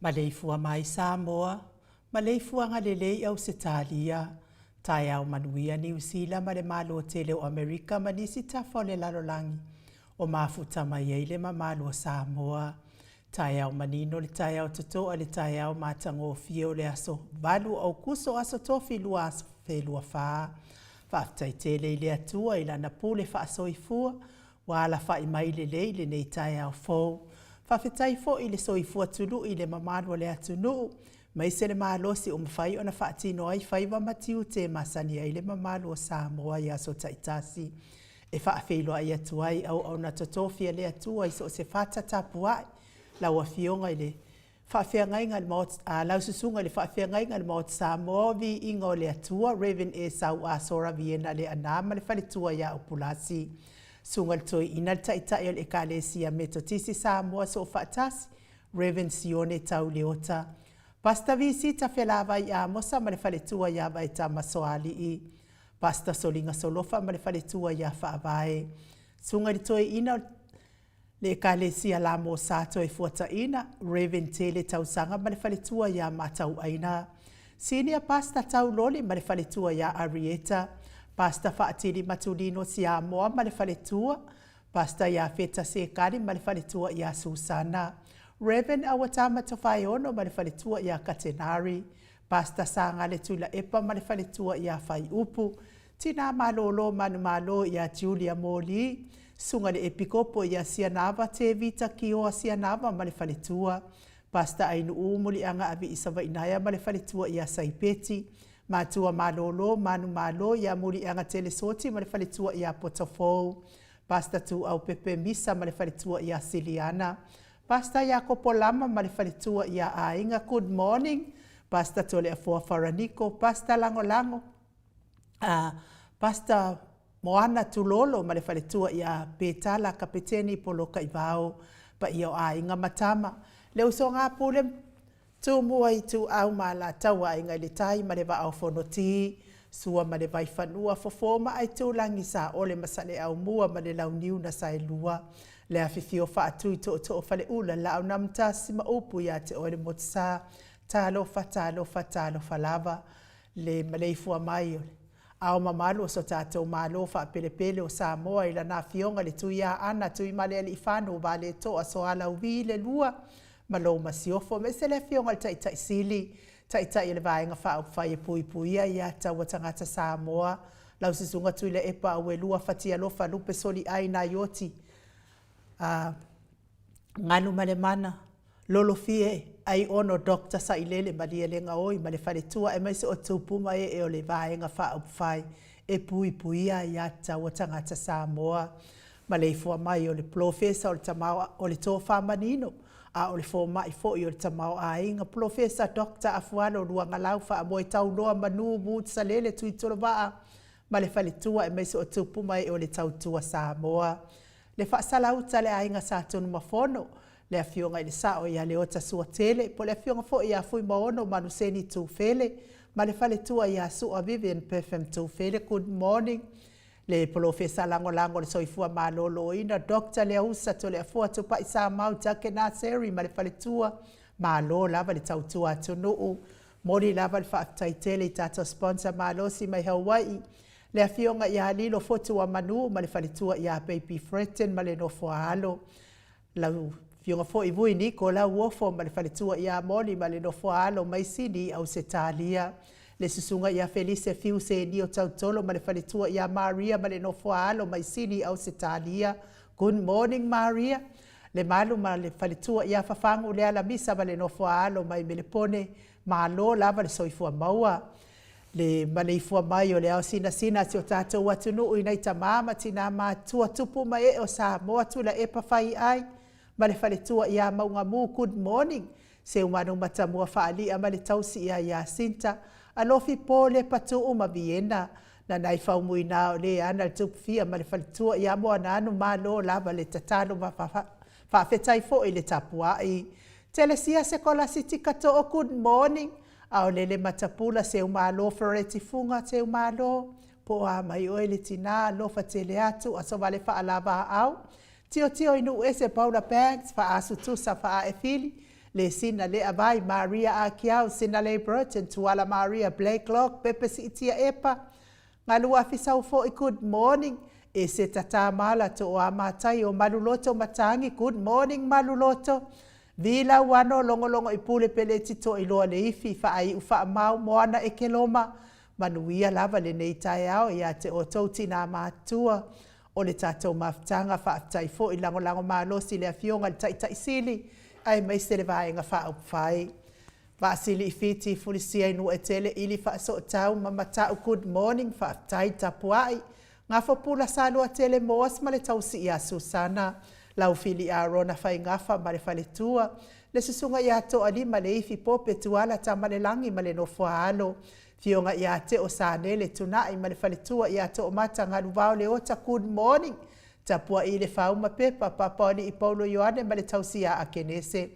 Maleifua mai Samoa, maleifuaga lelei Ausetalia, taeao manuia Niu Sila ma le Malo tele o Amerika ma nisi tafa o le lalolagi o mafuta mai ai le mamalu o Samoa. Taeao manino le taeao totoa le taeao matagofie o le aso 8 o Aukuso aso Tofi 2024. Faafetai tele i le Atua i Lana pule faasoifua ua alafai mai lelei lenei taeao fou. Faafetai foi i le soifua tului i le mamalu o le atunuu, maise le malosi ua mafai ona faatino ai faiva ma tiute e masani ai le mamalu o Samoa i aso taitasi. E faafeiloai atu ai auauna totofi a le Atua i so o se fata tapuai, lau Afioga i le Faafeagaiga i le Maota, a lau Susuga i le Faafeagaiga i le Maota Samoa o Viiga o le Atua, Rev. Esau Asora Viena Leaana ma le faletua ia Upulasi. Susuga i le Toeaina le Taitai o le Ekalesia Metotisi Samoa Soofaatasi, Rev. Sione Tau Leota. Pastor Visita Felavai Amosa ma le faletua ia Vaetama Soalii. Pastor Soliga Solofa ma le faletua ia Faavae. Susuga i le Toeaina o le Ekalesia La Mosa Toefuataiina, Rev. Tele Tausaga ma le faletua ia Matauaina. Senior Pastor Tau Loli ma le faletua ia Arieta. Pastor Faatili Matulino Siamoa ma le faletua. Pastor Iafeta Sekali ma le faletua ia Susana. Rev. Awatama Tofaeono ma le faletua ia Katenari. Pastor Sagale Tuilaepa ma le faletua ia Faiupu. Tina malolo manumalo ia Julia Moli, Susuga i le Epikopo ia Sianava Tevita Kioa Sianava ma le faletua, Pastor Ainuu Muliaga Avii Savainaea ma le faletua ia Saipeti, Matua malolo manumalo ia Muliaga Telesoti ma le faletua ia Potofou, Pastor Tuau Pepe Misa ma le faletua ia Siliana, Pastor Iakopo Lama ma le faletua ia Aiga Good morning, Pastor Toleafoa Faraniko, Pastor Lagolago, a Pastor Moana Tulolo ma le faletua ia Petala Kapeteni Polokaivao, paia o aiga ma tama, le usoga pule. Tumua Ituau ma Alataua, Aiga i le Tai ma le Vaa o Fonoti, Sua ma le Vaifanua, Fofo ma Aitulagi, Saole ma Saleaaumua ma le Launiu na Saelua, le afifio Faatui Tootoo o Faleula, Laau na Amotasi ma upu ia te oe le Motusa. Talofa, talofa, talofa lava le maleifua mai o le Ao mamalu o so tatou Malo faapelepele o Samoa i lana Afioga i le Tuiaana Tuimalealiifano Vaaletoa Sualauvi II ma lou Masiofo, aemaise le Afioga i le Taitai Sili, Taitai o le Vaega Faaupufai e Puipuia Aia Tatau a Tagata Samoa, lau Susuga Tuilaepa Auelua Fatialofa Lupe Soliai Naioti Galumalemana Lolofie Aiono Dr Sailele Malielegaoi ma le faletua aemaise o tupu ma ee o le Vaega Faaupufai e Puipuia Aia Tatau a Tagata Samoa. Maleifua mai o le Polofesa o le Tama o le Tofa Manino a o le Fomai foi o le Tamaoaiga, Polofesa Doctor Afualo Luagalau Faamoe Tauloa Manu Wood Salele Tuitolovaa ma le faletua aemaise o tupu ma ee o le Tautua Samoa. Le Faasalauta le Aiga Sa Tunumafono, le Afioga i le Sao ia Leota Suatele, po o le Afioga foi ia Fuimaono Manuseni Tufele ma le faletua ia Sua Vivian Perfume Tufele. Good morning. Le Polofesa Lagolago o le Soifua Maloloina, Doctor Leausa Toleafoa Tupai Samau Jake Naseri ma le faletua, malo lava le tautua atunuu. Momoli lava le faafetai tele i tatou sponsor malosi mai Hawaii, le Afioga ia Lilo Fotuamanu ma le faletua ia Baby Fretton ma le nofo a alo. Lau Afioga foi Vui Niko Lauofo ma le faletua ia Moli ma le nofo a alo mai Sini i Ausetalia. Le Susuga ia Felise Fiu Senio Tautolo ma le faletua ia Maria ma le nofo a alo mai Sini i Ausetalia. Good morning Maria. Le Malu ma le faletua ia Fafagu Lealamisa ma le nofo a alo mai Melepone. Malo lava le soifua maua. Le maleifua mai o le ao sinasina a si o tatou atunuu i nai tama ma tina matutua, tupu ma ee o Samoa, Tuilaepa Faiai ma le faletua ia Maugamu, good morning, Seumanu Matamua Faalia ma le tausi ia Iasinta, Alofi Po Lepatuu ma Viena, Nanai Faumuina o le ana le Tupufia ma le faletua ia Moananu, malo lava le tatalo ma faafetai foi le tapuai. Telesia Sekolasiti Katoo, good morning, Aolele Matapula, Seumalo Fereti Fuga, Seumalo, po o a mai oe le tina, alofa tele atu, Asovale Faalavaau, Tiotio i Nuuese Paula Banks, Faasu Tusa Faaefili, Lesina Lea Vai, Maria Akiau, Sinalei Burton, Tuala Maria Blakelock, Pepe Siitia Epa, Galua Fisau foi, good morning, Eseta Tamala, Tooa Matai o Maluloto Matangi, good morning Maluloto, Vi Lauano, Logologo i Pule Peleti Toiloa Leifi, Faaiu Faamau, Moana Ekeloma, Manuia lava lenei taeao ia te outou tinā matutua o le tatou mafutaga. Faafetai foi lagolago malosi i le Afioga i le Taitai Sili aemaise le Vaega Faaupufai. Vaasili i Fiti, Fulisia i Nuuetele, Ili Faasootau, Mamatau, good morning, faafetai tapuai. Gafopula Saluatele Moas ma le tausi ia Susana, Laufili Arona Faigafa ma le faletua, le susuga ia Toalima Leifi Pope Tuala Tamalelagi ma le nofo a alo, Fioga ia Teo Sanele Tunai ma le faletua ia Toomata Galuvao Leota, good morning, Tapuai le Fauma Pepa, Papaoalii Paulo Ioane ma le tausi ia Akenese.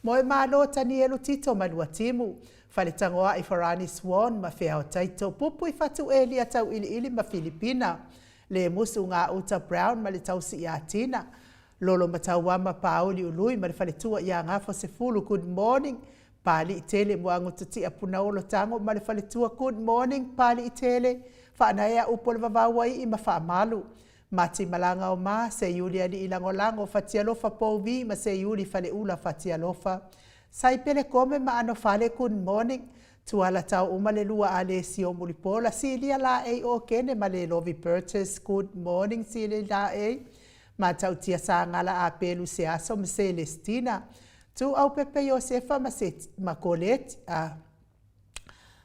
Moemalo Tanielu Tito Maluatimu, Faletagoai Farani Swan ma Feao Taito, Pupui Fatu Elia Tauiliili ma Filipina, Lemusu Gauta Brown ma le tausi ia Tina, Lolo Matauama Pauli Ului ma le faletua ia Gafo Sefulu, good morning, Palii Tele Muagututia Punaolo Tago ma le faletua, good morning, Palii Tele, Faanaea Upu o le Vavau Aii ma Faamalu, Mati Malaga o Ma, Seiuli Alii Lagolago, Fatialofa Pouvi ma Seiuli Faleula Fatialofa, Saipele Kome ma Anofale, good morning, Tuala Tau Uma le Lua Alesio Mulipola, Silia Laei Okene ma Lelovi Burgess, good morning Silia Laei, Matautia Sagala Apelu Seaso ma Celestina, Tuaupepe Iosefa ma ma Koleti, a.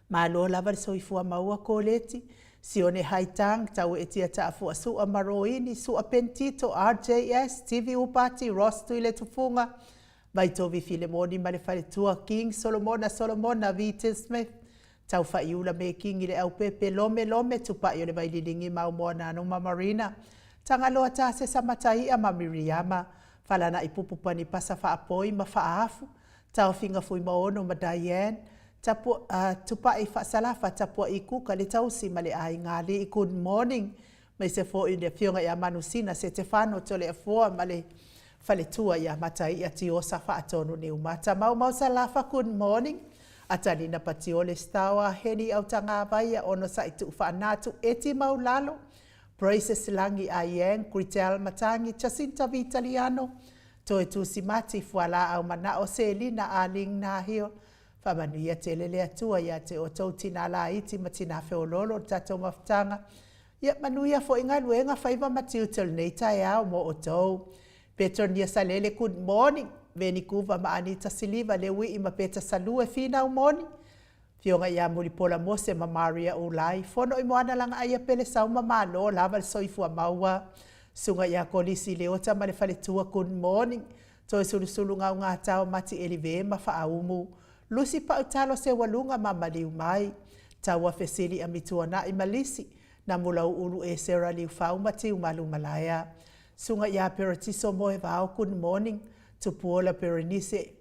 Malo lava le soifua maua Koleti, Sione Haitang, Taueetia Taafua Sua ma Roini, Sua Pentito, RJS, TV Upati, Ross Tuiletufuga, Vaitovi Filemoni ma le faletua, King Solomona Solomona, Vite Smith, Taufaiula Mekingi le Aupepe, Lome Lome, Tupai o le Vaililigi ma Aumoananu ma Marina, Tagaloa Tasesa Mataia ma Miriama, Falana'i Pupu Panipasa Faapoi ma Faaafu, Taofiga Fuimaono ma Diane, Tapu, uh, Tupai Faasalafa, Tapua'i Kuka, le tausi ma le aiga alii. Good morning. Maise foi le afioga ia Manusina Setefano Toleafoa ma le faletua ia Mataia Tiosa Faatonu Niumata. Maumau Salafa, good morning. Atalina Patiole Staoa, Heni Autagavaia, Onosai Tuufaanatu, Eti Maulalo, Praises Lagi Aiang, Gritel Matangi, Jacinta Vitaliano, Toe Tusimati, Fualaau Manao, Selina Aling Nahio, Faamanuia tele le Atua ia te outou tina laiti ma tina feololo o le tatou mafutaga. Ia manuia foi galuega, faiva ma tiute o lenei taeao mo outou. Petronia Salele, good morning. Veni Kuva ma Anita Siliva, Leuii ma Peta Salue, Finau Moni, Afioga ia Mulipola Mose ma Maria Ulai, Fono i Moana Lagaaia Pele Sauma Malo lava le soifua maua. Susuga ia Kolisi Leota ma le faletua, good morning. Toe Sulusulu Gaugatao Mati Elive ma Faaumu, Lusi Pautalo Seualuga ma Maliu Mai, Taua Fesili Amituanai ma Lisi, Namulauulu Esera Liufau ma Tiumalu Malaea. Susuga ia Peratiso Moevao, good morning. Tupuola Berenice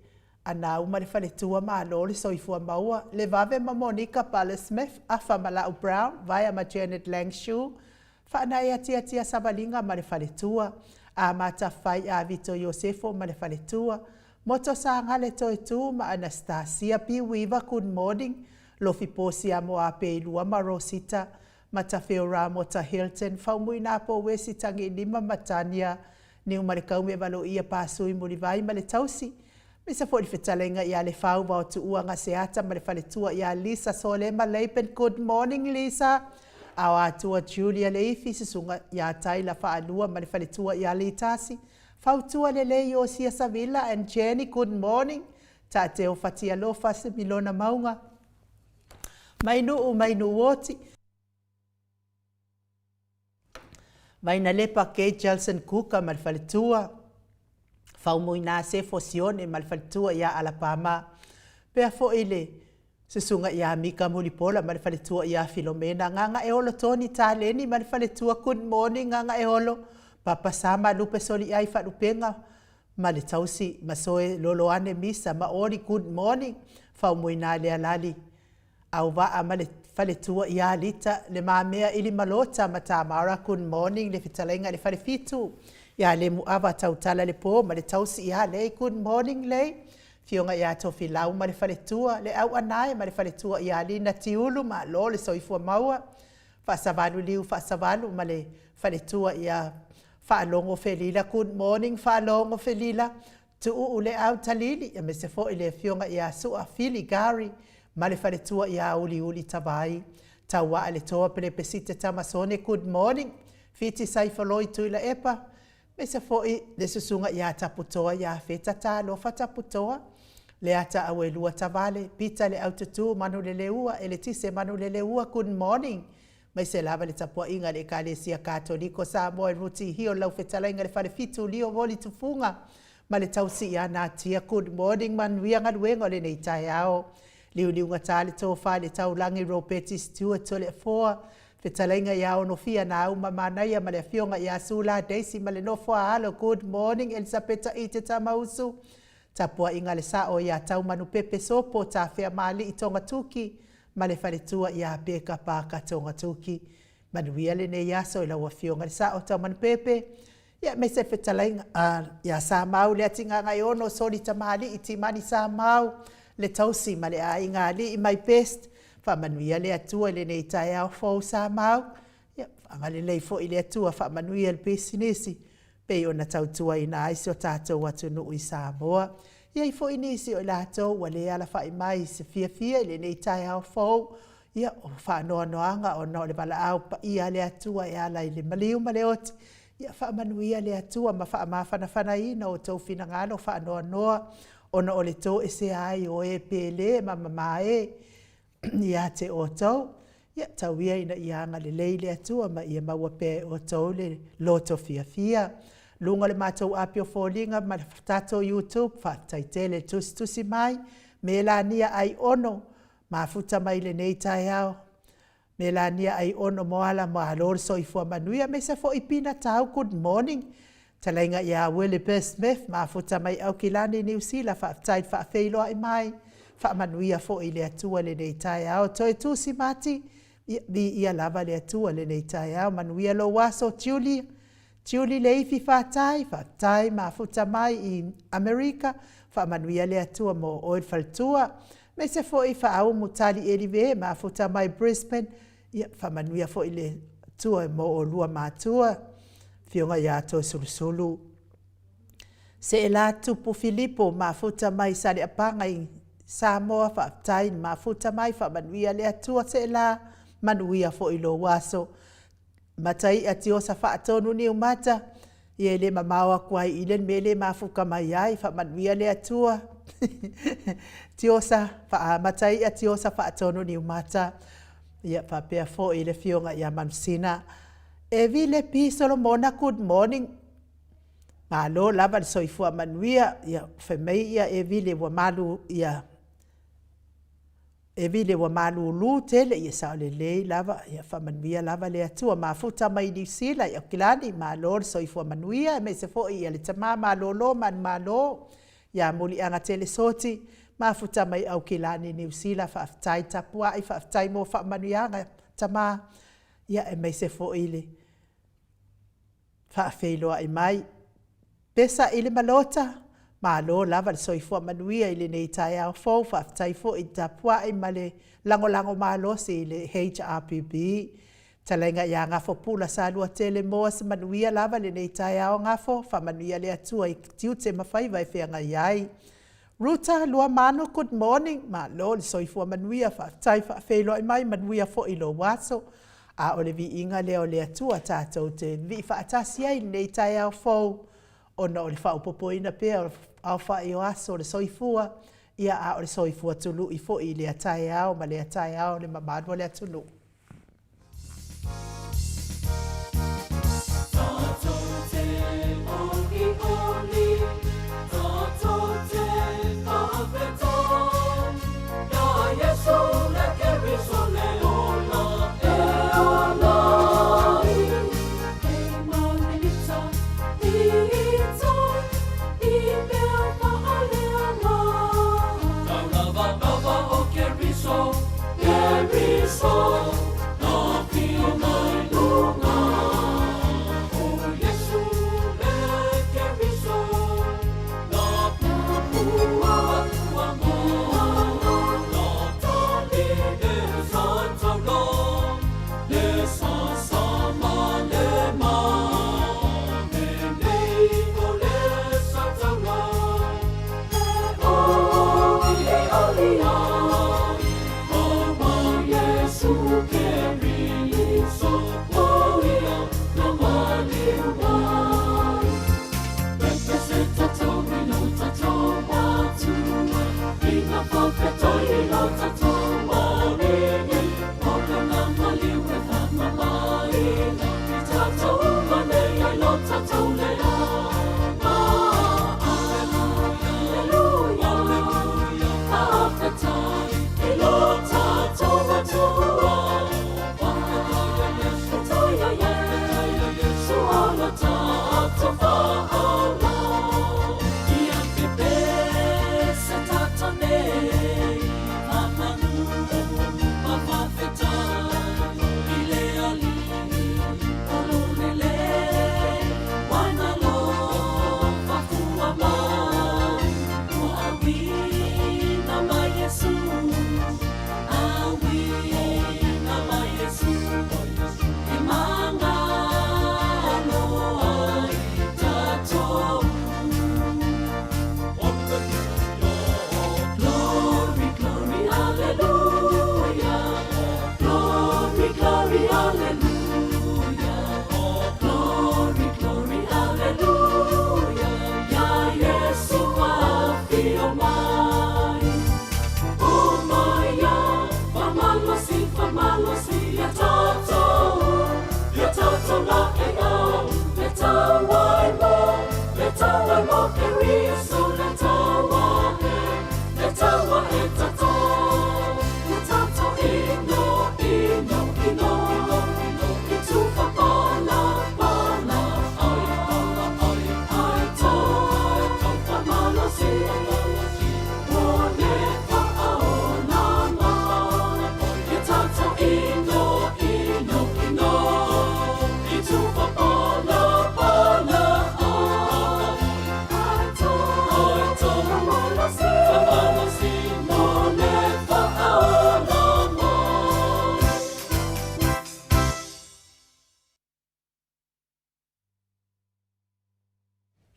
Anau ma le faletua Malo le soifua maua, Le Vave ma Monica Pale Smith, Afa ma Lau Brown, Vaea ma Janet Langshu, Faanae Atiatia Savaliga ma le faletua, Amata Fai a Vito Iosefo ma le faletua, Moto Sagale Toetu ma Anastasia P. Weaver, good morning, Lofi Posia Moapeilua ma Rosita, Matafeo Ramota Hilton, Faumuina Pouesi Tagilima ma Tania Niumalekaume Valoia Pasui Mulivai ma le tausi, Aemaise foi le fetalaiga ia Lefau Vaotuua Gaseata ma le faletua ia Lisa Solema Laban, good morning Lisa, Aoatua Julia Leifi, susuga ia Taila Faalua ma le faletua ia Litasi, Fautua Lelei Iosia Savila and Jenny, good morning, Taateo Fatialofa Semilona Mauga, Mainuu Mainuuoti, Vainalepa Kate Jelson Kuka ma le faletua, Faumuina Sefo Sione ma le faletua ia Alapama, pea foi le susuga ia Mika Mulipola ma le faletua ia Filomena, Gagaeolo Tony Taleni ma le faletua, good morning Gagaeolo, Papa Sama Lupe Soliai Faalupega ma le tausi Masoe Loloane Misa ma Oli, good morning, Faumuina Lealali Auvaa ma le faletua ia Lita, Le Mamea Ilimalota ma Tamara, good morning, le fetalaiga i le Falefitu ia Lemuava Tautala Le Po ma le tausi ia Lei, good morning Lei, Afioga ia Tofilau ma le faletua, Le Auanae ma le faletua ia Lina Tiulu, malo le soifua maua, Faasavalu Liu Faasavalu ma le faletua ia Faalogo Felila, good morning Faalogo Felila, Tuuu le au talili, aemaise foi le afioga ia Sua Fili Gary ma le faletua ia Uliuli Tavai. Tauaa le toa Pelepesite Tamasone, good morning. Fiti Saifoloi Tuilaepa, aemaise foi le susuga ia Taputoa ia Feta Talofa Taputoa, Leata Auelua Tavale, Pita le Aututu Manuleleua, Eletise Manuleleua, good morning. Aemaise lava le tapuaiga a le Ekalesia Katoliko Samoa i Ruti Hill, lau fetalaiga le Falefitu Lio Voli Tufuga ma le tausi ia Natia. Good morning, manuia galuega o lenei taeao. Liuliugata le tofa i le taulagi Ropeti Stewart Toleafoa, fetalaiga ia Onofia Nauma Manaia ma le afioga ia Sula Daisy ma le nofo a alo. Good morning Elisapeta Ite Tamausu, tapuaiga le sao ia Taumanupepe Sopo Tafea Maalii Togatuki ma le faletua ia Peka Paka Togatuki. Manuia lenei aso i lau Afioga i le Sao Taumanupepe, ia aemaise le fetalaiga ia Samau le Atigagaeono Soli Tamalii Timani Samau le tausi ma le aiga alii my best. Faamanuia le Atua i lenei taeao fou Samau. Ia agalelei foi le Atua faamanuia le pisinisi pei ona tautuaina ai si o tatou atunuu i Samoa. E i ai foi nisi o i latou ua le alafai mai i se fiafia i lenei taeao fou, ia, o faanoanoaga ona o le valaau paia a le Atua e ala i le maliu ma le oti. Ia faamanuia le Atua ma faamafanafanaina outou finagalo faanoanoa ona o le toesea ai o e pele ma mamae ia te outou. Ia, tau ia ina ia agalelei le Atua ma ia maua pea e outou le loto fiafia. Luga o le matou api o foliga ma le tatou YouTube, faafetai tele le tusitusi mai, Melania Aiono, mafuta mai lenei taeao. Melania Aiono Moala, malo le soifua manuia, aemaise foi Pina Tau, good morning. Talaiga ia Willie Burr Smith, mafuta mai Aukilani, Niu Sila, faafetai le faafeiloai mai, faamanuia foi le Atua lenei taeao. Toe tusi mati, ia, viia lava le Atua lenei taeao, manuia lou aso, Julie, Julie Leifi Fatai, faafetai mafuta mai i Amerika, faamanuia le Atua mo oe le faletua. Aemaise foi Faaumu Tali Elive, mafuta mai Brisbane, ia, faamanuia foi le Atua mo olua matua, Afioga ia Toesulusulu. Seela Tupu Filipo, mafuta mai Saleapaga i Samoa, faafetai mafuta mai, faamanuia le Atua Seela, manuia foi lou aso. Mataia Tiosa Faatonu Niumata, ia e le mamao atu ai i le mea le mafuta mai ai, faamanuia le Atua. Tiosa, Mataia Tiosa Faatonu Niumata, ia faapea foi le afioga ia Manusina. Evi Lepi Solomona, good morning. Malo lava le soifua manuia, ia fai mai ia Evile ua malu ia Evile ua malulu tele, ia sao lelei lava, ia faamanuia lava le Atua. Mafuta mai Niu Sila i Aukilani, malo le soifua manuia, aemaise foi ia le tama malolo manumalo ia Muliaga Telesoti, mafuta mai Aukilani Niu Sila, faafetai tapuai, faafetai mo faamanuiaga tama, ia aemaise foi le faafeiloai mai. Pesa i le Malota, malo lava le soifua manuia i lenei taeao fou, faafetai foi tapuai ma le lagolago malosi i le HRPP. Fetalaiga ia Gafo Pula Saluatele moa se manuia lava lenei taeao Gafo, faamanuia le Atua i tiute ma faiva e feagai ai. Ruta Luamanu, good morning, malo le soifua manuia, faafetai faafeiloai mai, manuia foi lou aso. A o le viiga lea o le Atua tatou te vivii faatasi ai i lenei taeao fou, ona o le faaopoopoina pea o aofai o aso o le soifua, ia a o le soifua tului foi i lea taeao ma lea taeao le mamalu o le atunuu.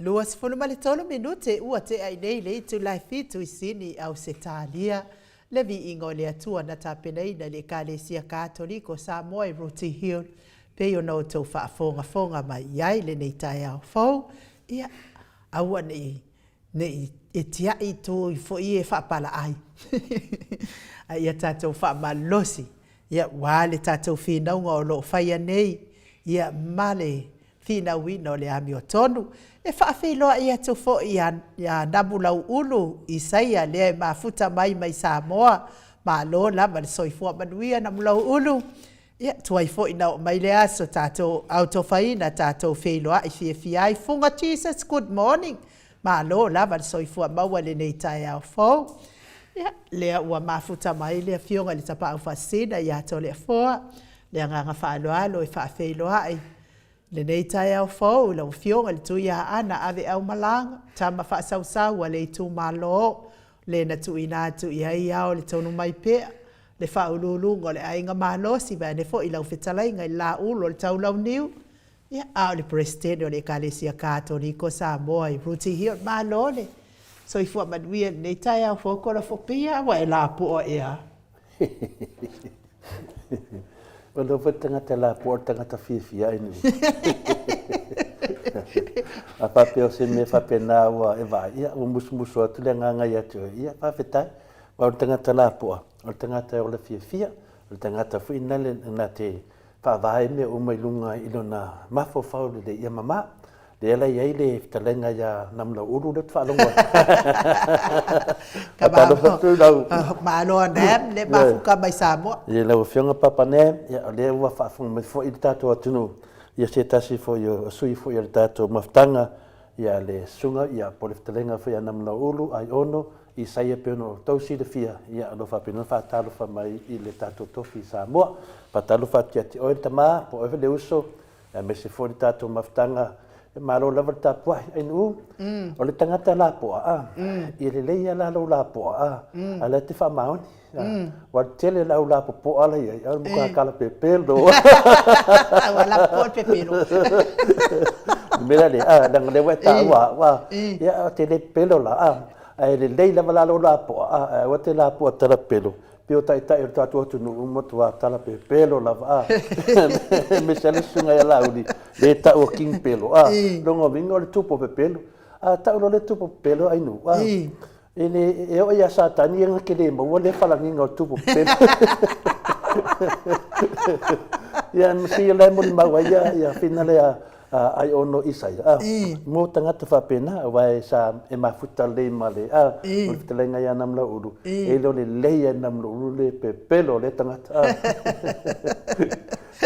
23 minute ua tea i nei le itula e fitu i Sini, Ausetalia. Le viiga o le Atua na tapenaina i le Ekalesia Katoliko o Samoa i Rooty Hill, pei ona outou faafogafoga mai i ai lenei taeao fou. Ia, aua ne i ne i e tiai itu foi e faapalaai, a ia tatou faamalosi, ia, aua le tatou finauga o lo o faia nei, ia, ma le finauina o le amiotonu. E faafeiloai atu foi ia Namulauulu Isaia lea e mafuta mai mai Samoa. Malo lava le soifua manuia Namulauulu. Ia, tuai foi na oo mai le aso tatou autofaina tatou feiloai fiafia ai. Fuga Jesus, good morning. Malo lava le soifua maua i lenei taeao fou. Ia, lea ua mafuta mai le Afioga i le Tapaau Faasisina ia Toleafoa, le agaga faaaloalo e faafeiloai lenei taeao fou i lau Afioga i le Tuiaana Aveau Malaga, tama faasausau a le itumalo, le na tuuina atu i ai ao le tonu mai pea, le faauluuluga o le aiga malosi, vaeane foi lau fetalaiga i le Laulu o le Taulauniu, ia, a o le Peresetene o le Ekalesia Katoliko Samoa i Rooty Hill. Malo le soifua manuia i lenei taeao fou Kolafopeia, ua e lapoa ea? Ua iloa foi le tagata e lapoa o le tagata fiafia ai nei. A faapea o se mea faapena ua e vaai, ia ua musumusu atu le agaga ia te oe, ia faafetai. Aua o le tagata lapoa, o le tagata e ola fiafia, o le tagata foi na te faavae mea uma i luga i lona mafaufau lelei ia mama. Lea la e i ai le fetalaiga ia Namulauulu lea ou te faalogo atu. Faatalofa atu i lau... Malo a Nam, le mafuka mai Samoa. I lau Afioga Papa Nam, ia o lea ua faafofoga mai foi le tatou atunuu, ia se tasi foi o sui foi o le tatou mafutaga, ia le susuga ia po o le fetalaiga foi ia Namulauulu Aiono Isaia pei ona outou silafia, ia o lo o faapena ona faatalofa mai i le tatou tofi i Samoa. Faatalofa atu ia te oe le tama, po o oe foi le uso, aemaise foi le tatou mafutaga, e malo lava le tapuai. Ainuu, o le tagata lapoa, a, ia lelei lava la lou lapoa, a, a o la e te faamaoni. Ua tele le au lapopoa la i ai, a o le matua kalapepelo. Ua lapopoa le pepelo. Le mea la lea, a, leaga o lea ua e taua au, a, ia, ou te le pepelo la, a, ae lelei lava la lou lapoa, a, ae aua te lapoa talapelo, pei o taitai o le tatou atunuu ua matua talapepelo lava, a, aemaise lava le susuga ia Laauli, lea e tau o King Pelo, a, lona uiga o le tupu o pepelo. A tau loa le tupu o pepelo, Ainuu, a, E le, e oo ia Satani ia na te le maua lea falagiga o le tupu pepelo. Ia, ma si la e molimau ai ia, ia whina lea a ai ono Isaia. A, mo tagata faapena, aua e sa e mafuta lelei ma le, a, o le fetalaiga ia Namulauulu, e le o lelei ia Namulauulu le pepelo o lea tagata. A.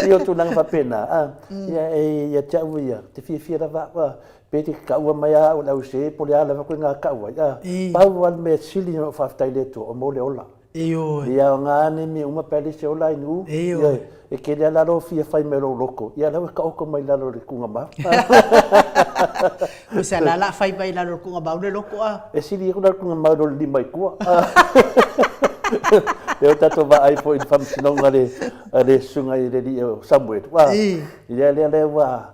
Ia o tulaga faapena, a, ia e ia te au ia, te fiafia lava au, a, Pe te kaua mai a au le au se po le a lava koe ngā kau ai. A, pau lava le mea sili ona ou faafetai i le Atua, o mo le ola. Ioe. Ia o ngā ane mea uma pe a le se ola ai nuu. Ioe. E kele a lalo fia fai mai lou loko, ia la ua taoto mai lalo i le kuga mau. Ko se ala la fai mai lalo i le kuga mau le loko a. E sili aku la le kuga mau i lo le lima i tua. Lea ua tatou vaai foi i le faamasinoga a le susuga i le alii o Samuel. Ia lea lea ua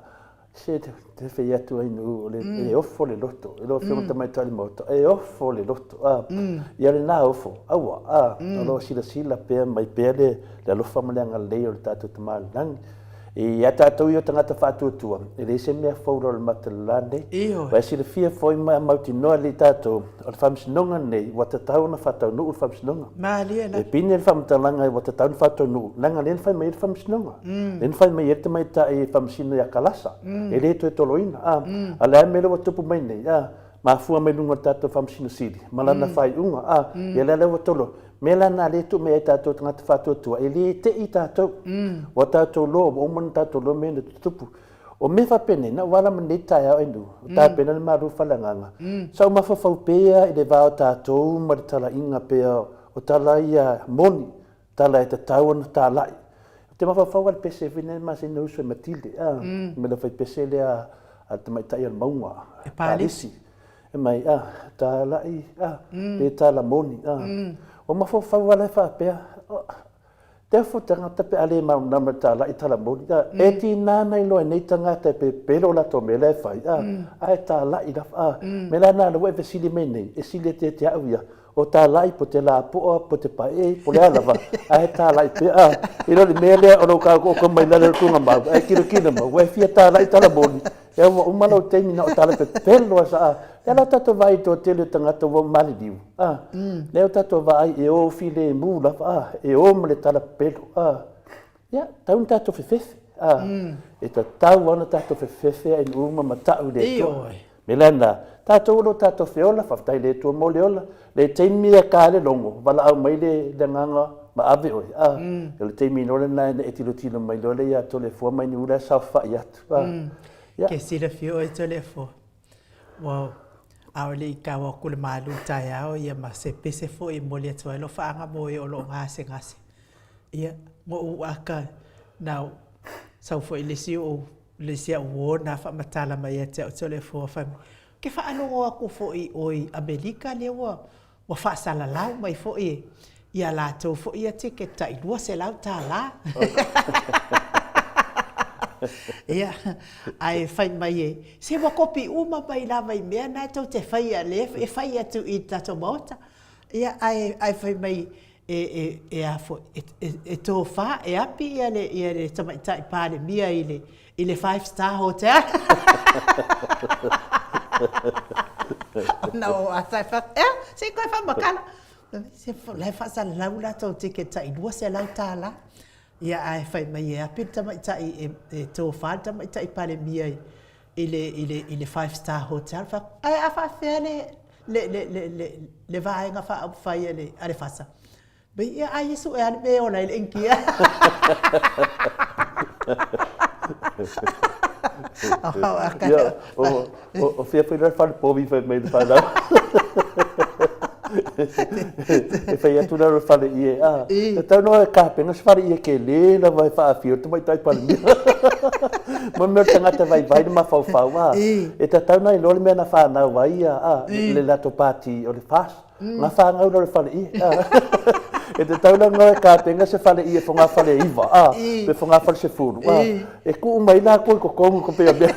Se te fai atu ai nuu, o le, mm. e ofo le loto. E lau afioga mm. tamaitai le maota, e ofo le loto. A, mm. Ia lena ofo, aua, a, mm. o lo silasila pea mai pea le, le alofa ma le agalelei o le tatou Tama i le lagi. Ia tatou ia o tagata faatuatua, e leai se mea fou loa le mata le la nei. Ua e silafia foi ma mautinoa lelei tatou, o le faamasinoga lenei, ua tatau ona faataunuu le faamasinoga. Malie la. E pine le faamatalaga ua tatau ona faataunuu, leaga lea na fai mai ai le faamasinoga. Lea na fai mai ai le tamaitai e faamasino ia Kalasa, e le toe toloina. A, a o le a le mea lea ua tupu mai nei? A, mafua mai luga o le tatou Faamasino Sili ma lana faaiuga. A, ia lea la ua tolo. Mea la na lea e tuu mai ai tatou tagata faatuatua, e le te'i tatou. Ua tatou loa, ua uma ona tatou loa mea na tutupu. O mea faapenei, na ou ala mai nei taeao e nuu, o tapena le malu faleagaga. Sa ou mafaufau pea i le va o tatou ma le talaiga pea o tala ia moni, tala e tatau ona talai. Ou te mafaufau lava i le pese foi lea masani ona usu ai ma Tile, a, me le faipese lea a le tamaitai o le mauga, E Palisi. E mai, a, talai, a, pe tala moni, a. Ua mafaufau lava la e faapea, Te afo tagata pe a le malamalama i le talai tala moni, a, e tina ana iloa e nei tagata e pepelo o latou mea la e fai, a, ae talai lava, a. Mea la na lea ua e fesili mai nei, e sili atu ia te au ia, o talai po te lapoa, po te paee, po le a lava, ae talai pea, a. I lo le mea lea o lou kaokooko mai lalo i le tugamau, ae tilotilo mai, ua e fia talai tala moni, Ia ua uma lou taimi na o tala pepelo a sa. Lea la o tatou vaai i le toatele o tagata ua maliliu, a. Lea o tatou vaai e o filemu lava, a, e o ma le tala pepelo, a. Ia, tau na tatou fefefe, a. E tatau lava ona tatou fefefe a ina uma ma tau i le Atua. Mea la lena, tatou o lo o tatou feola, faafetai i le Atua mo le ola. Le taimi e ka le logo, valaau mai le agaga ma ave oe, a. O le taimi loa lena ina e tilotilo mai loa lea ia Toleafoa mai Niula e saofai atu. Ia. Ke silafia oe Toleafoa, ua ʻaʻole i kau aku le malu i taeao ia ma se pese foi e momoli atu ai lou faaga mo e o lo o gasegase. Ia, ngoʻu aka na sau foi le isi oʻu le isi aʻu uō na faamatala mai ia te au Toleafoa fai mai, Ke faalogo aku foi i ʻoe i ʻAmelika lea ua Ua faasalalau mai foi ia latou foi ia ticket tai $200. Ia, ae fai mai e, se ua kopi uma mai lava i mea na e tou te faia lea e fai atu i le tatou Maota. Ia, ae, ae fai mai e, e, e a foi, e, e, e tofa, e api ia le, ia le Tamaitai Palemia i le, i le five star hotel. Ona o ata e wha, ea, se i koe whamakala. Se la e whaasalalau latou ticket tai $200. Ia ae whai mai e api le tamaitai e, e tōwha le tamaitai Palemia i, i le, i le, i le five star hotel. Wha, ae a whaawhea le, le, le, le, le, le vaega whaaupawhai a le, a le whasa. Mai ia a Iesu e a le mea e ola ai le Initia. Ia, o fia foi le fale povi fai mai le whanau. E fai atu la le fale ie, a, e tau noa e kāpenga se fale ie ke lē lava e whaawhio te mai tai palemia. Mo mea tangata vai vai le mafaufau, a, e tatau nai loa le mea na whanau ai, a, le lato pāti o le FAST. Ngā whāngau rau whare i. E te tauranga e kāpenga se whare i e fo ngā whare iwa, a, pe fo ngā whare se furu, a. E kuu mai la koe ko kongu ko pea mea.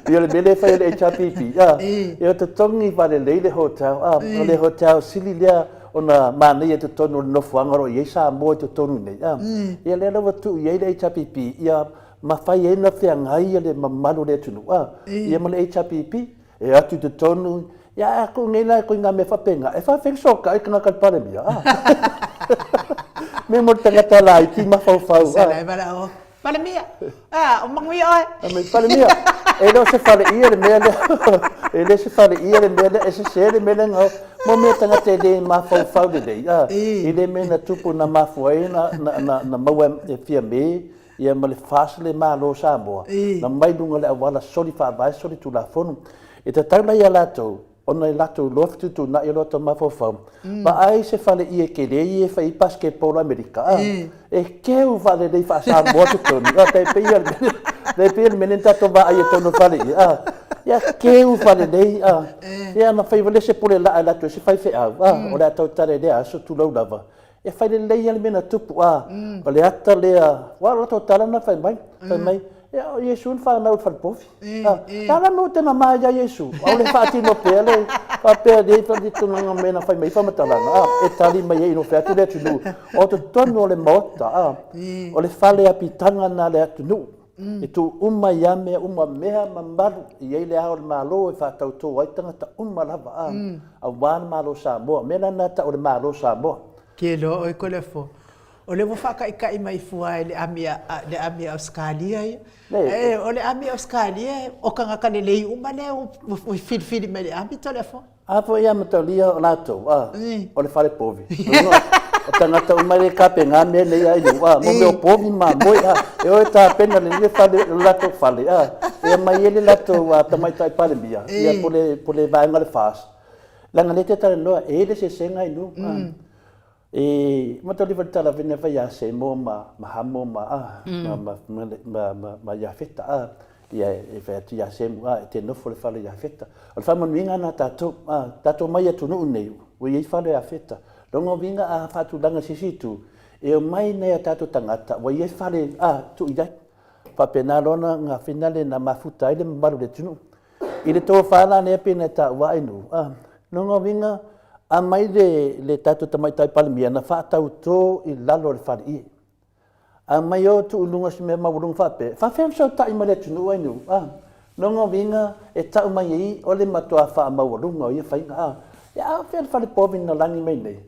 Ia le mele e whai le HRPP, a. E o te tongi whare lei le hotel, a. O le hotel sili lea ona mānei e te tonu o le nofoanga ro i ei Samoa i te tonu nei, a. Ia lea lawa tuu i ei le HRPP, ia ma whai e na whea ngai le mamalu le atunu, a. Ia ma le HRPP, E atu i te tonu, ia a ko nei la ko nga mea whapenga, e whawheng soka i kanga kal palemia. Ah. Me mo tangata la i ki mawhauwhau. Se la e wala o, palemia, ah, o manguia oe. A me palemia, e leo se whare ia le mea lea, e le se whare ia le mea lea, e se se le mea lea ngau, mo mea tangata e le mawhauwhau le lei, ah, i le mea na tupu na mafua e na, na, na, na maua e fia me, Ia ma le FAS le Malo o Samoa, na mai luga le auala soli faavae soli tulafono. E tatau la ia latou, ona i latou loa fetuutuunai o latou mafaufau, vaai se fale ie kele ie e fai ai basketball Amerika, a, e keu faalelei faa-Samoa totonu, a, tai pei ia le tai pei ia le mea lea na tatou vaai ai tonu fale ie, a, ia keu faalelei, a, ia na fai wale se pule laa e latou se faifeau, a, o le a tautala i lea aso tulou lava, E fai lelei lava le mea na tupu, ā, o le ata lea, ua o latou tala na fai mai, fai mai, ia, o Iesu na whanau i le falepovi. Ā, la la mea o te mamā ia Iesu, ʻaʻole e faatino pea le, faapea nei whakatunganga mea na fai mai whamatalanga, ā, e tali mai ai no whea atu le atunuu. O totonu o le maota, ā, o le fale apitanga na le atunuu, e tuu uma ia mea uma mea mamalu i ai le ao o le Malo e whaatautō ai tangata uma lava, ā, auā le Malo Samoa. Mea la na tau o le Malo Samoa. Ke loa ʻoe ko le fo. O lea ua faakaʻikaʻi mai fua e le ʻami a, le ʻami a Ausekalia ia. E, o le ʻami a Ausekalia, o kangaka lelei uma lea ua filifili mai le ʻami to le fo. A foi ia mataulia o latou, a, o le fale povi. O tagata uma e kape ngā mea nei a iu, a, mo mea o povi ma moe, a, e o e tapena le le fale, le latou fale, a, e mai e le latou a tamaitai palemia, ia po le, po le vaega le FAS. Leaga le te talanoa, e i le sesenga i nu, a, E mataulia foi le tala vene fai ia Semo ma ma Hamo ma a ma ma ma ma ma ma Iafeta a ia e fai atu ia Semo a e te nofo le fale Iafeta. O le faamanuiga na tatou a tatou mai atunuu nei ua i ai fale Iafeta. Lona uiga a faatulaga i se isi itu E omai nai a tatou tagata ua i ai fale a tuu i ai. Faapena loa ona gafina le na mafuta ai le mamalu o le atunuu. I le tofa la lea pei ona e taua Ainuu, a, lona uiga aumai le le tatou Tamaitai Palemia na faatauto i lalo o le faleie. Aumai o tuu i luga o se mea maualuga faapea, e faafefea ona fesootai ma le atunuu Ainuu, a. Lona uiga e tau mai ai o le matua faamaualuga o ia faiga, a. Ia a o fea le fale povi na lagi mai nei?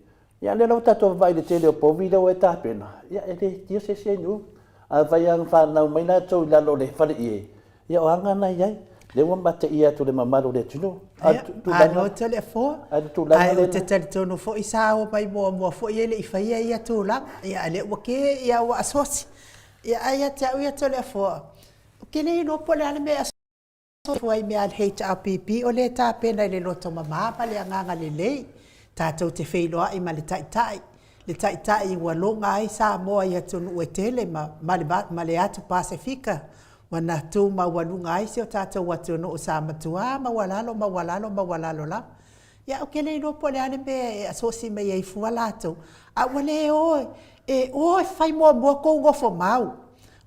Ia lea la ua tatou vaavaai i le tele o povi lea ua e tapena, ia e le tio se isi ainuu. Afai lava na fanau mai latou i lalo o le faleie, ia o aga na i ai. Lea ua mateia atu i le mamalu o le atunuu. A o le tulaga, Malo Toleafoa. A o le tulaga Ae ou te talitonu foi sa omai muamua foi e le i faia ia tulaga. Ia a o lea ua ke ia ua asosi. Ia ae ia te au ia Toleafoa, ou te le iloa po o le a le mea e asosi ai i mea a le HRPP o lea e tapena i le loto mama ma le agaga lelei. Tatou te feiloai ma le Taitai, le Taitai ua loga ai Samoa i atunuu e tele ma ma le atu Pasefika ua na tu maualuga ai si o tatou atunuu sa matua maualalo, maualalo, maualalo lava. Ia ou te le iloa po o le a le mea e asosi mai ai fua latou, a ua le o e o e fai muamua tou nofomau.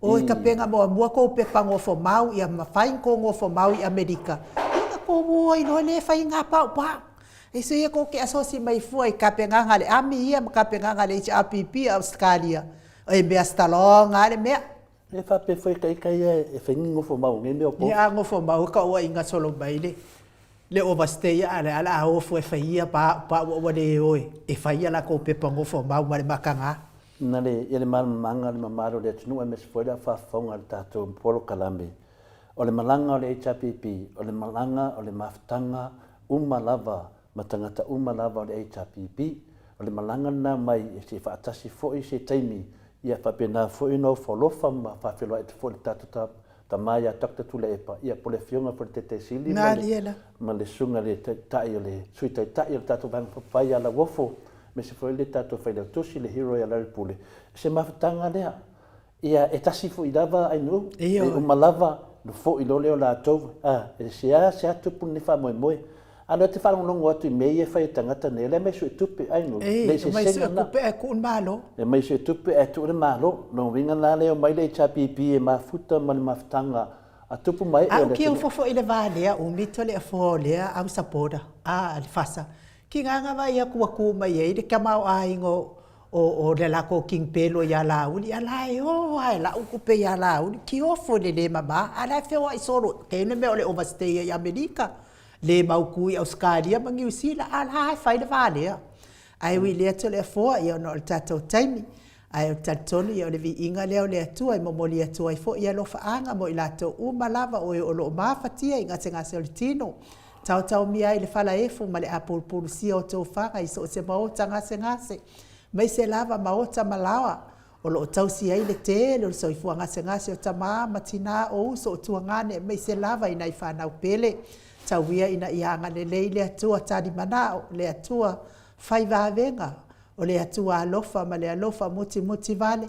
O e tapena muamua tou pepa nofomau ia mafai ona outou nofomau i Amerika, ia ona outou o ai loa lea e fai na paopao. E sui tou te asosi mai fua i tapenaga a le AMI ia ma tapenaga a le HRPP a Ausetalia, e mea strong lava le mea. E faapea foi ta ita ia e fai ni nofomau i nei mea o povi. Ia a nofomau e tauaiga solo mai le le overstay a le a le a o fua e fai ia paopao ua le o e fai a latou pepa nofomau ma le mataga. Na le ia le malamalamaga o le mamalu o le atunuu aemaise foi le faafofoga a le tatou polokalame. O le malaga o le HRPP, o le malaga o le mafutaga uma lava ma tagata uma lava o le HRPP. O le malaga lena mai e se faatasi foi se taimi ia faapena foi ona ofo alofa ma faafeiloai atu foi i le tatou tama ia Doctor Tuilaepa, ia po o le Afioga foi i le Taitai Sili ma le, ma le Susuga i le Taitai o le Sui Taitai o le tatou Vaega Faaupufai ia Lauofo, aemaise foi le tatou Failautusi le Hero ia Larry Pule. O se mafutaga lea Ia, e tasi foi lava ainuu, e uma lava ona foi loa lea o latou, a, e seasea tupu lenei faamoemoe. A o lea ou te faalogologo atu i mea ia e fai e tagata nei, o lea e aumai suetupe, ainuu, le eseesega lena. Aumai suetupe ae tuu le Malo. E aumai suetupe ae tuu le Malo. Lona uiga la lea e omai le HRPP e mafuta ma le mafutaga a tupu ma ee o le atunuu. A o kiofo foi le va lea, umi Toleafoa o lea au supporter a le FASA, ki gana vaai atu ua tu mai ai le tamaoaiga o o le latou king pelo ia Laauli, a la e o lava e lau tupe ia Laauli, kiofo i le le mama, a la e feoai solo, kei le mea o le overstay ai i Amerika, le mautu i Ausetalia ma Niu Sila, a la e fai le va lea. Ae ui i lea Toleafoa, ia ona o le tatou taimi, ae ou te talitonu ia o le viiga lea o le Atua e momoli atu ai foi alofaaga mo i latou uma lava o e o lo o mafatia i gasegase o le tino, Taotaomia ai le falaefu ma le apulupulusia o tofaga i so o se maota gasegase, maise lava maota ma laoa o lo o tausi ai le tele o le soifua gasegase o tama ma tina, o uso, o tuagane aemaise lava i nai fanau pele. Tau ia ina ia agalelei le Atua tali manao, le Atua fai vavega, o le Atua alofa ma le alofa mutimuti vale,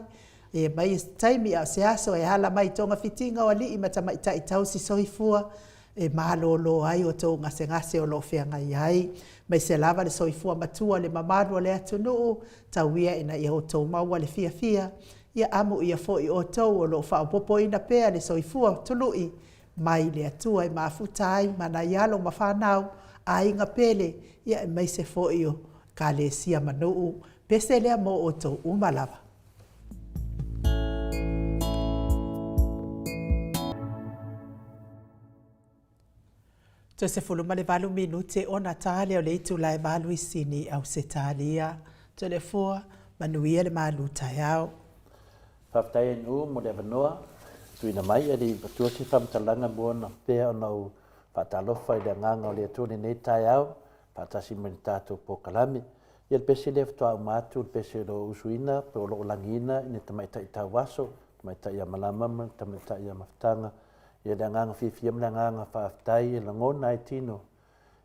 e mai se taimi a o se aso e ala mai i togafitiga o alii ma tamaitai tausi soifua e malolo ai outou gasegase o lo o feagai ai, maise lava le soifua matua o le mamalu o le atunuu, tau ia ina ia outou maua le fiafia, ia amuia foi outou o lo o faaopoopoina pea le soifua tului mai le Atua e mafuta ai ma nai alo ma fanau, aiga pele, ia aemaise foi o Ekalesia ma nuu. Pese lea mo outou uma lava. Toe 18 minute ona ta lea o le itula e 8 i Sini, Ausetalia. Toleafoa, manuia le malu taeao. Faafetai Ainuu mo le avanoa tuuina mai e le i avatua se faamatalaga mo ona pea ona ou faatalofa i le agaga o le Atua i lenei taeao faatasi ma le tatou polokalame. Ia le pese lea faatoa uma atu le pese o lo o usuina pe o lo o lagiina i le tamaitai tauaso, tamaitai ia Malama ma le tamaitai ia Mafutaga. Ia le agaga fiafia ma le agaga faafetai e lagona ai tino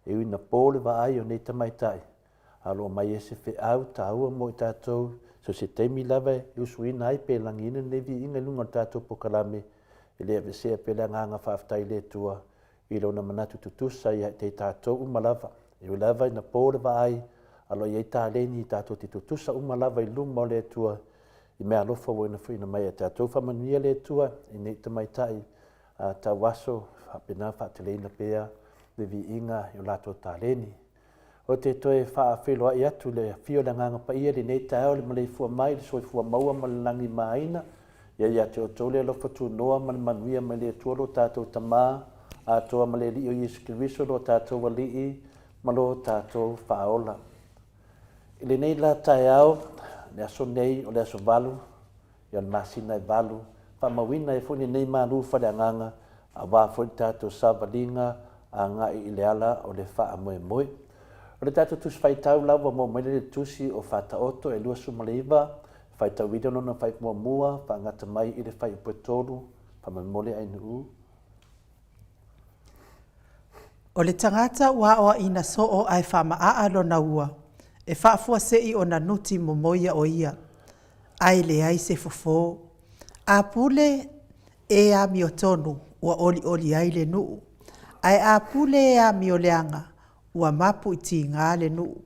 e ui ina po le vaai o nei tamaitai, a o lo o aumai ai se feau taua mo i tatou so se taimi lava e usuina ai pe lagiina lenei viiga i luga o le tatou polokalame, e le aveesea pea le agaga faafetai i le Atua i lona manatu tutusa ia te i tatou uma lava. E ui lava ina po le vaai, a o lo o i ai taleni tatou te tutusa uma lava i luma o le Atua. i meaalofa ua inafuina mai ia tatou. Faamanuia le Atua i nei tamaitai a tauaso, faapena faateleina pea le viiga i o latou taleni. Ou te toe faafeiloai atu i le afio o le Agaga Paia i lenei taeao i le maleifua mai i le soifua maua ma le lagi maina. Ia ia te outou le alofa tunoa ma le manuia mai le Atua lo tatou Tama atoa ma le Alii o Iesu Keriso lo tatou Alii ma lo tatou Faaola. I lenei la taeao, le aso nei o le aso 8, ia o le masina e 8, faamauina ai foi lenei malu faaleagaga aua foi le tatou savaliga agai i le ala o le faamoemoe. O le tatou Tusi Faitau la ua maua mai le Tusi o Faataoto e 29, faitauina lona faaiupu muamua, faagata mai i le faaiupu e 3, faamolemole Ainuu. O le tagata ua aoaʻina soo ae faamaʻaʻa lona ua, e faafuaseʻi ona nuti momoia o ia, ae leai se fofo. A pule e amiotonu, ua olioli ai le nuu, ae a pule e amioleaga, ua mapu i tiga le nuu.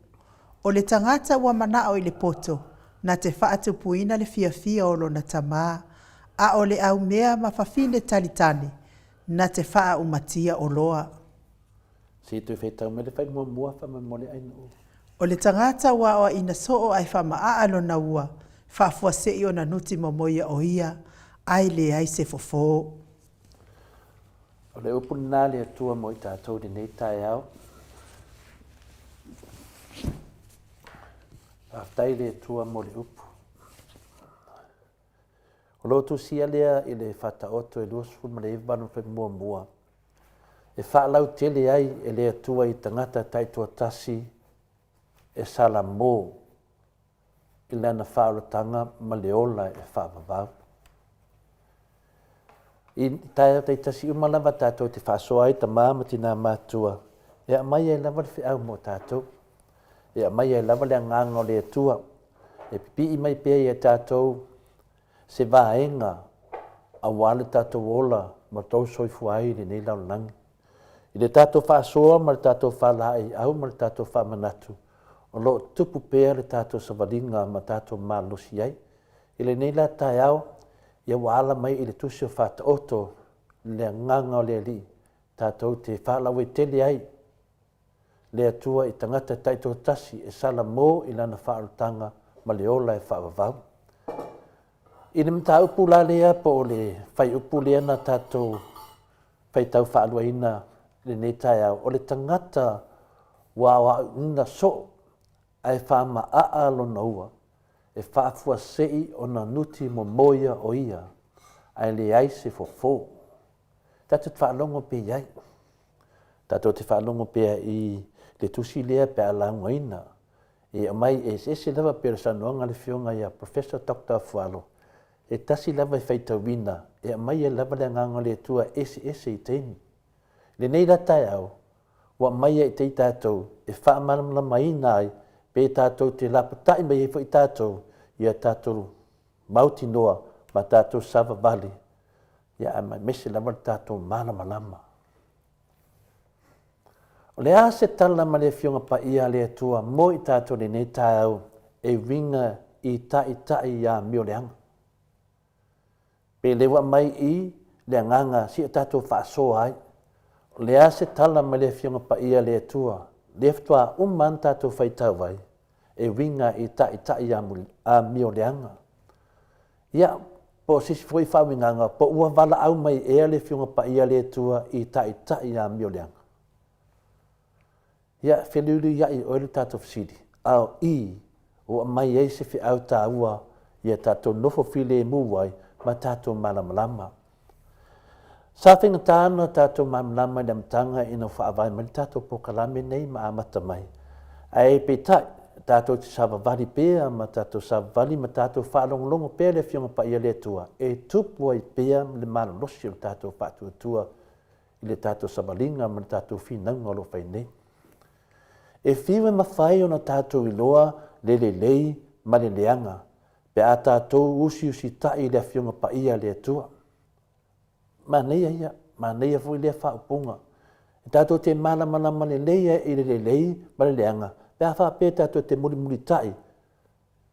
O le tagata ua manao i le poto, na te faatupuina le fiafia o lona tamā, a o le aumea ma fafine talitane, na te faaaumatia oloa. Se i toe faitau mai le fai muamua faamolemole Ainuu. O le tagata ua aoaʻina soo ae faamaʻaʻa lona ua, faafuaseʻi ona nuti momoia o ia, ae leai se fofo. O le upu lena a le Atua mo i tatou i lenei taeao. Faafetai i le Atua mo le upu. O lo o tusia lea i le Faataoto e 29 lona fai muamua, e faalautele ai e le Atua i tagata taitoatasi e Salamo i lana faaolataga ma le ola e faavavau. I taeao taitasi uma lava tatou te faasoa ai tama ma tina matua, e aumai ai lava le feau mo tatou. E aumai ai lava le agaga o le Atua e pipii mai pea ia tatou se vaega aua le tatou ola ma tou soifua ai i lenei lalolagi. I le tatou faasoa ma le tatou faalaeiau ma le tatou faamanatu, o lo o tupu pea le tatou savaliga ma tatou malolosi ai. I lenei la taeao, ia ua ala mai i le Tusi o Faataoto le agaga o le Alii tatou te faalauaitele ai le Atua i tagata taitoatasi e salamo i lana faaolataga ma le ola e faavavau. I le mataupu la lea po o le faiupu lea na tatou faitau faaluaina i lenei taeao, o le tagata ua aoaoina soo ae faamaaa lona ua, e faafuasei ona nuti momoia o ia, ae leai se fofo. Tatou te faalogo pea i ai. Tatou te faalogo pea i le tusi lea pe a laugaina. E aumai e eseese lava pei o le saunoaga a le Afioga ia Professor Doctor Afualo, e tasi lava e faitauina, e aumai ai lava le agaga o le Atua e eseese i taimi. Lenei la taeao, ua aumai ai i tatou e faamalamalamaina ai pe tatou te lapatai mai ai foi tatou ia tatou mautinoa ma tatou savavali, ia aemaise lava le tatou malamalama. O le a se tala ma le Afioga Paia a le Atua mo i tatou i lenei taeao e uiga i taitai amioleaga? Pe le ua aumai i le agaga si o tatou faasoa ai. O le a se tala mai le Afioga Paia a le Atua, lea faatoa uma lava ona tatou faitau ai, e uiga i taitai amioleaga. Ia, po o se isi foi faauigaga, po ua valaau mai ea le Afioga Paia a le Atua i taitai amioleaga? Ia, feliuliuiai e oe le tatou fesili, a o i ua aumai ai se feau taua ia tatou nofo filemu ai ma tatou malamalama. Sa faigata ona tatou malamalama i le amataga ina ua faavae mai le tatou polokalame nei ma amata mai. Ae peitai, tatou te savavali pea ma tatou savavali ma tatou faalogologo pea i le Afioga Paia a le Atua e tupu ai pea le malolosi o le tatou faatuatua i le tatou savaliga ma le tatou finauga o lo o fai nei. E fiu e mafai ona tatou iloa le lelei ma le leaga pe a tatou usiusitai i le Afioga Paia a le Atua. Manaia ia, manaia foi lea faaupuga. E tatou te malamalama lelei ai i le lelei ma le leaga pe a faapea tatou te mulimulitai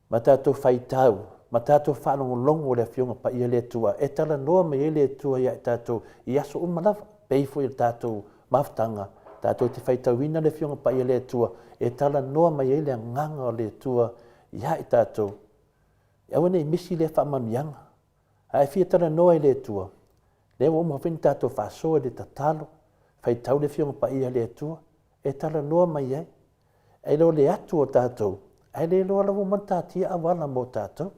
ma tatou faitau. ma tatou faalogologo i le Afioga Paia a le Atua e talanoa mai ai le Atua ia i tatou i aso uma lava, pei foi o le tatou mafutaga, tatou te faitauina le Afioga Paia a le Atua e talanoa mai ai le Agaga o le Atua ia i tatou. Aua ne i misi lea faamanuiaga. A e fia talanoa i le Atua, lea ua uma foi ona tatou faasoa i le tatalo, faitau le Afioga Paia a le Atua e talanoa mai ai. Ae le o le atu o tatou, ae le iloa lava ua uma ona taatia auala mo tatou.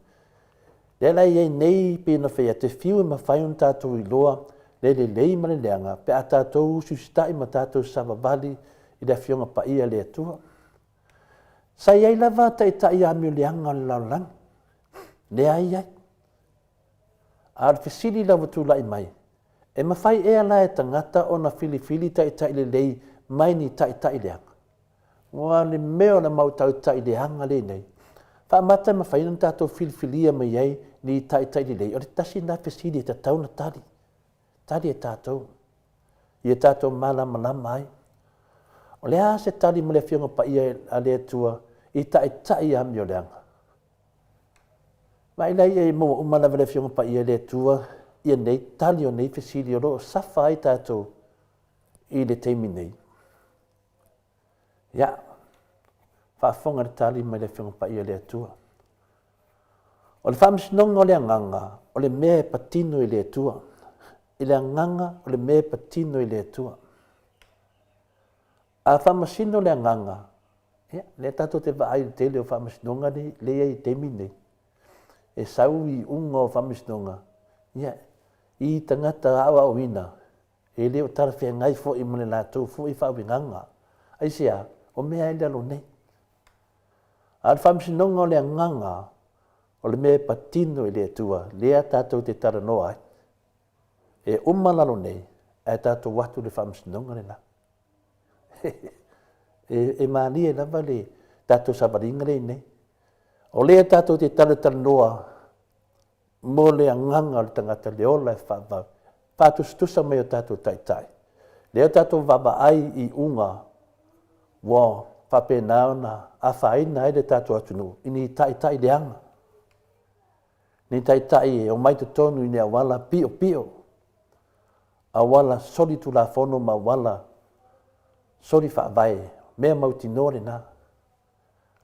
Lea la e i ai nei, pei ona fai atu, e fiu e mafai ona tatou iloa le lelei ma le leaga pe a tatou usiusitai ma tatou savavali i le Afioga Paia a le Atua. Sa i ai lava taitai amio leaga o le lalolagi, lea e i ai. A o le fesili la ua tulai mai, e mafai ea la e tagata ona filifili taitai lelei mai ni taitai leaga? Ua le mea o le mau taitai leaga lenei. Faamata e mafai ona tatou filifilia mai ai ni taitai lelei? O le tasi lena fesili e tatau ona tali, tali e tatou, ia tatou malamalama ai. O le a se tali ma le Afioga Paia a le Atua i taitai amioleaga? Vaai la ia e maua uma lava e le Afioga Paia e le Atua ia nei tali o nei fesili o lo o safa ai tatou i le taimi nei. Ia, faafofoga le tali mai le Afioga Paia e le Atua. O le faamasinoga o le agaga, o le mea e patino i le Atua. I le agaga, o le mea e patino i le Atua. A faamasino le agaga, ia, lea tatou te vaai i le tele o faamasinoga lea e i ai i le taimi lenei. E sau i iuga o faamasinoga, ia, i tagata aoaoina, e le o talafeagai foi ma le latou foi faauigaga. Aisea? O mea e i lalo nei. A o le faamasinoga o le agaga, o le mea e patino i le Atua, lea tatou te talanoa ai. E uma lalo nei, ae tatou o atu i le faamasinoga le la. E malie lava le tatou savaliga lea i inei. O lea tatou te talatalanoa mo le agaga o le tagata, le ola e faavavau, faatusatusa mai o tatou taitai. Lea tatou vaavaai i iuga ua faapena ona afaina ai le tatou atunuu i ni taitai leaga, ni taitai e omai totonu i ni auala piopio, auala solitulafono ma auala soli faavae, mea mautinoa lena.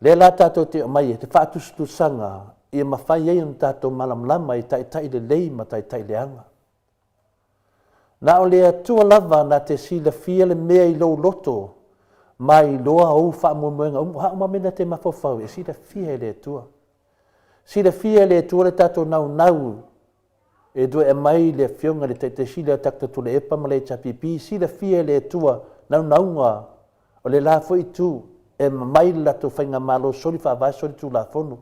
Lea la tatou te aumai ai te faatusatusaga ia mafai ai ona tatou malamalama i taitai lelei ma taitai leaga. Na o le Atua lava na te silafia le mea i lou loto ma iloa ou faamoemoega uma. O a uma mea na te mafaufau e silafia e le Atua. Silafia e le Atua le tatou naunau e toe aumai le Afioga i le Taitai Sili a Doctor Tuilaepa ma le HRPP, silafia e le Atua naunauga o le la foi itu e aumai le latou faigamalo soli faavae soli tulafono.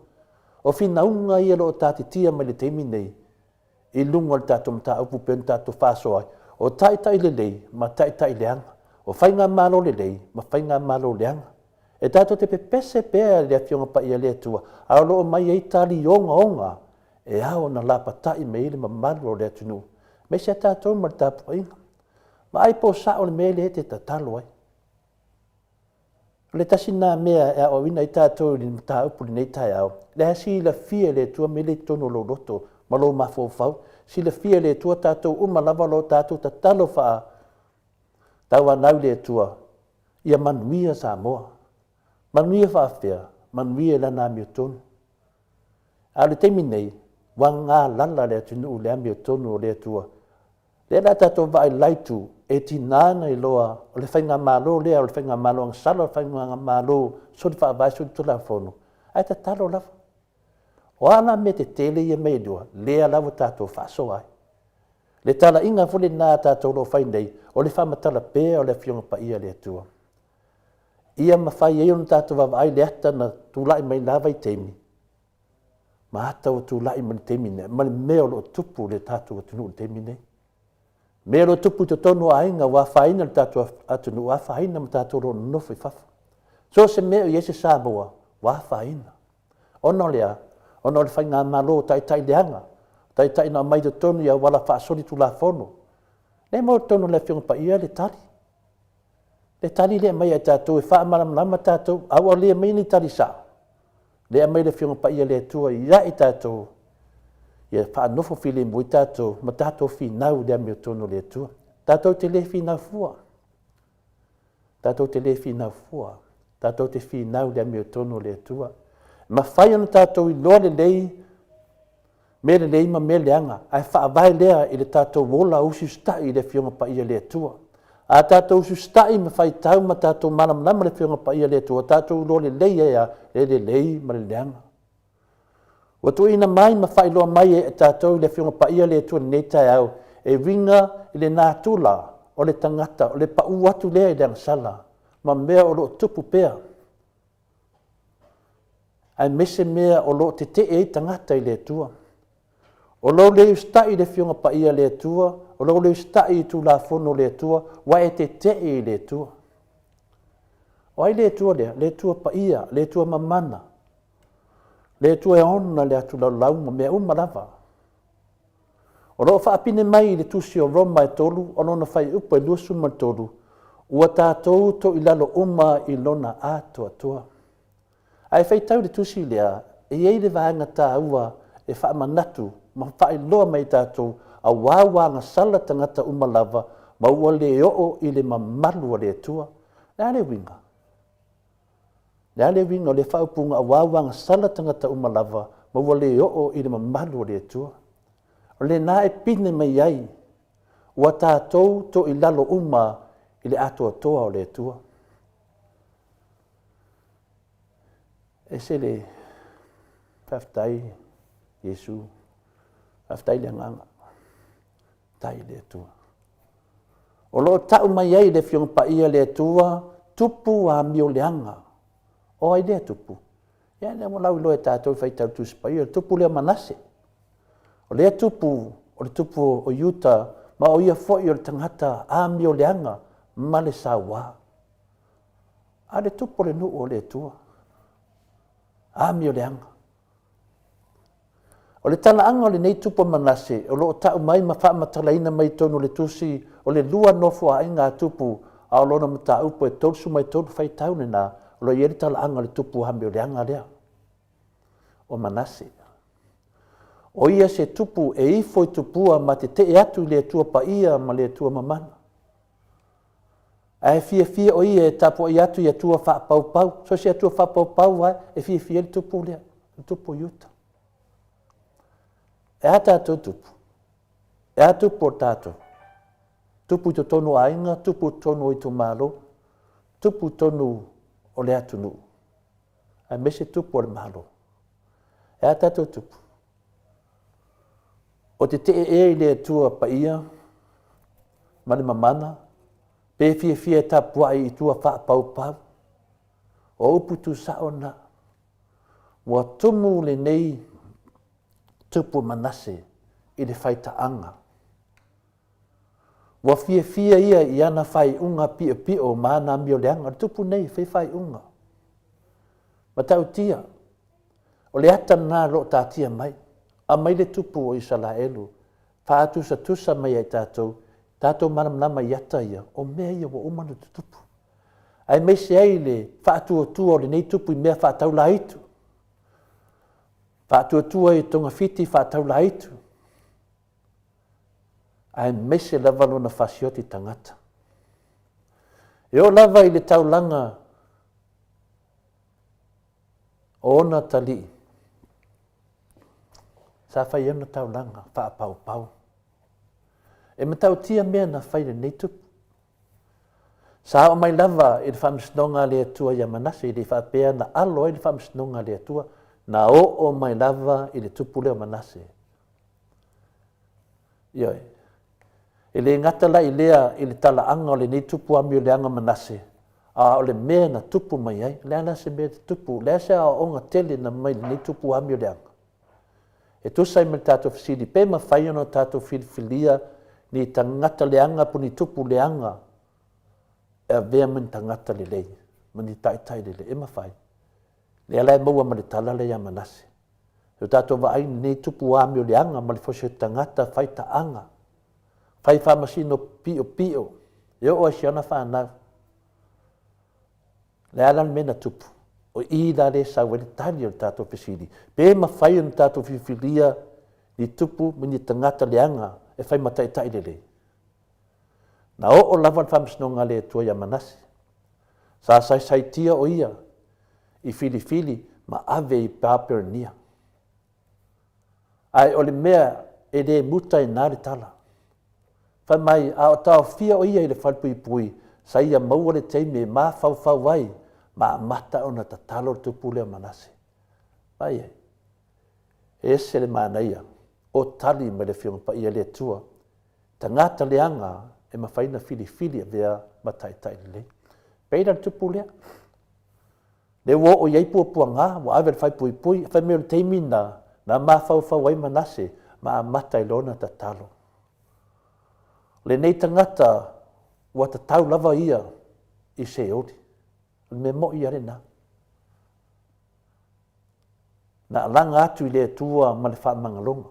O finauga ia o lo o tatitia mai le taimi nei i luga o le tatou mataupu pei ona tatou faasoa ai, o taitai lelei ma taitai leaga, o faigamalo lelei ma faigamalo leaga. E tatou te pepese pea i le Afioga Paia a le Atua, a o lo o mai ai tali ogaoga e ao ona lapatai mai ai le mamalu o le atunuu, aemaise a tatou ma le tapuaiga. Vaai po o sao le mea lea e te tatalo ai. O le tasi lena mea e aoaoina ai tatou i le mataupu i lenei taeao, lea e silafia e le Atua mea lea i totonu o lou loto ma lou mafaufau. Silafia e le Atua tatou uma lava o lo o tatou tatalo faa tauanau i le Atua, ia manuia Samoa. Manuia faafefea? Manuia i lana amiotonu. A o le taimi nei, ua galala le atunuu i le amiotonu o le Atua. Lea la tatou vaai i le la itu, e tiga ona iloa o le faigamalo lea o le faigamalo agasala, o le faigamalo soli faavae, soli tulafono, ae tatalo lava. O a la mea tetele ia mea e lua, lea la ua tatou faasoa ai. Le talaiga foi lena a tatou o lo o fai nei, o le faamatala pea o le Afioga Paia a le Atua. Ia mafai ai ona tatou vaavaai le ata na tulai mai i la vaitaimi, ma ata ua tulai mai le taimi nei, ma le mea o lo o tupu i le tatou atunuu i le taimi nei. Mea o lo o tupu i totonu o aiga ua afaina le tatou atunuu, ua afaina ma tatou o lo o nonofo i fafo. So o se mea o i ai se Samoa, ua afaina. Ona o le a? Ona o le faigamalo taitai leaga, taitai na aumai i totonu i auala faasolitulafono. Lea e maua i totonu o le Afioga Paia le tali. Le tali lea e aumai ia i tatou e faamalamalama tatou, a ua le aumaia ni tali sao. Lea aumai le Afioga Paia a le Atua ia i tatou, ia faanofo filemu ai tatou ma tatou finau i le amiotonu o le Atua. Tatou te le finau fua. Tatou te le finau fua. Tatou te finau i le amiotonu o le Atua. E mafai ona tatou iloa lelei mea lelei ma mea leaga, ae faavae lea i le tatou ola usiusitai i le Afioga Paia a le Atua. A tatou usiusitai ma faitau ma tatou malamalama i le Afioga Paia a le Atua, tatou iloa lelei ai lava le lelei ma le leaga. Ua tuuina mai ma faailoa mai e tatou i le Afioga Paia a le Atua i lenei taeao e uiga i le natura o le tagata, o le pau atu lea i le agasala ma mea o lo o tupu pea, aemaise mea o lo o tetee ai tagata i le Atua. O lou le usitai i le Afioga Paia a le Atua, o lou le usitai i Tulafono o le Atua, ua e tetee i le Atua. O ai le Atua lea? Le Atua Paia, le Atua Mamana, le Atua e ona le atulaulau ma mea uma lava. O lo o faapine mai i le tusi o Roma e 3 o lona fuaiupu e 23, ua tatou toilalo uma i lona atoatoa. Ae faitau i le tusi lea, e i ai le vaega taua e faamanatu ma faailoa mai i tatou, aua ua agasala tagata uma lava ma ua le oo i le mamalu o le Atua. O le a le uiga? O le a le uiga o lea faaupuga aua ua agasala tagata uma lava ma ua le oo i le mamalu o le Atua? O lena e pine mai ai ua tatou toilalo uma i le atoatoa o le Atua. Ese le faafetai Iesu, faafetai le agaga, faafetai i le Atua. O lo o tau mai ai le Afioga Paia le Atua, tupu amioleaga. O ai lea tupu? Ia lea ua lauiloa e tatou i faitau Tusi Paia, o le tupu lea o Manase. O lea tupu, o le tupu o Iuta, ma o ia foi o le tagata amioleaga ma le saua. A o le tupu o le nuu o le Atua, amioleaga. O le talaaga o lenei tupu o Manase o lo o tau mai ma faamatalaina mai i totonu o le tusi o le lua nofoaaiga a tupu, a o lona mataupu e 33 faitau lena, o lo o i ai le talaaga o le tupu amioleaga lea o Manase. O ia se tupu e ifo i tupua ma tetee atu i le Atua Paia ma le Atua Mamana. Ae fiafia o ia e tapuai atu i Atua faapaupau. So o se Atua faapaupau lava e fiafia ai le tupu lea, le tupu o Iuta. E a tatou tupu? E a tupu o tatou? Tupu i totonu o aiga, tupu i totonu o itumalo, tupu i totonu o le atunuu, aemaise tupu o le Malo. E a tatou tupu? O tetee ea i le Atua Paia ma le Mamana, pe fiafia e tapuai i tua faapaupau? O upu tuusao na. Ua tumu lenei tupu Manase i le faitaaga. Ua fiafia ia i ana faaiuga piopio ma ana amioleaga. O le tupu nei e fai faaiuga. Matautia, o le ata lena o lo o taatia mai. Aumai le tupu o Isaraelu, faatusatusa mai ia i tatou, tatou malamalama i ata ia, o mea ia ua uma ona tutupu. Aemaise ai le faatuatua o lenei tupu i mea faataulaitu. Faatuatua i togafiti faataulaitu. Aemaise lava lona fasioti tagata. E oo lava i le taulaga o ona atalii, sa fai ai ona taulaga faapaupau. E matautia mea na fai lenei tupu. Sa oo mai lava i le faamasinoga a le Atua ia Manase, e le faapea na alo ai le faamasinoga a le Atua, na oo mai lava i le tupu lea o Manase. Ioe. E le gata la i lea i le talaaga o lenei tupu amioleaga Manase, a o le mea na tupu mai ai. O le a la se mea na tupu? O le a se aoaoga tele na mai lenei tupu amioleaga? E tusa ai ma le tatou fesili, pe mafai ona tatou filifilia ni tagata leaga po o ni tupu leaga e avea ma ni tagata lelei, ma ni taitai lelei? E mafai. Lea la e maua ma le tala lea ia Manase. E o tatou vaai lenei tupu amioleaga ma le fosi o tagata faitaaga, fai faamasino piopio, e oo ai i si ana fanau. Le a la le mea na tupu? O i la lea e sau ai le tali o le tatou fesili, pe mafai ona tatou filifilia ni tupu ma ni tagata leaga e fai ma taitai lelei? Na oo lava le faamasinoga a le Atua ia Manase. Sa saisaitia o ia i filifili ma ave i Papelonia. Ae o le mea e le muta ai na le tala. Fai mai, a o taofia o ia i le falepuipui, sa ia maua le taimi e mafaufau ai ma amata ona tatalo le tupu lea o Manase. Vaai ai, e ese le manaia o tali mai le Afioga Paia le Atua, tagata leaga e mafai ona filifili avea ma taitai lelei. Pei la le tupu lea. Lea ua oo i ai puapuaga, ua ave i le faaipuipui, fai mai o le taimi lena, na mafaufau ai Manase ma amata ai loa ona tatalo. O lenei tagata ua tatau lava ia i Seoli. O le mea moi lava lena. Na alaga atu i le Atua ma le faamagaloga.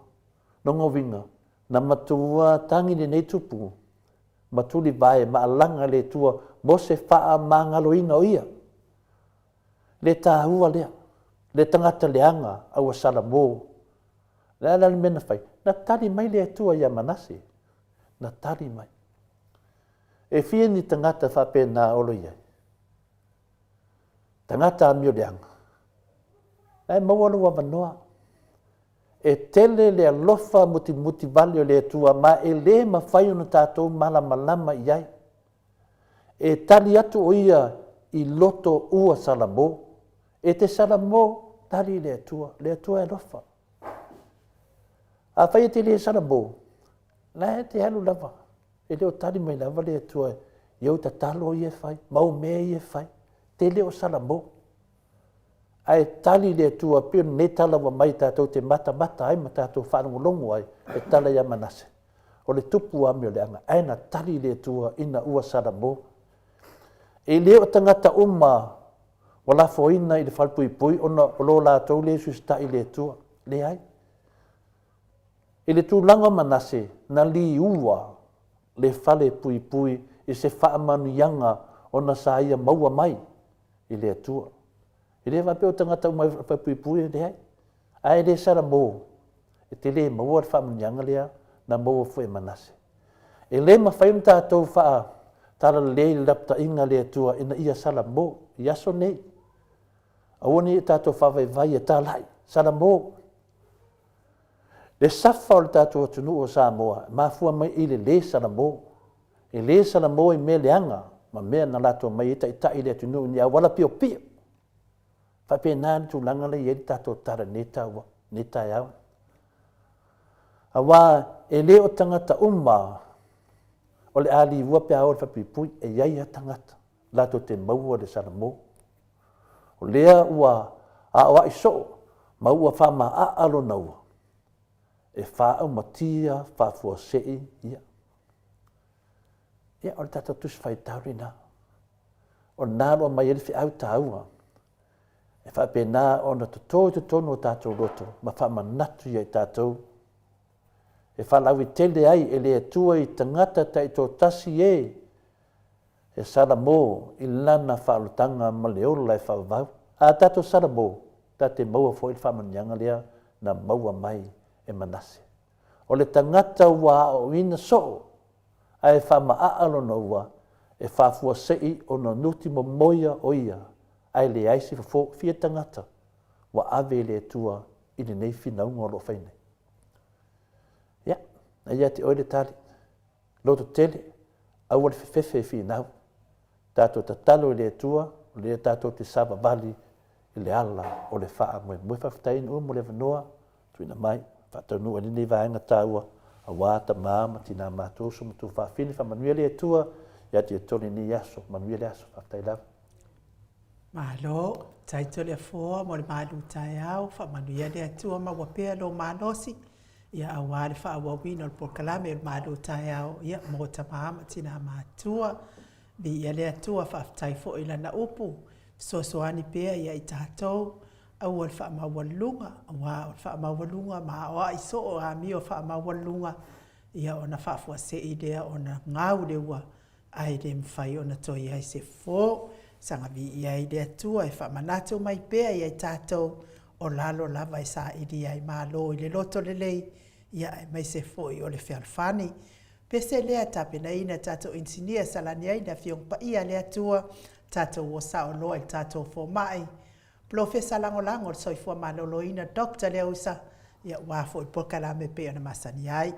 Lona uiga, na matua tagi lenei tupu ma tulivae ma alaga i le Atua mo se faamagaloina o ia. Le taua lea, le tagata leaga a ua salamo. O le a la le mea na fai? Na tali mai le Atua ia Manase. Na tali mai. E fia ni tagata faapena o lo i ai? Tagata amio leaga. La e maua lou avanoa. E tele le alofa mutimuti vale o le Atua ma e le mafai ona tatou malamalama i ai. E tali atu o ia i loto ua salamo. E te salamo, tali le Atua, le Atua e alofa. Afai e te le salamo, la e te alu lava, e le o tali mai lava le Atua i ou tatalo ia e fai, ma ou mea ia e fai. Te le o salamo. Ae tali le Atua pei o lenei tala ua aumai tatou te matamata ai ma tatou faalogologo ai e tala ia Manase. O le tupu amioleaga, ae na tali le Atua ina ua salamo. E le o tagata uma ua lafoina i le falepuipui ona o lo latou le usiusitai i le Atua. Leai. I le tulaga o Manase, na liua le falepuipui i se faamanuiaga ona sa ia maua mai i le Atua. E le faapea o tagata uma e falepuipui, leai. Ae le salamo, e te le maua le faamanuiaga lea na maua foi e Manase. E le mafai ona tatou faatalalelei i le lapataiga a le Atua ina ia salamo i aso nei. Aua ne i tatou faavaivai e talai, salamo. Le safa o le tatou atunuu o Samoa, e mafua mai i le le salamo. E le salamo i mea leaga ma mea na latou omai ai taitai i le atunuu i ni auala piopio. Faapena le tulaga lea e i ai le tatou tala i lenei taua, lenei taeao. Aua e le o tagata uma o le a liua pe a o i le falepuipui, e i ai lava tagata latou te maua le salamo. O lea ua aoai soo ma ua faamaaa lona ua, e faaumatia faafuasei ia. Ia, o le tatou Tusi Faitau lena. O lena o lo o aumai ai le feau taua e faapena ona toto i totonu o tatou loto ma faamanatu ia i tatou e faalauaitele ai e le Atua i tagata taitoatasi e e salamo i lana faaolataga ma le ola e faavavau. A tatou salamo, ta te maua foi le faamanuiaga lea na maua mai e Manase. O le tagata ua aoaoina soo ae faamaaa lona ua, e faafuasei ona nuti momoia o ia, ae leai se fofo fia tagata ua ave i le Atua i lenei finauga o lo o fai nei. Ia, na ia te oe le tali. Loto tele, aua le fefefe i finau. Tatou tatalo i le Atua, o lea tatou te savavali i le ala o le faamoemoe. Faafetai ina ua mo le avanoa tuuina mai, faataunuu ai lenei vaega taua aua tama ma tina matua, uso ma tuafafine. Faamanuia le Atua ia te outou i lenei aso. Manuia le aso. Faafetai lava. Malo, tai Toleafoa mo le malu taeao, faamanuia le Atua maua pea lou malosi, ia aua le faaauauina o le polokalame o le malu taeao, ia mo tama ma tina matua. Viia le Atua, faafetai foi i lana upu, fesoasoani pea ia i tatou, aua le faamaualuluga, aua o le faamaualuga ma aoai soo amio faamaualuluga, ia ona faafuasei lea ona gau le ua ae le mafai ona toe i ai se fofo. Saga viia ai le Atua e faamanatu mai pea ia i tatou o lalo lava e saili ai Malo i le loto lelei, ia aemaise foi o le fealofani. Pese lea tapenaina tatou inisinia salani ai le Afioga Paia a le Atua, tatou o sao loa i le tatou fomai, Polofesa Lagolago o le Soifua Maloloina Doctor Leausa, ia aua foi polokalame e pei ona masani ai.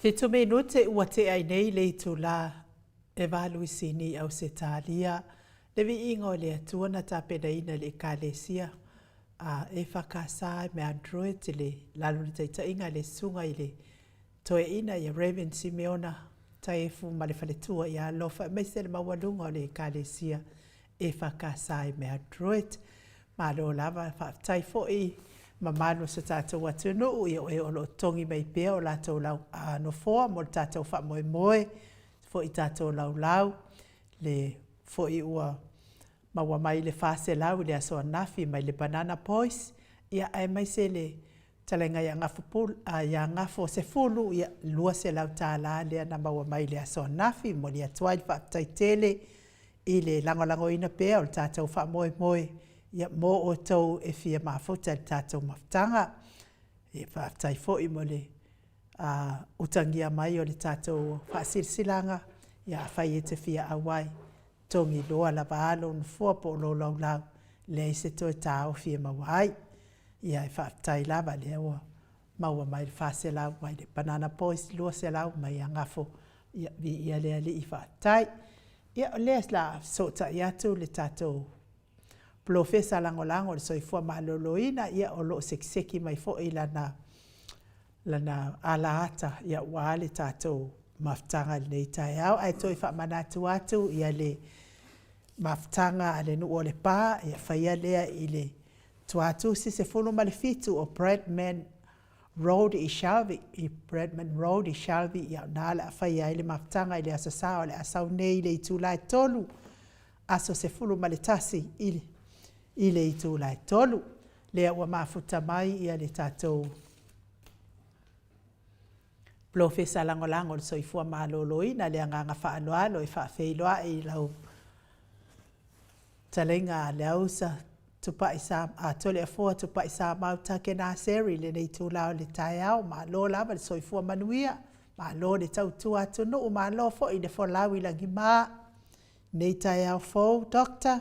Fitu minute ua tea ai nei le itulā e valu i Sini, Ausetalia, le viiga o le Atua na tapenaina e le Ekalesia. A EFKS e mea Android le lalo le taitaiga a le Susuga i le Toeaina ia Rev. Simeona Taefu ma le faletua ia Alofa aemaise le maualuga o le Ekalesia EFKS i Madrid. Malo lava, faafetai foi mamalu o so tatou atunuu, ia o e o lo o togi mai pea o latou lau, a, nofoa mo le tatou faamoemoe, foi tatou laulau, le foi ua maua mai le 400 i le aso ananafi mai le Banana Boys, ia aemaise le Talaiga ia Gafo Pule, a, ia Gafo Sefulu, ia, $200 lea na maua mai i le aso ananafi. E momoli atu ai le faafetai tele i le lagolagoina pea o le tatou faamoemoe, ia, mo outou e fia mafuta i le tatou mafutaga. Ia, faafetai foi mo le a, utagia mai o le tatou faasilasilaga, ia afai e te fia auai, togi loa lava a lou nofoa po o lou laulau, leai se toe taofi e maua ai. Ia e faafetai lava lea ua maua mai le 400 mai le Banana Boys, 200 mai ia Gafo, ia viia le Alii faafetai. Ia o lea o le a fesootai atu le tatou Polofesa Lagolago o le Soifua Maloloina, ia o lo o sekiseki mai foi lana lana alaata ia aua le tatou mafutaga i lenei taeao. Ae toe faamanatu atu ia le mafutaga a le nuu o Lepa, ia faia lea i le Tuatusi 17 o Bradman Road i Shelby, i Bradman Road i Shelby, ia o na o le a faia ai le mafutaga i le Aso Sa o le a sau nei i le itula e 3, aso 11 i le i le itula e 3. Lea ua mafuta mai ia le tatou Polofesa Lagolago o le Soifua Maloloina, le agaga faaaloalo e faafeiloai i lau Fetalaiga a Leausa Tupai Sa, a Toleafoa Tupai Samau Take Naseri i lenei itula o le taeao. Malo lava le soifua manuia, malo le tautua atunuu, malo foi le folau i lagima i lenei taeao fou. Doctor.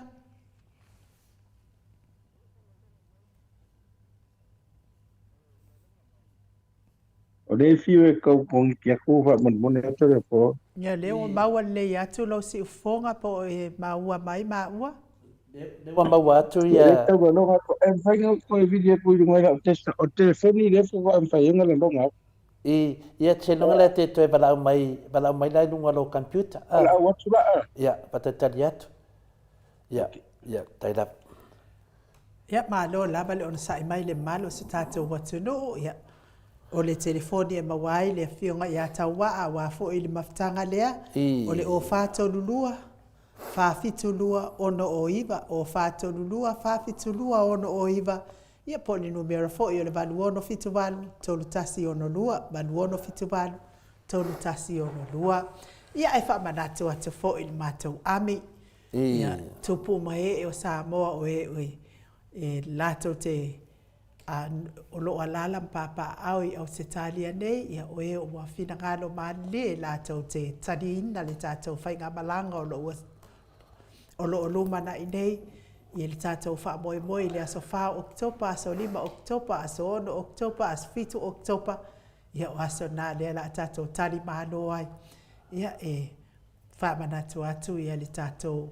O lea e fiu e tau koneti atu faamolemole atu le apo. Ia o lea ua maua lelei atu lou siufofoga po o e maua mai maua. Lea ua maua atu ia. Lea tau laloga atu. E mafai ona ou toe vili atu i luga i lau desktop. O le telefoni lea faatoa mafai ai ona laloga atu. I, ia seiloga lea te toe valaau mai, valaau mai la i luga o lou computer. Valaau atu la a? Ia, faatalitali atu. Ia, ia, tai lava. Ia, malo lava le onosai mai le mamalu o si tatou atunuu. Ia, o le telefoni e maua ai le afioga ia Tauaa aua foi le mafutaga lea, o le 0432 472 609, 0432 472 609, ia po o le numera foi o le 8678 3162, 8678 3162. Ia, ae faamanatu atu foi i le matou ami, Ia, tupu ma ee o Samoa o e e latou te a, o lo o alaala ma papaaao i Ausetalia nei, ia o e ua finagalo malilie latou te taliina le tatou faigamalaga o lo o o lo o lumanai nei i le tatou faamoemoe i le aso 4 o Oketopa, aso 5 o Oketopa, aso 6 o Oketopa, aso 7 o Oketopa, ia o aso na lea o le a tatou tali malo ai. Ia e Faamanatu atu ia le tatou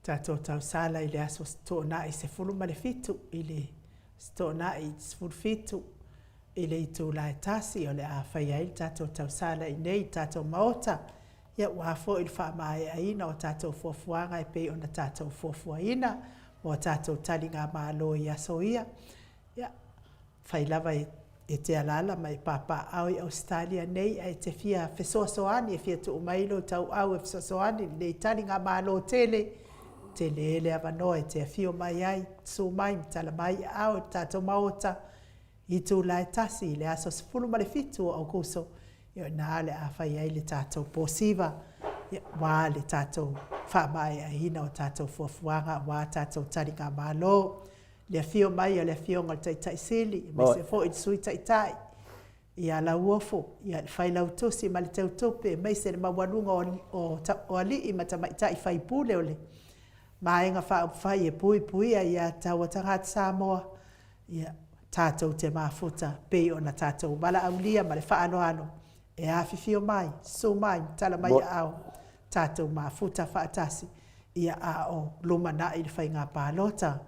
tatou tausala i le aso Toonai 17 i le Toonai 17 i le itula e 1 o le a faia ai le tatou tausala i nei i le tatou Maota, ia aua foi le faamaeaina o tatou fuafuaga e pei ona tatou fuafuaina mo a tatou taligamalo i aso ia. Ia, fai lava e te alaala ma e papaaao i Ausetalia nei ae e te fia fesoasoani, e fia tuu mai lou tauau e fesoasoani i lenei taligamalo tele, tele le avanoa e te afio mai ai, susu mai ma tala mai aao i le tatou Maota i itula e 1 i le aso 17 o Aokuso, ia o ina o le a fai ai le tatou posiva, ia, aua le tatou faamaeaina o tatou fuafuaga aua tatou taligamalo. Le afio mai o le Afioga i le Taitai Sili, aemaise foi le Sui Taitai, ia Lauofo, ia le Failautusi ma le Teutupe, aemaise le maualuga o, o alii ma tamaitai faipule o le Vaega Faaupufai e puipuia ia taua tagata Samoa, ia tatou te mafuta pei ona tatou valaaulia ma le faaaloalo e afifio mai, susu mai ma tala mai aao, tatou mafuta faatasi, ia a o lumanai le faiga palota.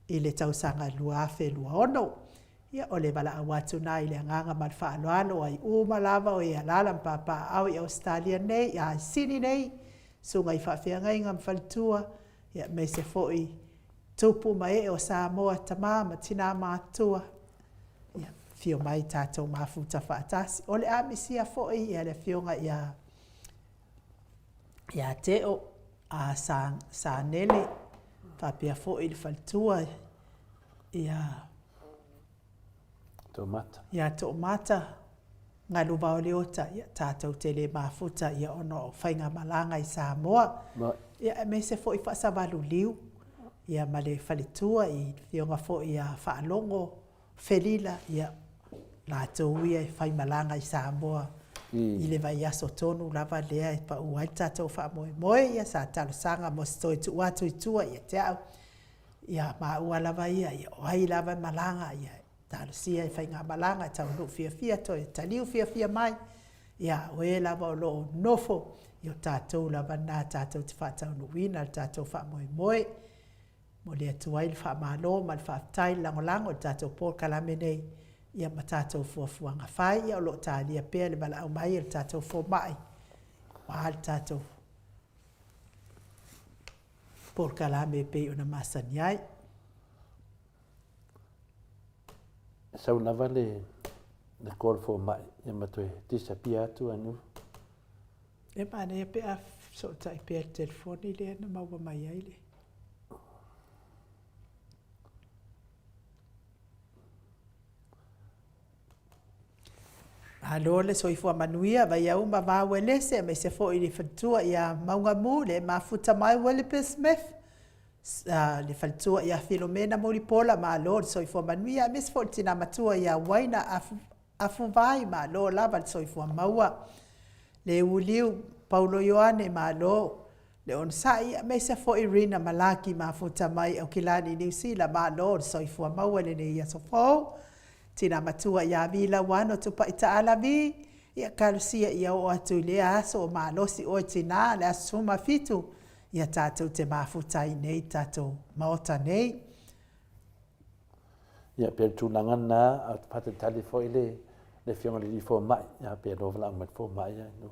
i le tausaga 2026. Ia, o le valaau atu na i le agaga ma le faaaloalo ai uma lava o e alaala ma papaaao i Ausetalia nei, i Sini nei, susuga i faafeagaiga ma faletua, ia, aemaise foi tupu ma ee o Samoa, tama ma tina matutua, ia, afio mai tatou mafuta faatasi. O le a misia foi ia le afioga ia ia Teo a Sanele, faapea foi le faletua ia Toomata. Ia Toomata, Galuvaoleota, ia tatou te le mafuta ia ona o faigamalaga i Samoa. Ia aemaise foi Faasavaluliu ia ma le faletua i le afioga foi ia Faalogo Felila, ia latou ia e faimalaga i Samoa i le vaiaso tonu lava lea e pau ai le tatou faamoemoe. Ia sa talosaga mo se toe tuu atu i tua ia te au, ia maua lava ia, ia o ai lava e malaga, ia talosia e faigamalaga e taunuu fiafia, toe taliu fiafia mai, ia o e lava o lo o nofo, ia o tatou lava na tatou te faataunuuina le tatou faamoemoe. Momoli atu ai le faamalo ma le faafetai, le lagolago i le tatou polokalame nei, ia ma tatou fuafuaga fai. Ia o lo o talia pea le valaau mai a le tatou fomai aua le tatou polokalame e pei ona masani ai. E sau lava le call fomai ia ma toe disappear atu a nu. E manaia pe a fesootai pea i le telefoni lea na maua mai ai le. Malo le soifua manuia, Vaiauma Vauelese, aemaise foi le faletua ia Maugamu, le mafuta mai Willipe Smith, le faletua ia Filomena Mulipola, malo le soifua manuia, aemaise foi le tina matua ia Uaina Afuvai, malo lava le soifua maua. Le Uliu, Paulo Ioane, malo le onosai, aemaise foi Rina Malaki, mafuta mai Aukilani, Niu Sila, malo le soifua maua i lenei aso fou. Tina matua ia Vi Lauano Tupai Taala Vi, ia talosia ia oo atu i lea aso o malosi oe tina, le aso 17, ia tatou te mafuta ai nei tatou Maota nei. Ia, pei o le tulaga lena, a o faatalitali foi le le Afioga i le Alii Fomai, ia, pe loa valaau mai le fomai, ia, no.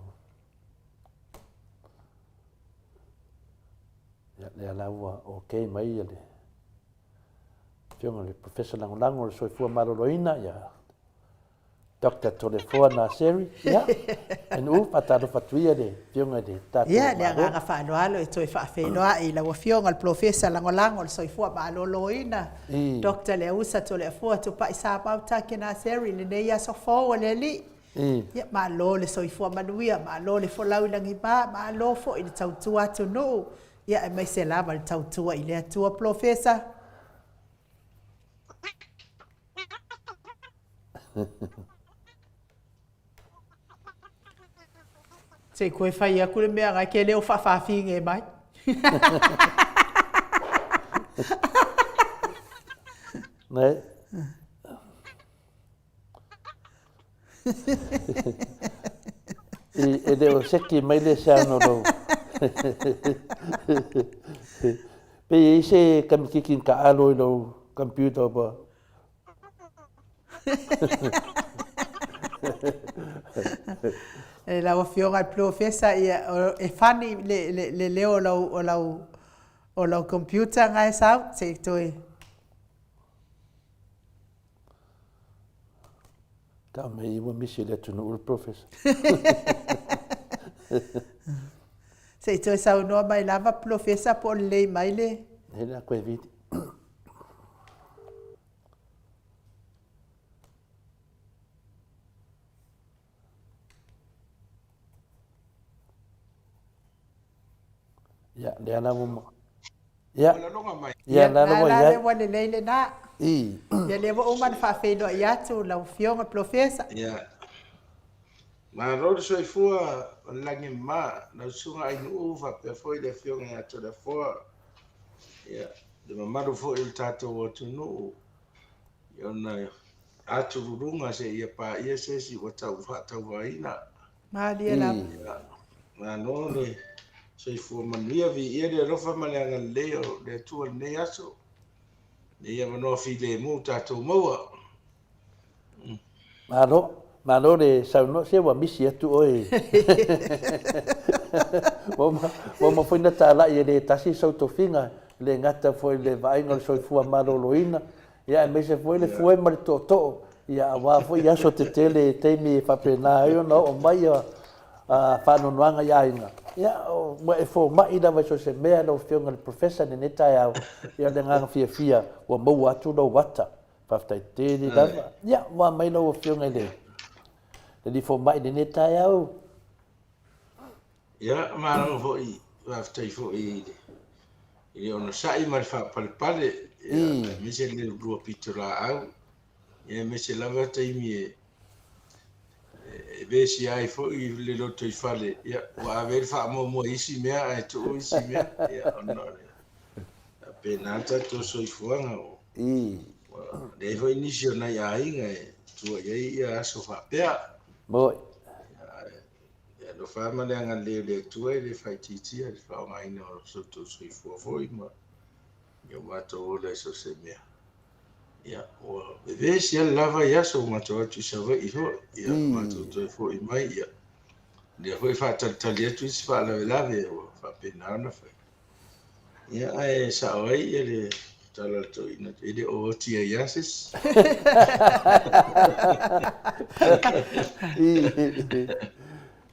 Ia, lea la ua okay mai ia le Afioga i le Professor Lagolago o le Soifua Maloloina, ia, Doctor Toleafoa Naseri, ia, NU, faatalofa atu ia le Afioga i le tatou Ia, le agaga faaaloalo e toe faafeiloai i lau Afioga le Polofesa Lagolago o le Soifua Maloloina, Doctor Leausa Toleafoa Tupai Samau Take Naseri i lenei aso fou o le Alii. Ia, malo le soifua manuia, malo le folau i lagima, malo foi le tautua atunuu, ia aemaise lava le tautua i le Atua. Polofesa. Se i koe fai aku le mea ngai ke leo faafaafige mai. Nei. E le o seki mai le sound o lou. Pe i ai se kamikiki na taalo i lou computer pa. E lau Afioga i le Polofesa, ia, e funny le, le, le leo o lau, o lau, o lau computer nga e sau, se i toe... Tau mai ua misi i le atunuu le Polofesa. Se i toe saunoa mai lava Polofesa po o lelei mai le... Nei le a koe vili. Ia, lea la ua ma... Ia, ia, la la ua iai. Ua lelei lena. Ia, lea ua uma ona faafeiloai atu lau Afioga Polofesa. Ia. Malo le soifua o le lagi e mama, lau Susuga Ainuu faapea foi le Afioga ia Toleafoa. Ia, le mamalu foi o le tatou atunuu i ona atululuga seia paia se isi ua tau faatauvaina. Malie lava. Ia, malo le soifua manuia, viia le alofa ma le agalelei o le Atua i lenei aso. Lenei avanoa filemu tatou maua. Malo, malo le saunoa, se ua misi atu oe. Ua uma, ua uma foi na talai e le tasi sou tofiga, e le gata foi i le vaaiga o le soifua maloloina, ia aemaise foi le fue ma le tootoo, ia aua foi aso tetele i taimi e faapena ai ona oo mai ia faanoanoaga i aiga. Ia, ua e fomai lava i so o se mea lau Afioga i le Professor i lenei taeao, ia o le agaga fiafia ua maua atu lou ata. Faafetai tele lava. Ia, ua mai lau Afioga i le Alii Fomai i lenei taeao. Ia, malo foi, faafetai foi i le, i le onosai ma le faapalepale, ia, aemaise le lua pitolaau, ia, aemaise lava taimi e, e vesia ai foi le lotoifale, ia, ua ave ai le faamuamua i isi mea ae tuu isi mea, ia, ona o le faapena le tatou soifuaga, ua leai foi nisi o nai aiga e tua i ai ia aso faapea. Moi. Ia alofa ma le agalelei o le Atua e le faaitiitia i le faaaogaina o so outou soifua foi ma o matou ola i so o se mea. Ia, ua vevesi lava le lava i aso ua matou atu i Savaii foi, ia, matou toe foi mai, ia, lea foi e faatalitali atu isi faalavelave ua faapena ona fai. Ia, ae sao ai ia le tala a le toeaina, e le o oti ai lava se isi.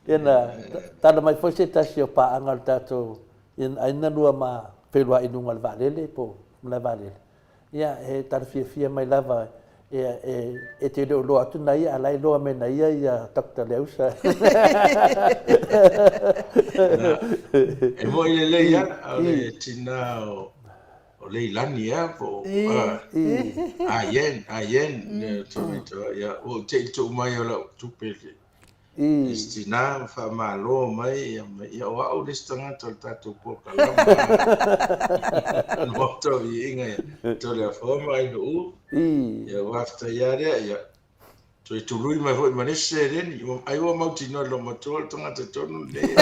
Ia na tala mai foi se tasi o paaga o le tatou, ai na lua ma feiloai i luga o le vaalele po o malae vaalele. Ia, he tala fiafia mai lava, ia, e te le o iloa atu na ia, a la e iloa mai na ia ia Doctor Leausa. E moni lelei lava, o le tina o Leilani ea po o Ayen, Ayen, le tamaiti, ia, ua ou te i tuu mai o lau tupe i le isi tina ma faamalo mai, ia, ia o au le isi tagata o le tatou polokalama. Maota o viiga ia, Toleafoa ma Ainuu. Ia, faafetai lava lea, ia, toe tului mai foi ma le isi seleni. Ai ua mautinoa e lou matua le tagata tonu lenei.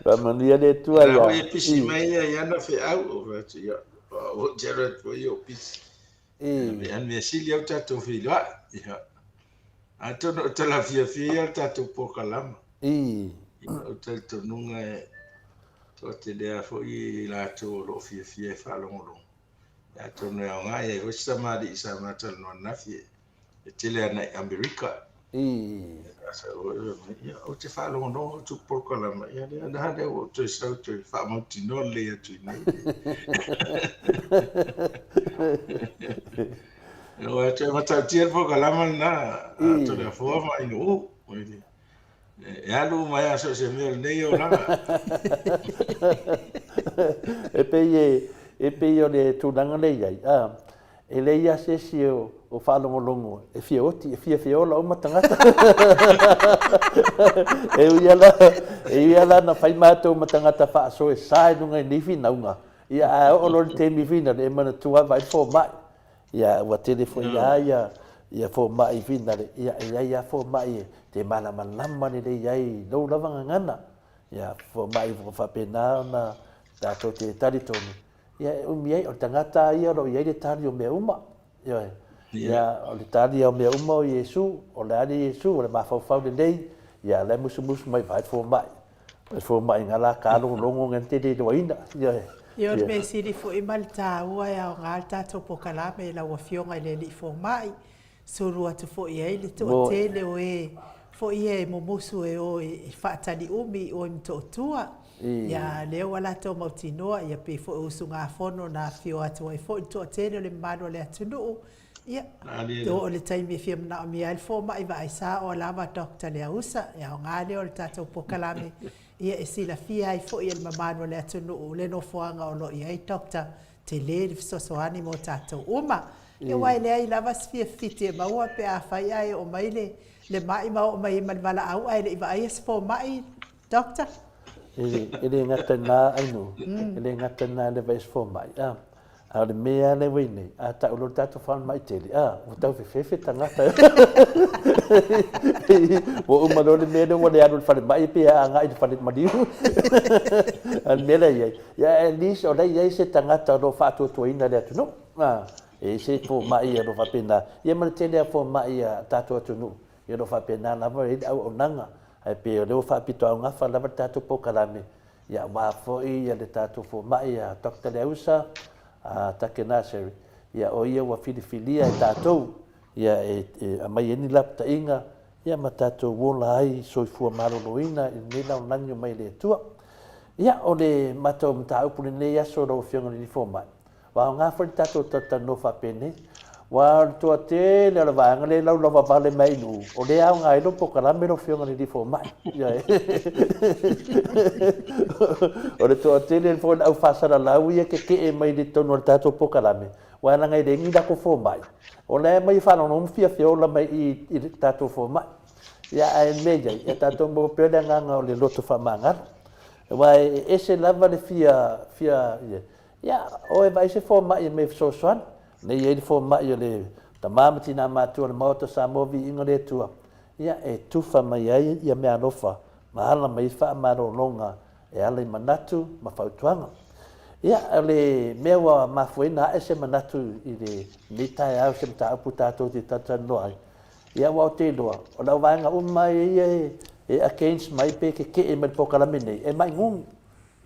Faamanuia le Atua ia. Ia pisi mai ia i ana feau, o fai atu, ia, ua ou te alu atu foi o pisi. Mea mea sili au tatou feiloai. Ia. Atonu o tala fiafia ia le tatou polokalama. Ia, o talitonuga e toatele lava foi i latou o lo o fiafia e faalogologo. Ia, atonu e aoga, e i ai foi si tamalii sa ma talanoa ananafi e tele ana i Amerika. Ia, ou te faalogologo atu i polokalama, ia lea la lea ua ou toe sau toe faamautinoa lelei atu i inei. Ua toe matautia le polokalama lena a Toleafoa ma Ainuu. E alu uma ai lava so o se mea o lenei olaga. E pei e, e pei o le tulaga lea e i ai, a, e leai lava se isi o, o faalogologo e fia oti, e fia fia ola uma tagata. E ui lava la, e ui lava la na fai matou ma tagata faasoa e sa i luga i nei finauga, ia ae oo loa i le taimi finale e manatua lava ai le fomai. Ia ua tele foi lava ia ia fomai finale, ia e i ai lava fomai e te malamalama lelei ai i lou lava gagana. Ia fomai ua faapena ona tatou te talitonu, ia e umi ai, o le tagata lava ia o lo o i ai le tali o mea uma. Ioe. Ia o le tali o mea uma o Iesu, o le a le Iesu, o le mafaufau lelei, ia o la e musumusu mai vae le fomai. E fomai nga la ka logologo nga te le iloaina. Ioe. Ia o le mea sili foi ma le taua e aoga le tatou polokalame i lau Afioga i le Alii Fomai, sulu atu foi ai le toatele o e foi ia e mumusu e o e faatali umi i o i Motootua. Ia lea ua latou mautinoa, ia pei foi o usugafono na afifio atu ai foi le toatele o le mamalu o le atunuu. Ia, oo i le taimi e fia manaomia ai le fomai vaai sao lava Doctor Leausa, e aoga lea o le tatou polokalame, ia e silafia ai foi e le mamalu o le atunuu le nofoaga o lo o i ai Doctor, tele le fesoasoani mo tatou uma. Ia aua e leai lava se fiafiti e maua pe afai ae oo mai le le mai ma oo mai ai ma le valaau ae le i vaaia se fomai, Doctor. E le gata i lena Ainuu, e le gata i lena le vaai i se fomai, a. A o le mea lea ua i nei, a tau loa le tatou falemai tele, a, ua tau fefefe tagata. Ua uma loa le mea lea ua le alu i le falemai pe a agai i le fale maliu. A o le mea la e i ai, ia at least o la e i ai se tagata o lo o faatuatuaina le atunuu. A, e i ai se fomai o lo o faapena, ia ma le tele lava o fomai a tatou atunuu, ia o lo o faapena lava e i ai le auaunaga. Ae pei o lea ua faapitoaugafa lava le tatou polokalame, Ia aua foi ia le tatou fomai a Doctor Leausa a Take Nursery, ia o ia ua filifilia e tatou ia e aumai ai ni lapataiga ia ma tatou ola ai soifua maloloina i lenei lalolagi o mai e le Atua. Ia o le matou mataupu i lenei aso lau Afioga i le Alii Fomai, Ua aoga foi le tatou talatalanoa faapenei, aua o le toatele o le vaega lea e laulauavale mai i Nu'u, o lea e aoga ai lou polokalame lau Afioga i le Alii Fomai. O le toatele foi o le au faasalalau ia e tetee mai i totonu o le tatou polokalame, aua leaga e leai ni latou fomai, o la e aumai e faalogologo ma fiafia ola mai i i le tatou fomai. Ia ae o le mea e i ai, ia tatou maua pea le agaga o le loto faamagalo, aua e ese lava le fia, fia, Ia, o e vaai se fomai e mea fesoasoani. Nei i ai le fomai o le tama ma tina matua o le Maota Samoa Viiga le Atua, ia e tufa mai ai ia meaalofa ma ala mai ai faamalologa e ala i manatu ma fautuaga. Ia, o le mea ua mafua ai ona ae se manatu i lenei taeao i se mataupu tatou te talatalanoa ai, ia aua ou te iloa, o lau vaega uma ia e against mai pe keke'e mai i le polokalame nei, e ma'i gugu.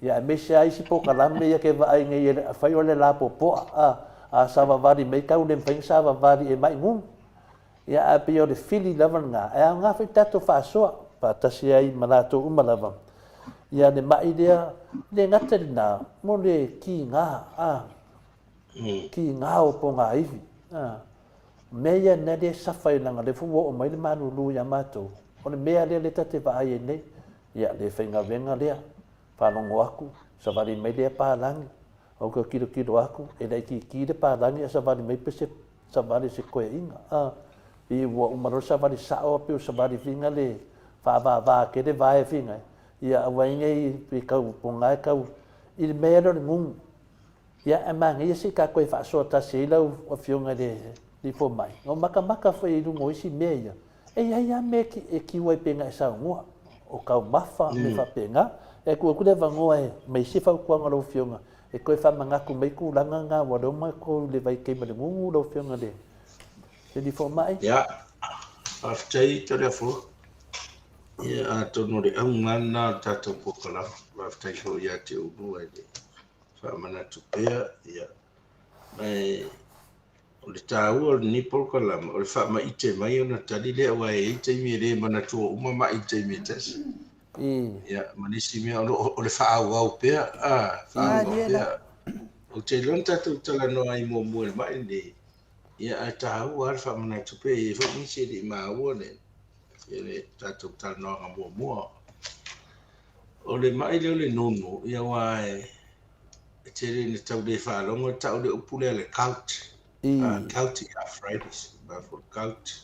Ia aemaise lava isi polokalame ia ke vaai nei e fai o le lapopoa a, a savavali mai tau le mafai ona savavali e mai gugu. Ia ae pei o le fili lava lena, e aoga foi le tatou faasoa faatasi ai ma latou uma lava. Ia le mai lea, le gata i lena, mo le kiga, a, kiga o pogaivi. A, mea ia na lea e safa ai leaga o lea foi ua oo mai le malulu ia matou, o le mea lea lea ta te vaai ai nei, Ia, le faigaluega lea. Faalogo atu, savali mai lea palagi. Ou toe tilotilo atu, e laitiiti le palagi ae savali mai pe se savali o se toeaina. A, pei ua uma loa le savali sao pei ua savali figa le faavava tele vae figa. Ia aua ai nei pei tau poga e tau i le mea lea o le gugu. Ia, ae manaia se i ta toe faasoa tasi ai lau Afioga i le Alii Fomai, na ou matamata foi i luga o isi mea ia, e i ai lava mea e tiu ai pei ona e saunoa, o taumafa, mea faapena. Ae tuu atu le avanoa e aumai se fautuaga a lau Afioga e toe faamanatu mai tulaga na aua o lea ua matou i le vaitaimi o le gugu lau Afioga i le Alii Fomai. Ia, faafetai Toleafoa. Ia, atonu o le auga lava lena o le tatou polokalame. Faafetai foi ia te oulua i le faamanatu pea, ia, ma e, o le taua o lenei polokalame, o le faamaite mai ona tali lea, aua e i ai taimi e le manatua uma mai i le taimi e tasi. Ia, ma nisi mea, o le faaauau pea, a, faaauau pea. Ou te iloa na tatou talanoa ai muamua i le mai lenei, ia, ae taua lava le faamanatu pea, e i ai foi nisi e le i maua le, ia le tatou talanoaga muamua. O le mai lea o le nunu, ia aua e, e tele ina tau le faalogo e tau le upu lea le gout. Gouty arthritis, ma foi gout.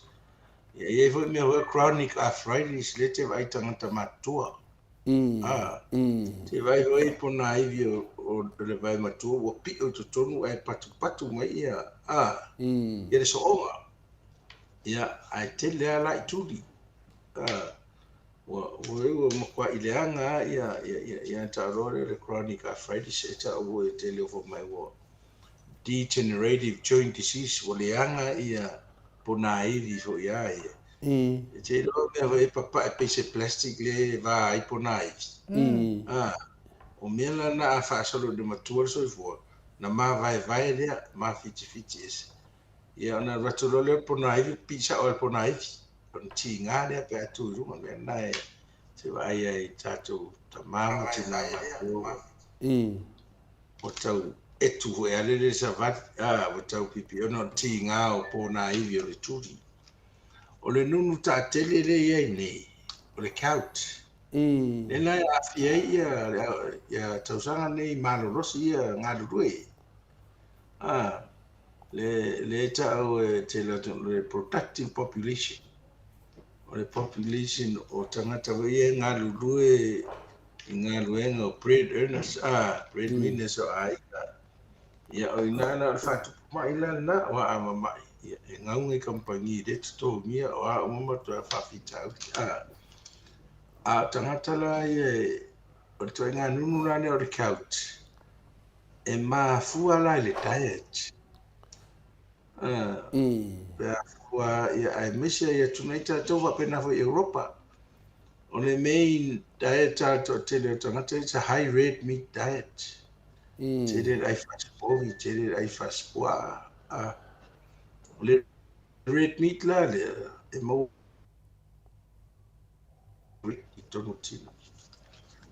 Ia, e i ai foi mea foi chronic arthritis lea te vaai tagata matutua. Te vaai foi pona ivi o, o le vae matua ua pio i totonu ae patupatu mai ia, ia le sooga. Ia, ae tele lava la i tuli. Ua ua ua matuai leaga lava ia ia ia ia tauloa lea o le chronic arthritis e tau e tele o fomai ua degenerative joint disease ua leaga ia ponaivi foi a ia. E te iloa mea foi e papae pei se plastic lea e va ai ponaivi. O mea la na a faasolo i le matua le soifua, na mavaevae lea, mafitifiti ese. Ia ona alu atu loa lea o le ponaivi, pipii sao lava i le ponaivi. Ona tiga lea pe a tu i luga, mea lena e te vaai ai i tatou tama ma tina matutua ua tau etu foi lava lele le savali, a, ua tau pipii ona o le tiga o ponaivi o le tuli. O le nunu taatele lea e i ai nei, o le gout. Lea la e aafia ai ia tausaga nei malolosi ia galulue. A, le, le tau e tele atu o le productive population. O le population o tagata foi ia e galulue i galuega o bread earners, a, bread winners o aiga. Ia, o i ina la o le faatupu ma'i la lena, aua a mama'i, ia, e gauga i kamupani e le totogia, o a uma matuai faafitauli. A, a o tagata la ia e, o le ituaiga nunu la lea o le gout, e mafua la i le diet. A, pe a fua, ia, aemaise ai atu nei tatou faapena foi i Europa. O le main diet a le toatele o tagata, it's a high red meat diet. Tele le ai fasipovi, tele le ai fasipuaa. A, o le red meat la lea, e maua i totonu o le tino.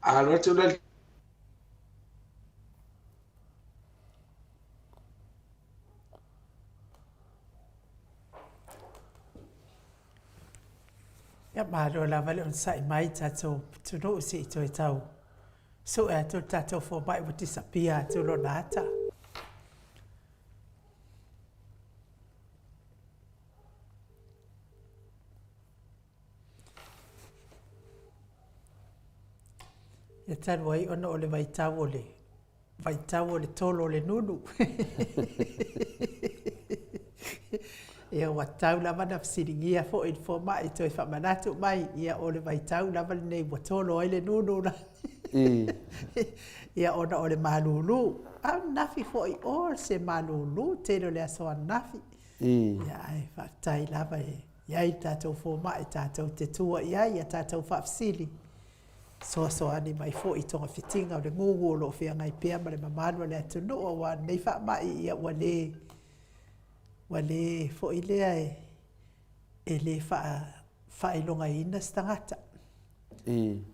A alu atu la i le Ia, malo lava le onosai mai tatou atunuu se i toe tau sue atu le tatou fomai ua disappear atu lona ata. Ia talu ai ona o le vaitau o le vaitau o le tolo o le nunu. Ia ua tatau lava ona fesiligia foi i le fomai e toe faamanatu mai, ia o le vaitau lava lenei ua tolo ai le nunu la. Ia ona o le malulu. A o ananafi foi o se malulu tele o le aso ananafi. Ia ae faafetai lava e i ai le tatou fomai tatou te tua i ai ia tatou faafesili fesoasoani mai foi i togafitiga o le gugu o lo o feagai pea ma le mamalu o le atunuu aua o lenei faamai ia ua le ua le foi lea e e le faailogaina se tagata.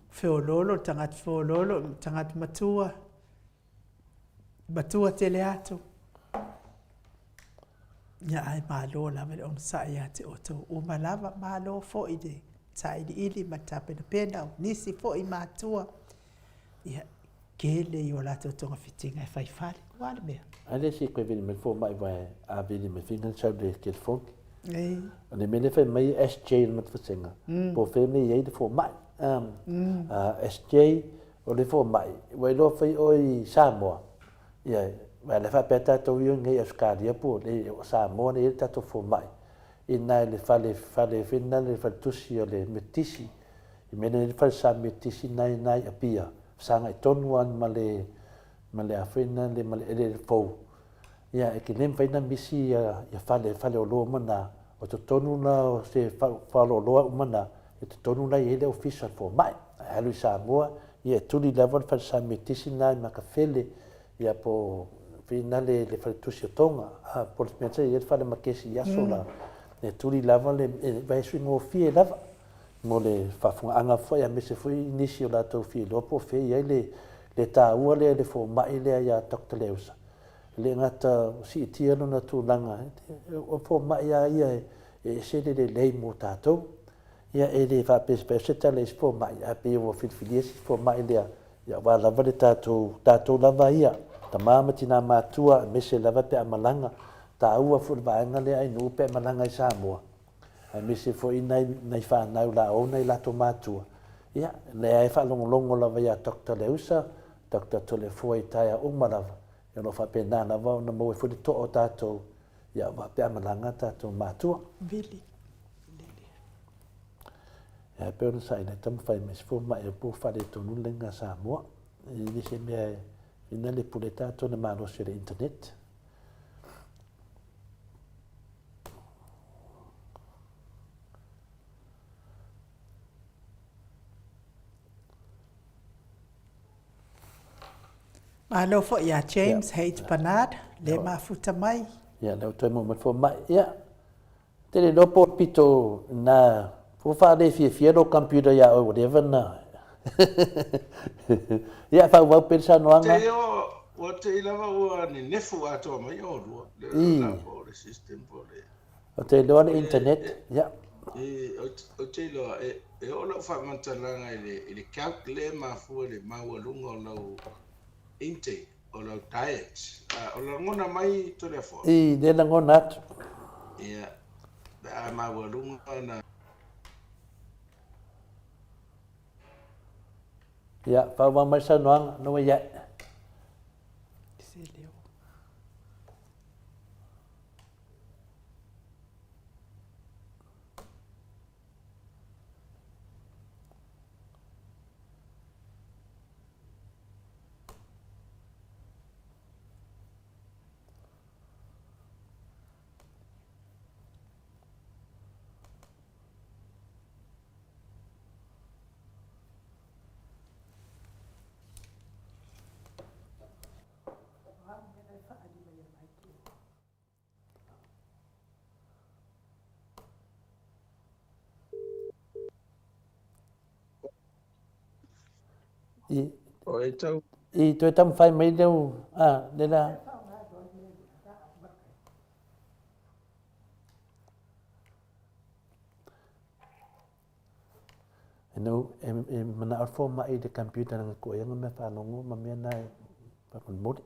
Feoloolo le tagata feoloolo, tagata matua, matua tele atu. Ia ae malo lava le onosai ia te outou uma lava, malo foi le sailiili ma le tapenapena o nisi foi matua, ia tele i o latou togafitiga e fai fale. Ua a le mea? Ai le isi koe vili mai fomai vai a vili mai finga sau le telefoni. O le mea lea fai mai SJ le matafasega, po o fea mea i ai le fomai. SJ o le fomai, ua iloa fai oe i Samoa, Ia, aua o lea faapea tatou ia nei i Ausetalia po o Samoa lea e i ai le tatou fomai, i ina i le fale, fale foi lena le faletusi o le Metotisi, i mea lea e i ai le falesa Metotisi lena i ina i Apia, fesagai tonu lava ma le, ma le a foi lena ma le eleele fou. Ia, e le mafai ona misi ia fale, faleoloa uma na, o totonu la o se faleoloa uma na, i totonu la e i ai le ofisa o le fomai. Ae alu i Samoa, ia e tuli lava le falesa Metotisi lena i Makafele, ia po o fina le, le faletusi o Tonga, a, po o le mea sa i ai le fale makesi i aso la, e tuli lava le, e vae suigofie lava mo le faafofogaaga foi aemaise foi nisi o latou fia iloa po o fea e i ai le, le taua lea i le fomai lea ia Doctor Leusa. E le gata o siitia lona tulaga, o fomai lava ia e ese le lelei mo tatou. Ia e le faapea se se tala i isi fomai, ae pei ua filifilia si fomai lea, ia aua lava le tatou, tatou lava ia, tama ma tina matua, aemaise lava pe a malaga, taua foi le vaega lea ai nuu pe a malaga i Samoa, aemaise foi nai, nai fanau la o nai latou matua, ia, lea e faalogologo lava ia Doctor Leusa, Doctor Toleafoa i taeao uma lava, ia o lo o faapena lava ona maua ai foi le toa o tatou, ia aua pe a malaga tatou matua. Vili. Ia pei ona saili ai taumafai mai se fomai po o faaletonu le laina a Samoa. E le se mea e ina le pule tatou i le malosi o le internet. Malo foi ia James H. Bernard, le mafuta mai. Ia, lea ua toe maua mai le fomai. Ia, te le iloa po o le pito na ua faalefiafia lou computer ia oe ua leva na Ia, faaauau pea le saunoaga. Te o, ua te i lava ua nenefu atoa mai oulua. Le o la po o le system po o le... Ou te iloa le internet, ia. Ou te iloa, e oo lau faamatalaga i le, i le calc lea e mafua i le maualuga o lau intake, o lau diet. O lagona mai Toleafoa? I, lea e lagona atu. Ia, pe a maualuga na... Ia, faaauau mai le saunoaga, no way yet. Se leo. I, O e tau. I toe taumafai mai leu, a, le la. E no, e, e manao le fomai i le computer langa ko ia mea faalogo ma mea na e faamolemole.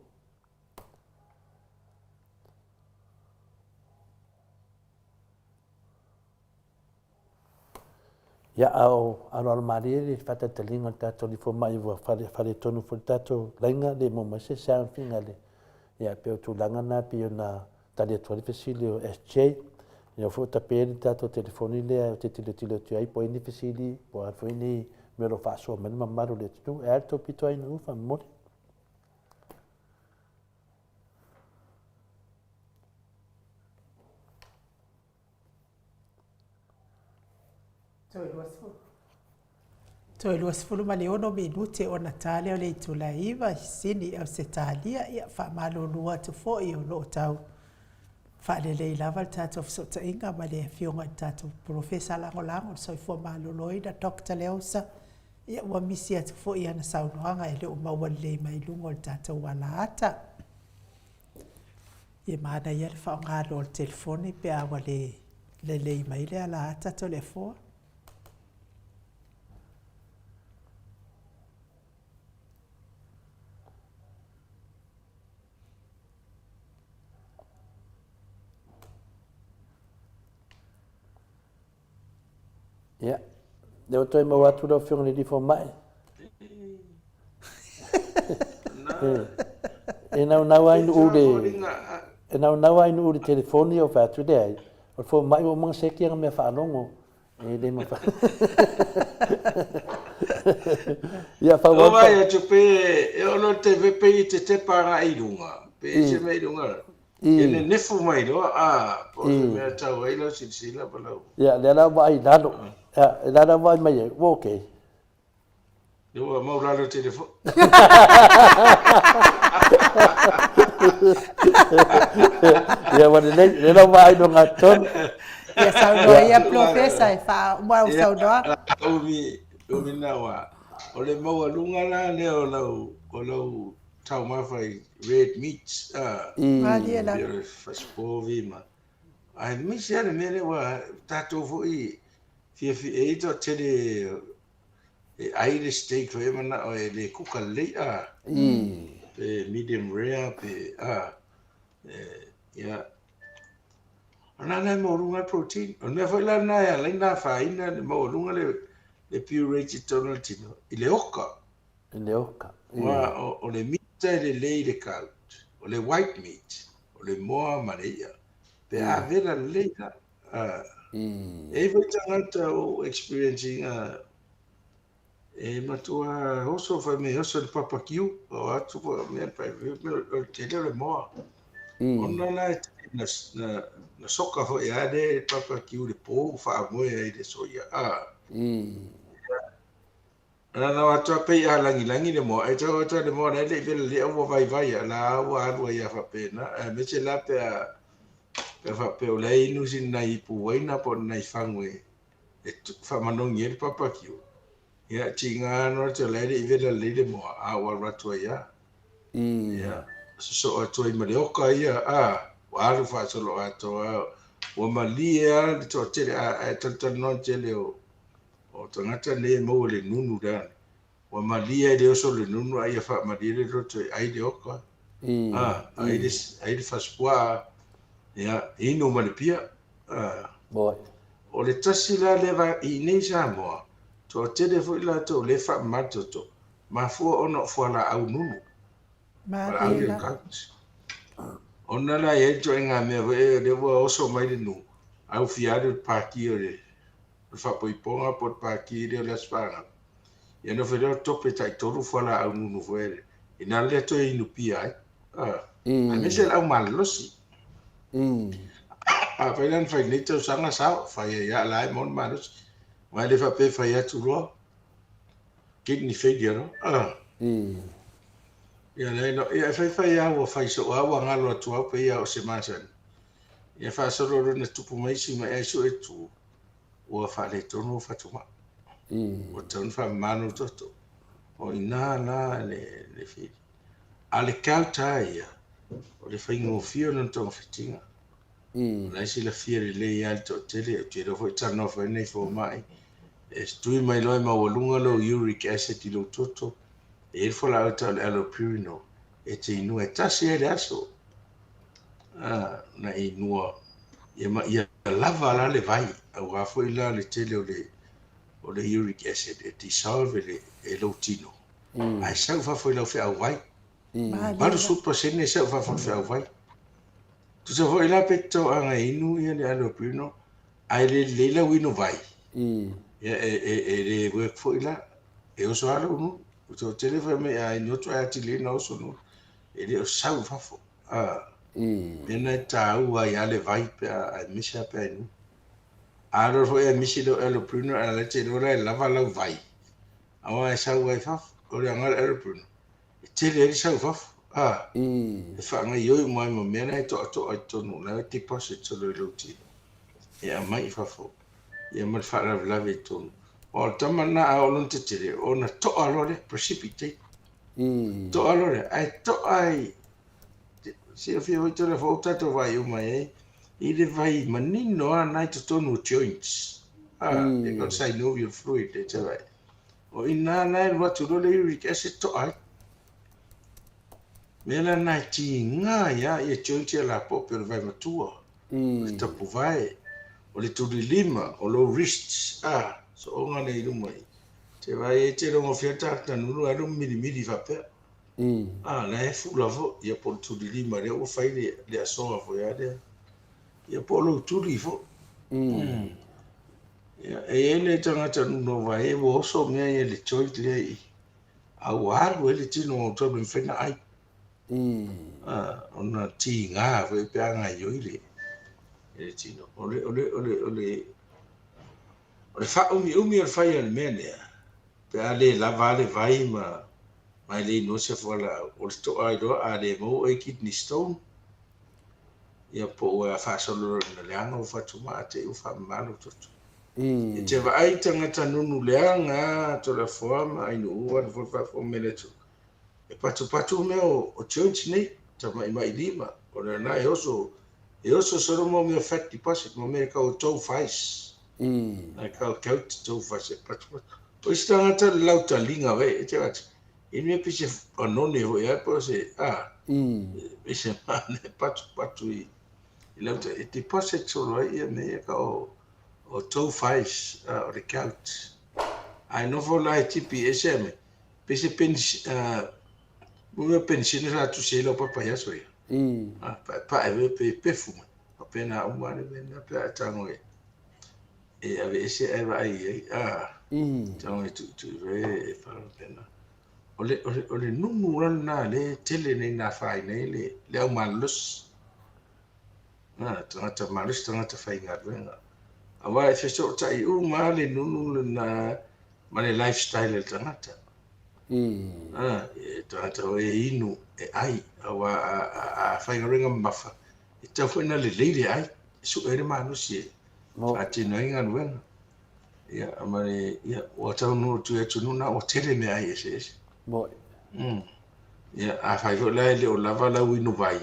Ia, a o aloalo malie le faataitaliga o le tatou alii fomai ua fale, faletonu foi le tatou laina, le maua mai se sound figale. Ia, pei o tulaga na pei ona tali atu ai le fesili o SJ. Ia foi o tape le tatou telefoni lea ou te tilotilo atu ai po o ai ni fesili, po o a foi ni mea o lo o faasoa mai le mamalu o le atunuu. E a le tou pito ai nuu faamolemole? Toe 26 minute ona ta lea o le itula e 9 i Sini, Ausetalia. Ia, faamalulu atu foi o lo o tau faalelei lava le tatou fesootaiga ma le afioga i le tatou Polofesa Lagolago o le Soifua Maloloina, Doctor Leausa. Ia, ua misi atu foi ana saunoaga e le o maua lelei mai i luga o le tatou alaata. E manaia le faaaoga loa o le telefoni pe a ua le lelei mai le alaata Toleafoa. Ia, lea ua toe maua atu lau Afioga i le Alii Fomai. E naunau ai nuu le e naunau ai nuu le telefoni o fai atu lea ai. O le fomai ua uma ona seki ana mea faalogo. E le mafai. Ia faaauau. O vai atu pe e ono te vepe i te tepa agai i luga, pe se mea i luga. Ia nenefu mai loa, a, po o se mea tau ai lau silasila ma lau. Ia, lea la ua vaai i lalo. Ia, lea la ua vaai mai ai, ua okay. Ia ua mau lalo tele foi. Ia, ua lelei, lea la ua vaai luga tonu. Ia saunoa ia Polofesa e faauma au saunoaga. Umi, umi na ua. O le maualuga la lea o lau, o lau taumafa i red meat, a. Malie lava. Pei o le fasipovi ma, aemaise lava le mea lea ua tatou foi fiafia e i ai toatele e ai le steak foi e manao e le kuka lelei, a. Pe medium rare pe, a. Ia, o lena la e maualuga le protein. O le mea foi la lena e ala ai ona afaina le maualuga le purate i totonu o le tino, i le oka. I le oka. Aua o le meat e lelei i le gout, o le white meat, o le moa ma le i'a. Pe a vela lelei la. E i ai foi tagata ua ou experience ina e matua oso fai mai oso i le papakiu, o atu foi mea fai mai o le tele o le moa. Ona la e tele na soka foi a le papakiu i le po faamoe ai i le aso ia. Na nao atu a pei a lagilagi le moa, e tau atu a le moa la e le i vela lea ua vaivai a la ua alu ai a faapena, aemaise la pe a pe a faapea o la e inu sina nai ipu uaina po o ni nai fagu e e faamanogi ai le papakiu. Ia tiga no atu la e le i vela lelei le moa, a ua alu atu ai a. Ia sosoo atu ai ma le oka ia, a ua alu faasoloatoa ua malie a le toatele a ae talatalanoa le tele o O tagata nei e maua i le nunu lea, ua malie ai le oso o le nunu a ia faamalie le loto e ai le oka, a, ai le, ai le fasipuaa, ia, inu ma le pia. A. O le tasi la lea va, i inei i Samoa, toatele foi latou lea e faamama le toto, mafua ona o fualaau nunu. Fualaau ia drugs. Ona la e i ai le ituaiga mea foi lea ua oso mai le nuu, a ua fia alu i le paki o le o le faapoipoga po o le paki lea o le Aso Fanau, ia nofo lea o tope taitolu fualaau nunu foi lea, ina lea toe inu pia ai. Aemaise le au malolosi. Afai la na fai nei tausaga sao, fai ai lava la e maua le malosi. Aua e le faapea e fai atu loa, kidney failure loa. Ia leai loa, ia e fai fai lava ua fai soo lava ua galo atu lava pei lava o se masani. Ia faasolo loa ina tupu mai isi mai ae sue tu, ua faaletonu ou fatugao. Ua tatau ona faamama lou toto. O ina la le le fili. A le gout lava ia, o le faigofie o lona togafitiga. O la e silafia lelei lava e le toatele, ou te iloa foi e talanoa foi nei fomai, e tui mai loa e maualuga lou uric acid i lou toto, e i ai le fualaau e tau o le allopurinol, e te inua e tasi lava i le aso, na e inua ia ma ia lava la le vai, aua foi la le tele o le o le uric acid e dissolve e, le, e lou tino, ae sau i fafo i lau feauvai. 80% e sau i fafo i le feauvai. Tusa foi la pe toaga e inu ia le allopurinol, ae le lelei lau inu vai, ia e, e, e le work foi la. E oso lava lou nuu. Ua toatele fai mai a inu atu ae atili ai ona oso nuu. E le o sau i fafo. A, mea na e taua ai lava le vai pe a ae misi lava pe a inu. A alu foi ae misi lou allopurinol ae la te iloa la e lava lau vai. Aua e sau ai i fafo. O le aoga o le allopurinol, e tele ai le sau i fafo. A, e faagaoioi uma ai ma mea na e toatoa i totonu, la e deposit solo i lou tino. E aumai i fafo, ia ma le faalavelave i totonu. Aua o le tama lena a oo lona tetele, ona toa loa lea, precipitate. Toa loa lea, ae toa ai, silafia foi Toleafoa ua tatou vaai uma i ai, i le vai manino lava na i totonu o joints. A, e o le synovial fluid e te vai. O i ina la e alu atu loa le uric acid toa ai. Mea la na e tiga ai lava ia joints ia lapoa pei o le vae matua, o le tapuvae, o le tulilima, o lou wrists, a, sooga lea i luma i. Te vaai ai te logofia le tagata nunu ae alu milimili faapea. A, la e fula foi, ia po o le tulilima lea ua fai le, le asoa foi a lea. Ia po o lou tuli foi. Ia, e i ai le tagata nunu vae ua oso mea ia le joint lea i, a ua alu ai le tino o tau le mafai ona ai. A, ona tiga foi pe a gaioi le, le tino. O le, o le, o le, o le, o le faaumiumi o le fai o le mea lea, pe a le lava a le vai ma, ma e le inua se fualaau, o le toa ai loa a le maua oe i kidney stone, ia po ua faasolo loa ina leaga ou fatumaa te i ua faamama lou toto. E te vaai i tagata nunu leaga a Toleafoa ma Ainuu alu foi faafofoga mai le atunuu, e patupatu mea o joints nei, tamaimai lima, o lena e oso, e oso solo mo mea fat deposit, mo mea e kau o tophais, e kau gout tophais e patupatu. O isi tagata le lautaliga wai, e te vaai, e mea pei se anone foi ai po o se, a, pei se mane patupatu i, i lauta, e deposit solo ai ia mea ia ka o, o tophais, a, o le gout. Ae nofo la e tipi ese a me, pei se penis, a, mo mea penisini sa tusi ai lau papa i aso ia. A, paepae foi pe pefu mai. Faapena uma le mea na pe a e tago e, e aveese ae vaai i ai, a, tago e tuitui foi e faapena. O le, o le, o le nunu la lena lea e tele nei na afaina ai le, le au malolosi. A, tagata malosi, tagata faigaluega. Aua e fesootai uma lava le nunu lena ma le lifestyle a le tagata. A, e tagata foi e inu, e ai, aua a, a, a faigaluega mamafa, e tatau foi ona lelei le ai, e sue ai le malosi e faatino ai galuega. Ia, ma le, ia, ua taunuu atu i atunuu na ua tele meaai eseese. Ia, afai foi la e le o lava lau inu vai,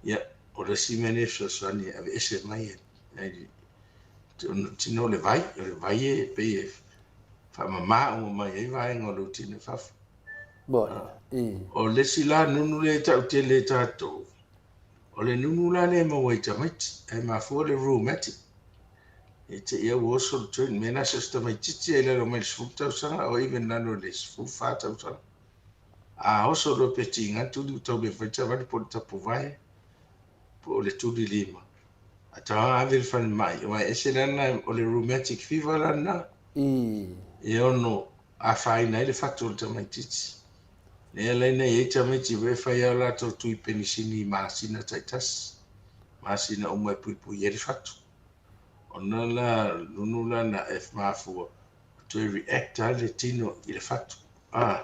ia, o le isi mea lenei e fesoasoani e aveese mai ai tino o le vai, o le vai e pei e faamama uma mai ai vaega o lou tino i fafo. O le isi la nunu lea e tautele e tatou, o le nunu la lea e maua i tamaiti, ae mafua le rheumatic. E te i au oso le joint, mea na so o se tamaitiiti ai lalo mai le 10 tausaga or even lalo i le 14 tausaga. A oso loa pe tiga tuli ua tau le fai savali po o le tapuvae po o le tuli lima. A tau ave i le falemai, aua e ese la lena, o le rheumatic fever la lena. E ono afaina ai le fatu o le tamaitiiti. Lea la ina i ai tamaiti foi e fai lava o latou tui penisini i masina taitasi, masina uma e puipui ai le fatu. Ona la nunu la na e mafua toe react lava le tino i le fatu. Ah,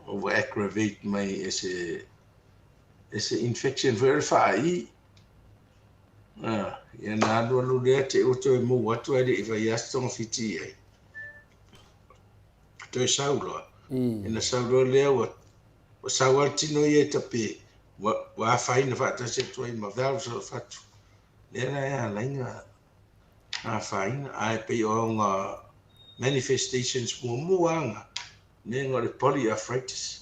ua aggravate mai e se, e se infection foi o le faai. Ah, ia na alualu lea te ua toe mou atu ae le i fai lava se togafiti i ai. Toe sau loa. Ina sau loa lea ua ua sau lava le tino ia e tape ua ua afaina faatasi atu ai ma valves o le fatu. Lea la e ala ai ona afaina. Ae pei o ona manifestations muamua lava na, mea na o le polyarthritis.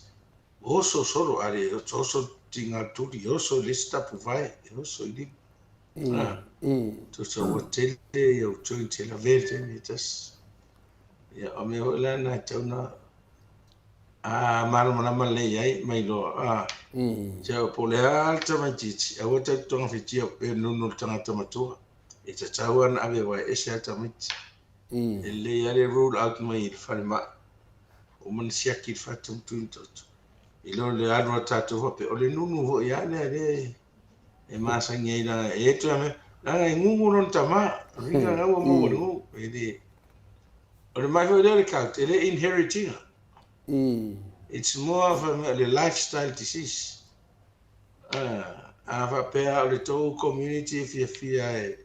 Oso solo a le oso tiga tuli, oso i le isi tapuvae, e oso i lima. Ah, tusa ua tele ia ou joints e lavea i le taimi e tasi. Ia, o mea foi la na e tatau ona malamalama lelei ai ma iloa. Ah, Tia, po o le a le tamaitiiti, aua tatou te togafitia pei o le nunu o le tagata matua. E tatau lava ona ave aua e ese lava tamaiti. E lelei lava le rule out mai i le falemai. Uma ona siaki le fatu ma tui toto. I lo le alu a tatou faapea, o le nunu foi lava lea lea e masani ai leaga e toe mea, leaga e gugu lona tama, o le uiga lena ua maua i le gugu. E le, o le mai foi lea o le gout, e le inherit ina. It's more of a, le lifestyle disease. A faapea o le tou community e fiafia e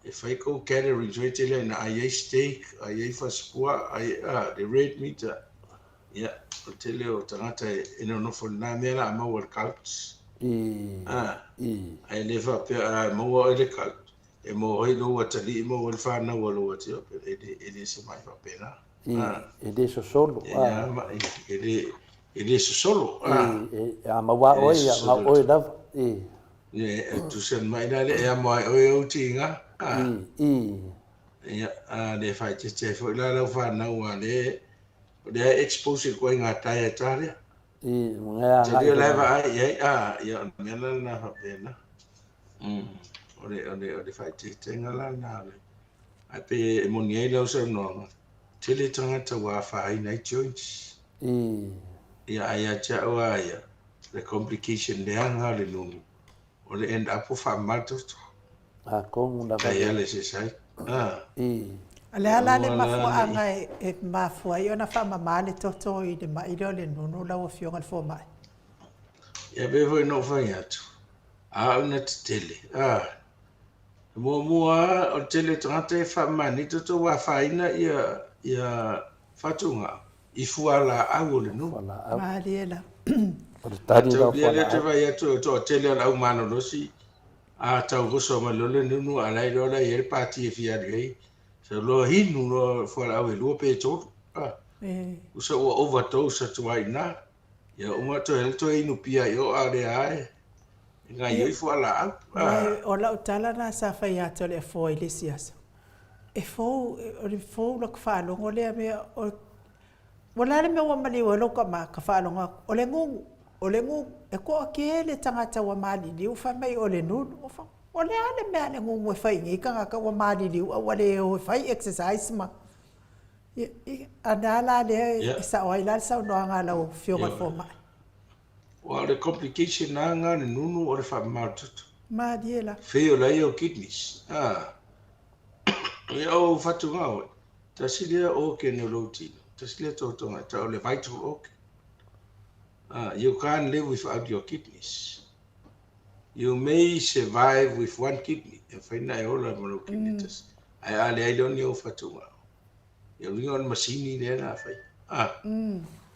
E fai kou gatherings oe tele ina ai ai steak, ai ai fasipuaa, ai a le red meat a. Ia, o le tele o tagata e nonofo i lena mea la a maua le gout. A, ae le faapea a maua oe le gout, e maua ai lou atalii, maua ai le fanau a lou atalii, e le, e le se mai faapena. A. E le sosolo. E a mai, e le, e le sosolo. A. E, a maua oe, ia, mau oe lava. E. E tusa mai la le e amo ai oe ou tiga. Ia, a le faaeteete ai foi la lau fanau a le o lea e expose i le ituaiga diet a lea. Te lea la e vaai i ai, a, ia o le mea la lena faapena. O le, o le, o le faaeteetega la lena o le, ae pei e moni ai lau saunoaga, tele tagata ua afaina ai joints. Ia, ae ia te au lava ia, le complication leaga o le nunu, o le end up ua faamama le toto. Atonu lava. Dialysis ai. Ah. O le a la le mafuaaga e mafua ai ona faamama le toto i le mai lea o le nunu lau Afioga i le Fomai? Ia pei foi ona ou fai atu, a oo ina tetele, ah, Muamua lava, o le tele o tagata e faamama nei toto ua afaina ia ia fatugao i fualaau o le nuu. Malie lava. O le tali la o fualaau. Lea te vaai atu o le toatele o le au malolosi a tau oso mai loa le nunu a la e iloa la e i ai le pati e fia alu i ai. Sau loa inu loa fualaau e lua pe tolu. Ah. Usa ua overdose atu ai i ina. Ia uma toe alu toe inu pia i o a o lea lava e gaioi fualaau. Ah. O lau tala na sa fai atu le afoa i le isi aso. E fou, o le fou laka faalogo lea mea, o, ua le a le mea ua maliu ai lou tama ka faalogo atu, o le gugu, o le gugu, e toatele tagata ua maliliu fai mai o le nunu. O le a le mea a le gugu e fai i nei tagata ua maliliu a ua le o e fai exercise ma A na la lea e sao ai la le saunoaga a lau Afioga i le Fomai. Aua o le complication lava lena o le nunu o le faamama o le toto. Malie la. Fail ai ou kidneys. Ah. Ia o ou fatugao e, tasi lea organ o lou tino, tasi lea totoga e tau o le vital organ. Ah, you can't live without your kidneys. You may survive with one kidney, e mafai ona e ola ma lou kidney tasi, ae a leai loa ni ou fatugao, Ia uiga o le masini lea la fai. Ah.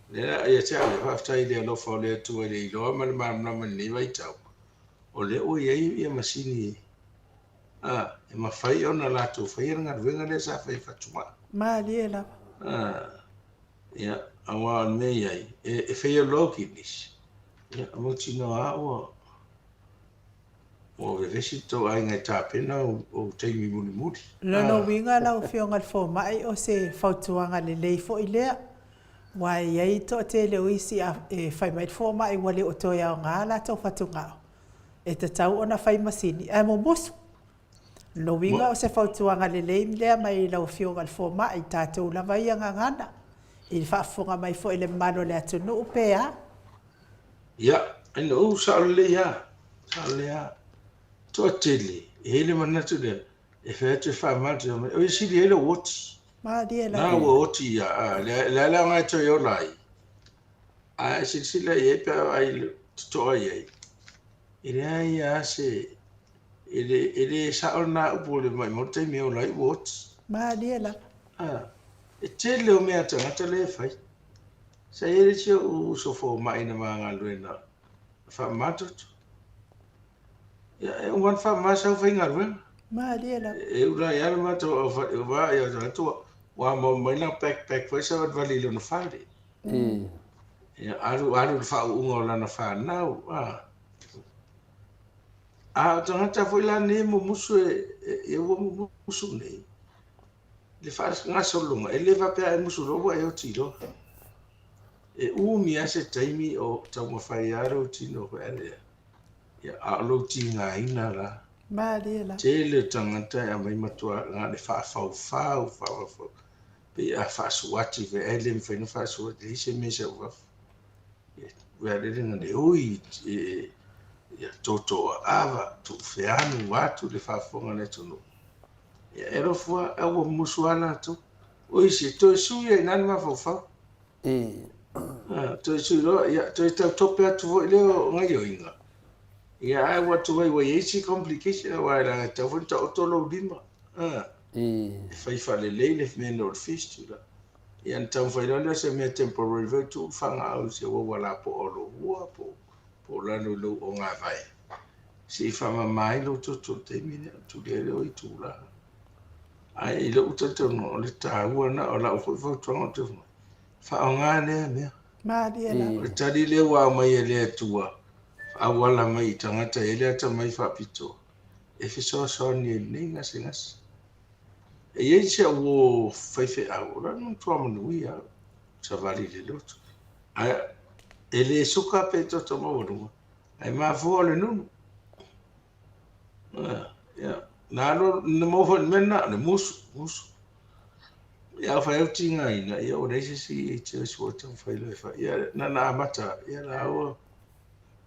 Lea ia te au, faafetai i le alofa o le Atua i le iloa ma le malamalama i lenei vaitau, o lea ua i ai ia masini ah, e mafai ona latou faia le galuega lea sa fai e Fatuma'a. Malie lava. Ah, ia, aua o le mea i ai, e, e faia loa kidneys, ia, mautinoa lava ua, Ua vevesi le tou aiga e tapena ou taimi mulimuli. Lona uiga lau Afioga i le Fomai o se fautuaga lelei foi lea, aua e i ai toatele o isi e fai mai le fomai ua le o toe aoga latou fatugao, e tatau ona fai masini ae mumusu. Lona uiga o se fautuaga lelei lea mai lau Afioga i le Fomai, tatou lava ia gagana i le faafofoga mai foi i le mamalu o le atunuu pe a. Ia, ina uu sao lelei lava, sao lelei lava. Toatele, e i ai le manatu lea, e fai atu e faamama atu, o ia sili ai lou oti. Malie lava. Na ua oti ia, a, le a le aoga e toe ola ai. A e silasila i ai pe a vaai totoa i ai, e leai lava se, e le, e le sao lena upu o le maimau le taimi e ola ai ua oti. Malie lava. A, e tele o mea a tagata lea e fai. Sa i ai le isi ou uso fomai na ma galuega na faamama toto. Ia, e uma ona faamama sau faigaluega. Malie lava. E ula ai lava le matou aufale, ia atu ua maua mai lana backpack foi savalivali i lona fale. Ia, alu alu i le faauuga o lana fanau. A, a o tagata foi la nei e mumusu e, e, e ua mumusu nei. Le faagasologa, e le faapea a e musu loa ua e oti loa. E umi lava se taimi o taumafai lava lou tino foi lea. Ia, a o lou tigaina la. Malie la. Tele o tagata e aumai matua na o le faafaufau, faafaufau. Pei a faasuati foi, ae le mafai ona faasuati, leai se mea e sau i fafo. Ia, ua lele na le ui, e, ia tootooaava, tuufeanu atu le faafofoga a le atunuu. Ia, e alofa lava, ae ua musu lava latou. O isi, e toe sui lava i ina le mafaufau. Ah, toe sui loa, ia, toe tau tope atu foi lea o gaioiga. Ia, ae ua tuai ua i ai isi complication, aua e leaga e tatau foi ona taoto lou lima. Ah, e fai faalelei le mea o le fistula. Ia, ona taumafai loa lea o se mea temporary foi tuu le fagaau i se uaua lapoa o lou ua po o lalo i lou ogāvae. Se i faamama ai lou toto i le taimi lea, ona tuli ai lea o itula. Ae i lou talitonuga, o le taua lena, o lau foi fautuaga ou te fai mai, faaaoga lea mea. Malie lava. O le tali lea ua aumai e le Atua, auala mai i tagata e i ai le atamai faapitoa e fesoasoani ai i lenei gasegase. E i ai si au uo faifeau, o lana matua manuia au, savali i le lotu. Ae e le suka pe toto maualuga, ae mafua o le nunu. Ia, na alu, na maua foi i le mea lena, o le musu, musu. Ia, a fai au tigaina, ia ua leai se isi choice ua taumafai loa e fai. Ia, na ona amata, ia la ua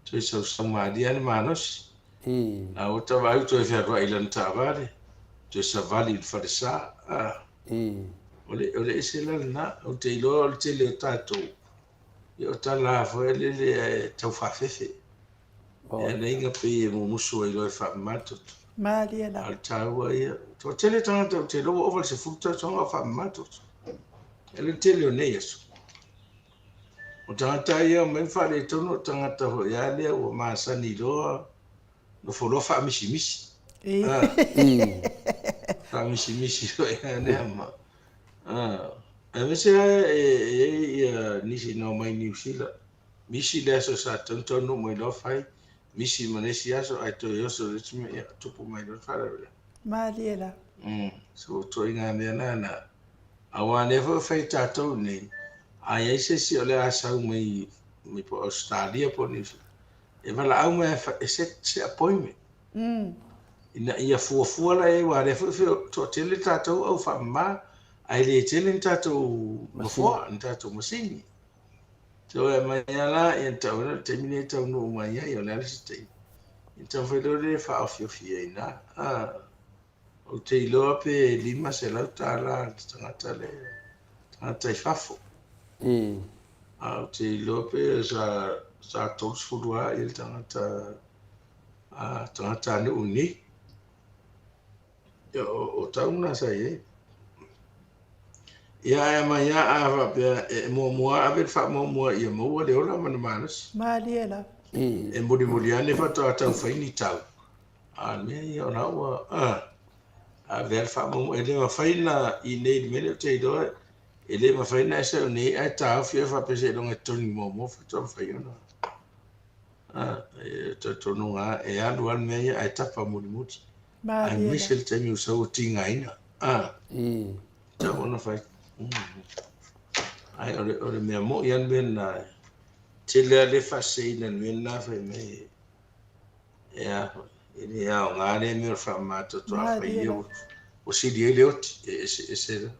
toe sausau malie lava le malosi. La ua tavaai ua toe fealuai i lana taavale, toe savali i le falesa. O le, o le ese la lena, ou te iloa o le tele o tatou, ia o tala foi lele e tau faafefe. E ala ai na pei e mumusu ai loa e faamama toto. Malie lava. A o le taua ia, toatele tagata ou te iloa ua ova i le 10 tausaga o faamama toto. E le tele o nei aso. O tagata ia o mai ma faaletonu o tagata foi lava lea ua masani loa, nofo loa faamisimisi. Faamisimisi foi lava lea ma. Aemaise lava e i ai ia nisi na omai Niu Sila. Misi le aso sa taunuu mai loa fai, misi ma le isi aso ae toe oso le isi mea, ia tupu mai loa le faalavelave. Malie la. So ituaiga mea na na. Aua o lea foi e fai e tatou nei, a i ai se isi o le a sau mai mai po o Ausetalia po o Niu Sila, e valaau mai e set se appointment. Ina ia fuafua la i ai, aua o lea foi e toatele tatou au faamama, ae le tele ni tatou nofoa, ni tatou masini. Toe aumai lava la, ia na tau ai le taimi lenei e taunuu mai ai, o le a le isi taimi. Ia na taumafai loa lea e faaofiofi ai i ina. Ou te iloa pe $500 le tagata lea, tagata i fafo. A ou te iloa pe sa, sa 30 lava le tagata, tagata nuu nei. Ia, o, o tau na sa i ai. Ia, ae aumai lava a faapea e muamua ave le faamuamua ia maua le ola ma le malosi. Malie lava. E mulimuli ane faatoa tau fai ni tau. A o le mea ia o la ua ave lava le faamuamua. E le mafai na i nei i le mea lea ou te iloa, e le mafai ona e sau nei ae taofi oe faapea seiloga e totogi muamua faatoa mafai ona. E talitonuga lava e alu lava le mea ia ae tapa mulimuli. Aemaise le taimi ua sau ua tigaina. Tatau ona fai. Ae o le mea moi lava le mea lena. Tele lava le faaseseina i le mea lena fai mai e a foi. E le aoga lea mea o le faamama toto afai ia ua sili ai le oti e eseese la.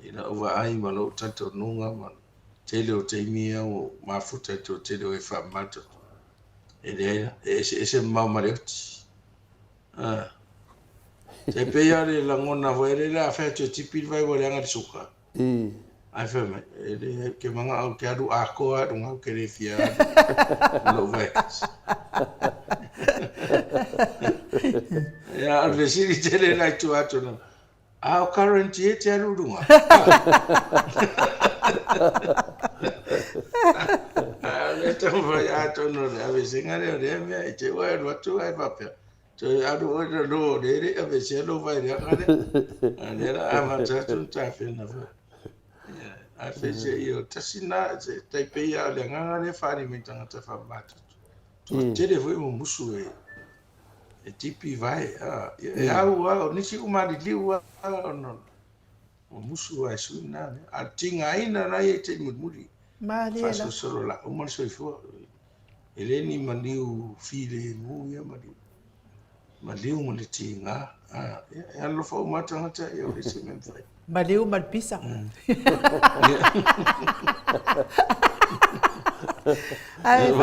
I lau vaai ma lou talitonuga ma le tele o taimi ia ua ou mafuta i le toatele o e faamama toto. E leai la, e eseese mamao ma le oti. Ah. Tai pei lava le lagona foi lele a fai atu e tipi le vai ua leaga le suka. Ae fai mai, e leai, ou te manao ou te alu atoa lava i luga, ou te le fia alu i lou vai tasi. Ia, o le fesili tele la i tua atu na, a o current e te alu i luga? A o lea e taumafai atonu o le aveesega lea o lea mea i te i ua e alu atu ae faapea, toe alu oe i lalo o lea e le i aveesea lou vaeleaga lea. A o lea o le a amata atu ona tapena foi. Ia, ae feisei o tasi lena, se tai pei lava o le agaga lea e faaali mai i tagata faamamatoto. Toatele foi mumusu e e tipi vae, a, e au lava, o nisi ua maliliu lava ona mumusu lava e sui lena mea. A o le tigaina la ia i taimi mulimuli, Malie la. faasolosolo o le a uma le soifua. E le ni maliu filemu ia maliu. Maliu ma le tiga. A, ia, e alolofa uma lava tagata ia o le isi mea mafai. Maliu ma le pisa. Ae O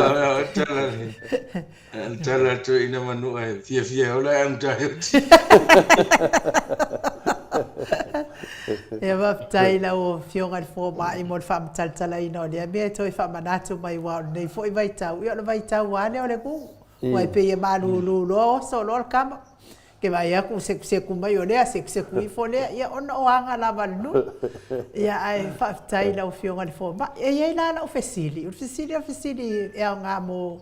le tala a le toeaina manua e fiafia e ola ae augata ai oti. Ia faafetai i lau Afioga i le Fomai mo le faamatalatalaina o lea mea e toe faamanatu mai aua o lenei foi vaitau, ia o le vaitau lava lea o le nuu. Aua e pei e malulu loa oso loa le tama. Ke vaai atu ua sekuseku mai o lea, sekuseku ifo lea, ia ona o aga lava a le nuu. Ia ae faafetai i lau Afioga i le Fomai. E i ai la lau fesili, o le fesili o le fesili e aoga mo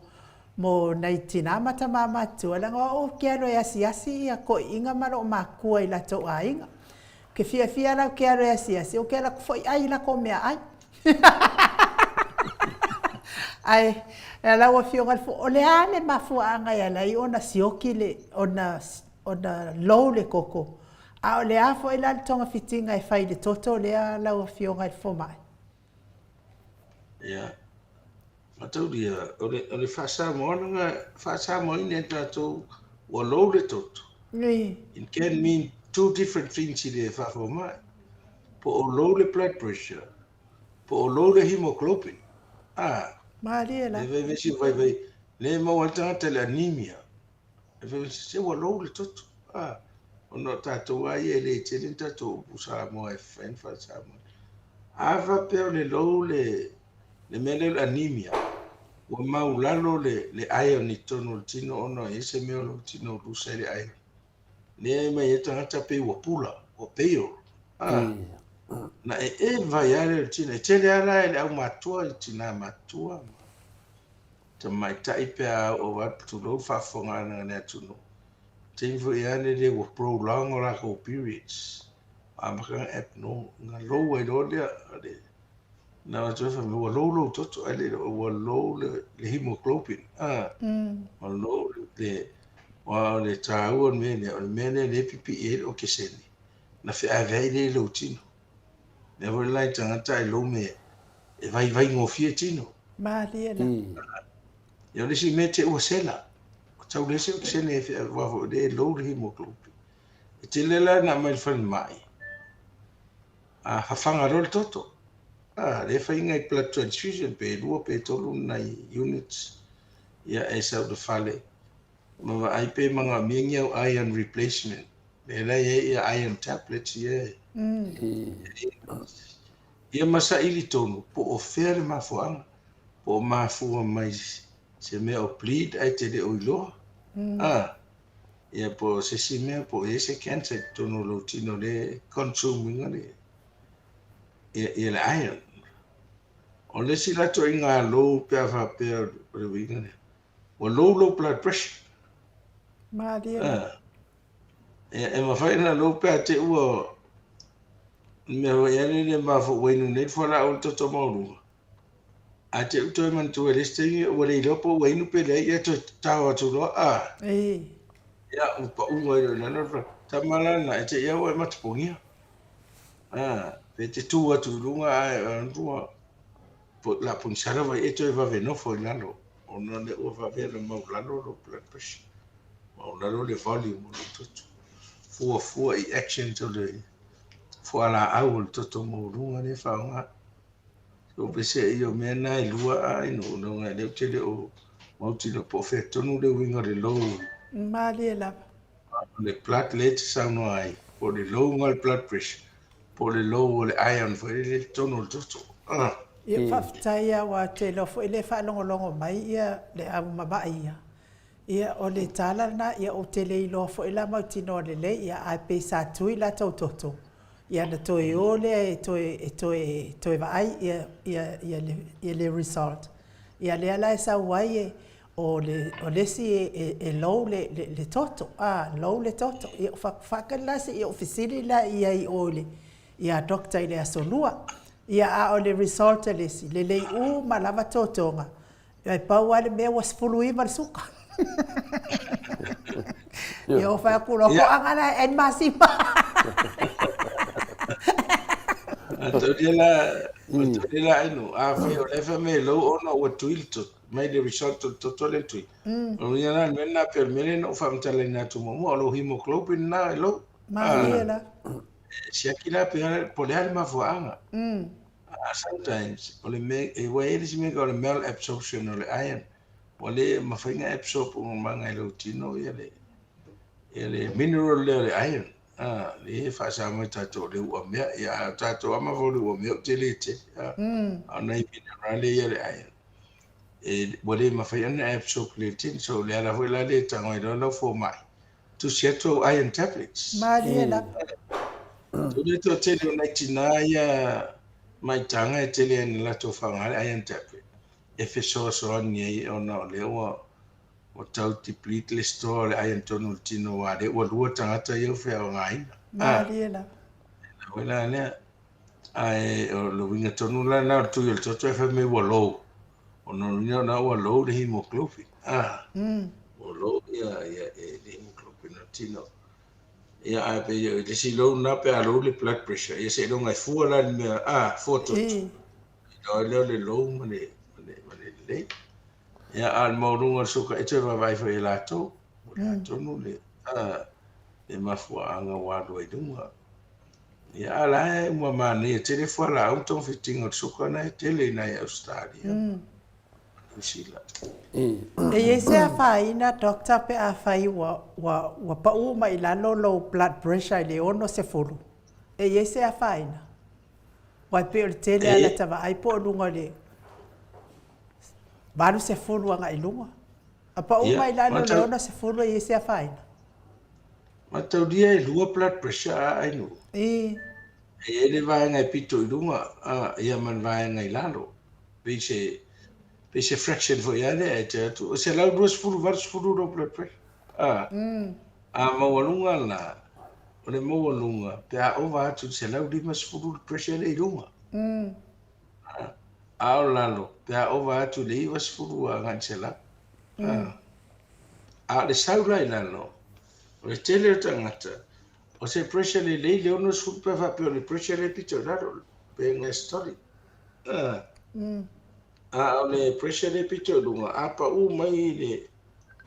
mo nai tinā ma tamā matutua, leaga o au ou te alu e asiasi ia toeaiina ma loo matua i latou aiga. Ou te fiafia la ou te alu e asiasi, ou te alu atu foi ai i latou meaai. Ae lau Afioga i le Fofoga, o le a le mafuaaga e ala ai ona sioki le, ona, ona low le toto, a o le a foi la le togafitiga e fai i le toto lea lau Afioga i le Fomai? Ia, mataulia, o le, o le faa-Samoana, faa-Samoaina e tatou, ua low le toto. It can mean two different things i le faafomai. Po o low le blood pressure, po o low le hemoglobin. Ah, Malie la. Le vaivai si vaivai, le maua ai le tagata i le anemia. E fai mai, se ua low le toto. Ah, ona o tatou lava ia e le tele ni tatou upu Samoa e fai ni faa-Samoa. A faapea o le low le, le mea lea o le anemia, ua maulalo le, le iron i totonu o le tino ona e i ai se mea o lou tino ua lusa ai le iron. Lea e aumai ai tagata pei ua pula, ua pale. Ah, na e e vai lava lea o le tino. E tele lava la i le aumatutua, i tina matutua, tamaitai pe a oo atu, tulou le faafofogaaga a le atunuu. Taimi foi lava lele ua prolong o latou periods, amata ona abnormal, ona low ai loa lea. Na avatu ai fai mai ua low lou toto ae le ua low le, le hemoglobin. Ah, ua low le, aua o le taua o le mea lea, o le mea lea lea e pipii ai le okesene, na feaveai lea i lou tino. Lea foi la i tagata ai lou mea, e vaivai gofie tino. Malie la. Ia o le isi mea te ua sela. Ua tau leai se okesene e feaveai, aua foi o lea e low le hemoglobin. E tele la na aumai i le falemai, a fafaga loa le toto. A, lea e fai nai blood transfusion pe 2 pe 3 nai units, ia e sau i le fale ma vaai pe manaomia ni au iron replacement. Lea la e i ai ia iron tablets ia. Ia ma saili tonu po o fea le mafuaaga, po o mafua mai se mea o bleed ae te le o iloa. A, ia po o se isi mea po o i ai se cancer i totonu o lou tino lea e consume ina le, ia, ia le iron. O le isi la ituaiga low pe a faapea o le uiga lea, ua low lou blood pressure. Malie la. E, e mafai ona low pe a te ua le mea foi lea le mafaufau ua inu nei le fualaau o le toto maualuga. Ae te i toe manatua i le isi taimi ua le iloa po ua inu pe leai, ia toe tatao atu loa, a. Ia, ua pau ai loa i lalo le tama la lena, e te i lava ua e matapogia. A, pe te tu atu i luga ae ua la pogisa lava ia e toe vave nofo i lalo, ona o lea ua vave ona maualalo lou blood pressure, maualalo le volume o lou toto. Fuafua i actions o le fualaau o le toto maualuga lea e faaaoga. O pese o mea na e lua a ino leaga e lea ou te le o mautinoa po o fea tonu le uiga o le low. Malie lava. O le blood lea e te saunoa ai, po o le low o le blood pressure, po o le low o le iron foi lele i totonu o le toto. Ah. Ia, faafetai lava aua ou te iloa foi lea e faalogologo mai ia le au mama'i ia. Ia, o le tala lena, ia ou te le iloa foi la mautinoa lelei, ia ae pei sa tui latou toto. Ia ona toe o lea e toe e toe e toe vaai ia ia ia le ia le result. Ia lea la e sau ai e o le o le isi e e e low le le le toto, a low le toto. Ia ou fai atu, faatali la se i ou fesili la i ai i o i le ia doctor i le Aso Lua. Ia a o le result a le isi, lelei uma lava totoga, Ae pau lava le mea ua 19 le suka. Ia ou fai atu loa, toaga la e ai masima. Ataulia la, ataulia la ainu, a fai o le fai mai lou ona ua tui le toto, mai le result o le toto le tui. O ia la, le mea lena, pei o le mea lea na ou faamatalaina atu muamua, o lou hemoglobin lena e lou. Malie la. Siaki la pe po o le a le mafuaaga. Sometimes, o le mea, e ua i ai le isi mea o le malabsorption o le iron. Ua le mafai ona absorb uma e lou tino ia le, ia le mineral lea o le iron. Ah, lea e faasa mai tatou le uamea. Ia, a tatou ama foi le uamea ou te le tele. Ah, a o nai minerale ia le iron. E, ua le mafai ona absorb le tino. So, o le ala foi la lea e tago ai loa lau fomai. Tusi atu au iron tablets. Malie lava. O le toatele o nai tinā ia maitaga e tele ai ina latou faaaoga le iron tablet e fesoasoani ai ona o lea ua ua tau deplete le store o le iron tonu i le tino aua o lea ua lua tagata ia ua feaogaina. Malie lava. Oi la lea. Ae o le uiga tonu la lena o le tui o le toto e fai mai ua low. Ona o lona uiga ua low le hemoglobin. Ah. Ua low ia ia le hemoglobin o le tino. Ia ae pei o le isi low lena pe a low le blood pressure, ia seiloga e fua la le mea, a, fua toto. Iloa ai lea o le low ma le, ma le, ma le lelei. Ia, a o le maualuga o le suka, e toe vaavaai foi e latou, po o le a tonu le, a, le mafuaaga ua alu ai i luga. Ia, a o la e uma manaia tele fualaau ma togafitiga o le suka lena e tele i nai Ausetalia. E i ai se afaina doctor pe afai ua ua ua pau mai i lalo lou blood pressure i le 60? E i ai se afaina? Aua e pei o le tele lava lata vaai po o luga o le 80 agai i luga. A pau mai i lalo i le 60 e i ai se afaina? Mataulia e lua blood pressure a Ainuu. E i ai le vaega e pito i luga, a, ia ma le vaega i lalo. Pei se, pei se fraction foi lava lea e te atu, o 120, 80 lou blood pressure. A, a maualuga la, o le maualuga pe a ova atu i le 150 le pressure lea i luga. A, a o lalo, pe a ova atu i le 90 agai i le 100. A, a o le sau la i lalo, o le tele o tagata, o se pressure lelei le 60 pe a faapea o le pressure lea e pito i lalo, pe diastolic. A o le pressure lea e pito i luga, a pau mai i le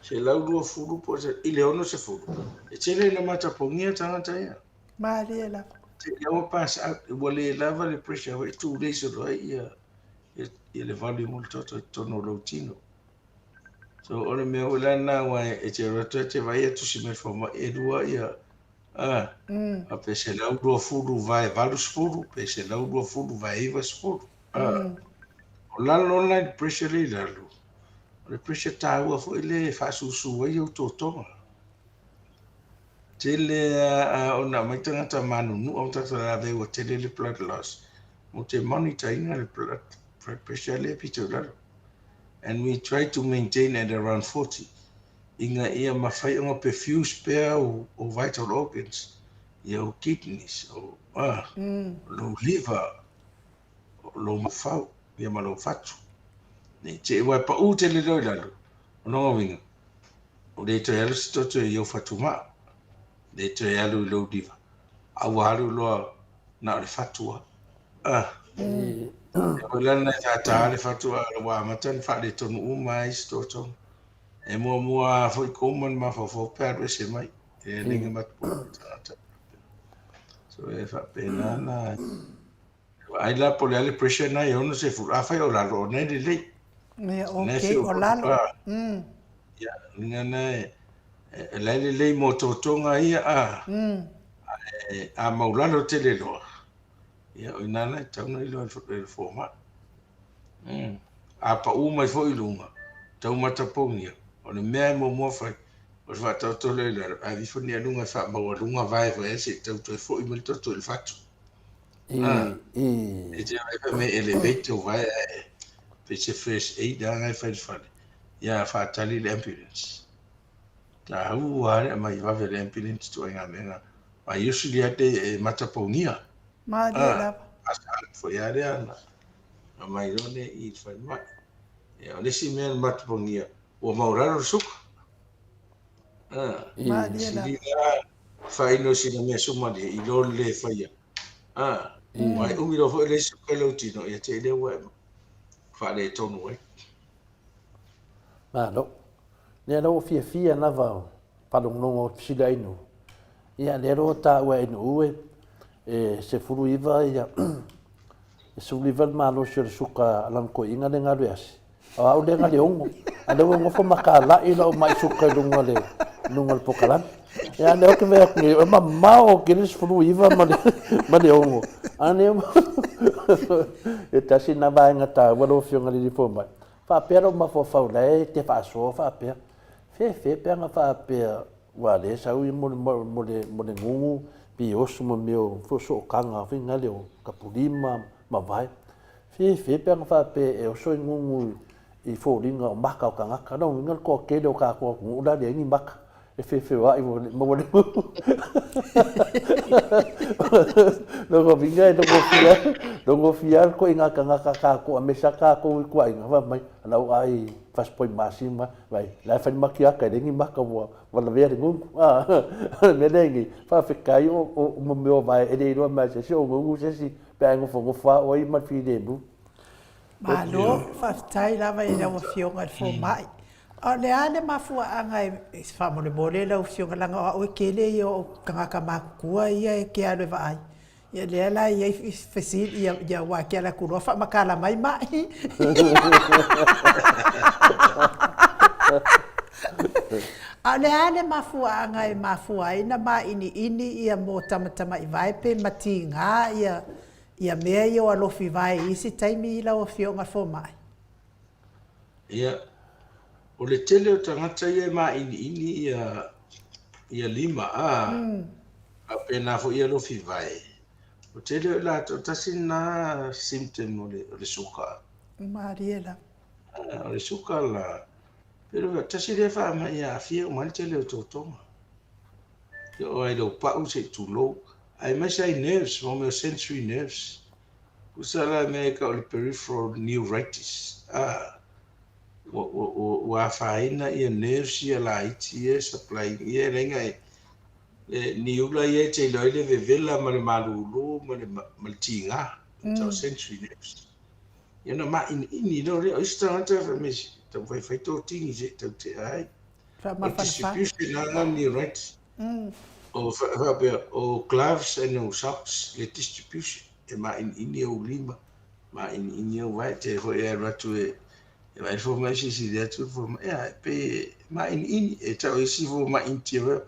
120 po o se, i le 60, e tele ina matapogia tagata ia. Malie lava. Tele ua pass out, ua le lava le pressure foi e tulei solo ai ia, ia, ia le volume o le toto i totonu o lou tino. So o le mea foi la lena aua e te alu atu e te vaai atu si mea fomai e lua ia a a pe 120/80 pe 120/90 a o lalo la le pressure le i lalo o le pressure taua foi le e faasusu ai ou totoga. Tele a ona aumai tagata manunua ma tagata lavea ua tele le blood loss mo te monitor ina le blood pressure le pito i lalo. And we try to maintain at around 40 ina ia mafai ona perfuse pea ou, ou vital organs, ia ou kidneys, ou, ah, lou liver, lou mafau, ia ma lou fatu. Nei te ua e pau tele leo i lalo, o lona uiga, o le toe alu se toto i ou fatumaa, le toe alu i lou liver, a ua alu loa na o le fatu lava. Ah. Ia foi la lena e tātā le fatu a ua amata ona faaletonu uma ai isi totoga. E muamua foi koma le mafaufau pe alu ese mai. E le ga matu le tagata. So e faapena la. Vaai la po o le a le pressure na e 60. Afai o lalo, o na e lelei. Ia, ok, o lalo. Ia, luga na e, e la e lelei mo totoga ia a. Ae a maulalo tele loa, ia o ina la e tatau ona iloa e le fomai. A pau mai foi i luga, tau matapogia, o le mea e muamua fai, o le faataoto lea i lalo, ae aveifo ni aluga e faamaualuga vae foi ai se i tau toe foi mai le toto i le fatu. E te vaai fai mai elevate ou vae ae pei se first aid lava na e fai i le fale, ia faatali le ambulance. Taua lava le aumai vave o le ambulance ituaiga mea na. Aua usually lava e matapaugia. Malie lava. Asal foi lava lea na aumai loa lea i le falemai. Ia, o le isi mea na matapaugia, ua maualalo le suka. Malie lava. Sili la faaino sina mea sumalie i lo le le faia. Aua e umi loa foi le isi suka i lou tino, ia te i lea ua e faaletonu ai. Malo. Lea la ua fiafia lava faalogologo o fesili a Ainuu. Ia lea loa taua e Ainuu e 19 ia e 19 le malosi o le suka a lana toeaina lea na alu e asi. O au lea na le ono. A lea ua nofo ma talai lau mai suka i luga o le luga o le pokalame. Ia lea ou te vaai atu nei, e mamao tele le 19 ma le ma le ono. A lea e tasi lena vaega taua lau Afioga i le Alii Fomai. Faapea lou mafaufau la e te faasoa faapea, fefe pe ana faapea ua le sau ia mo le mo le mo le gugu piosu ma mea o feosootaga foi nale o tapulima ma vae. Fefe pe ana faapea e oso i gugu i foliga o maka o tagata. Lona uiga le toatele o tatou atunuu la e leai ni maka e feofeoai ua le maua le gugu. Lona uiga e logofia lava le ituaiga tagata tatou aemaise lava tatou i tuaiga fai mai lau ai fasipovi masima vai la e fai le makiata e leai ni maka ua lavea le gugu. O le mea lea nei, faafetai o mea o vae e le iloa mai e se isi o gugu se isi pe a e nofonofo lava oe ma le filemu. Malo, faafetai lava i lau Afioga i le Fomai. A o le a le mafuaaga e faamolemole lau Afioga leaga o au e tele ia o tagata matutua ia e te alu e vaai. Ia lea la e i ai fesili ia ia aua e te alu atu loa faamatala mai mai. A o le a le mafuaaga e mafua ai na māʻiniʻini ia mo tamatamaivae pe matiga ia ia mea ia o alofi vae i isi taimi i lau Afioga i le Fomai? Ia, o le tele o tagata ia e māʻiniʻini ia ia lima, a, faapena foi ia alofi vae. O tele o i latou, tasi lena symptom o le, o le suka. Malie lava. O le suka la, pero tasi lea faamai e aafia uma ai le tele o totoga. E oo lava i lou pau se i tulou, aemaise ai nerves, mo mea o sensory nerves. Tusa la mea e tau o le peripheral neuritis, a, ua, ua, ua, ua afaina ia nerves ia laiti ia e supply ia e leai e, le niula ia e te iloa ai le vevela ma le malulu ma le, ma le tiga, mm. tau sensory nerves. Ia na maʻiniʻini loa lea, o isi tagata fai mai, taumafai e fai tōtini se i tau tea ai. O distribution lava neuritis. O faapea, o gloves and o socks le distribution, e maʻiniʻini ou lima, maʻiniʻini ou vae, te foi e alu atu e e vaai le fomai silasila atu le fomai, ia e pei e maʻiniʻini, e tau isi fomai Initia foi,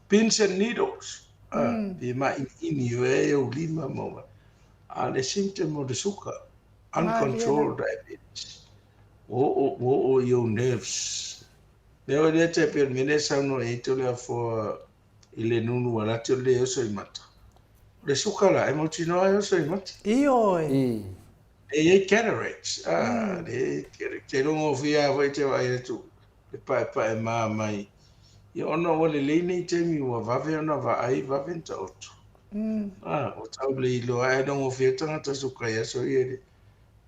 pins and needles, pei e maʻiniʻini foi ai ou lima ma ou vae. A o le symptom o le suka, uncontrolled diabetes, ua oo, ua oo i ou nerves. Mea oi lea te pei o le mea lea e saunoa i ai Toleafoa i le nunu alati o le le oso i mata. O le suka la, e mautinoa e oso i mata. Ioe. E i ai cataracts, a, le, te rongo fia foi te vaai atu le paepae mā mai. Ia ona ua lelei nei taimi ua vave ona vaai, vave ona taoto. A, ua tau le iloa ae rongo fia tagata suka i aso ia i le,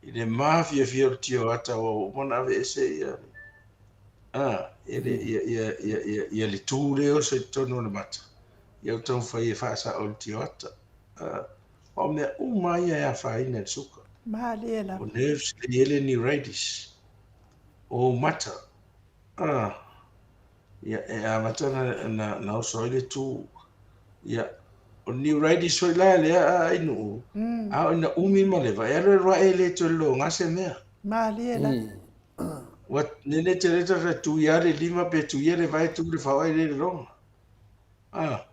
i le mafiafia o le tio ata ua uma ona aveese ia a, ia le, ia, ia, ia, ia, ia le tū le oso i totonu o le mata. Ia ua taumafai e faasao le tio ata. A, o mea uma ia e afaina i le suka. Malie lava. O nerves le i ai le neuritis. O mata. A, ia, e amata na, na, na oso ai le tū. Ia, o neuritis foi la lea a Ainuu, a o ina umi ma leva, e alu alu ae e le toe loga se mea. Malie lava. Ua nene tele taka tu ia le lima pe tu ia le vae tu le fao ai le loga. A,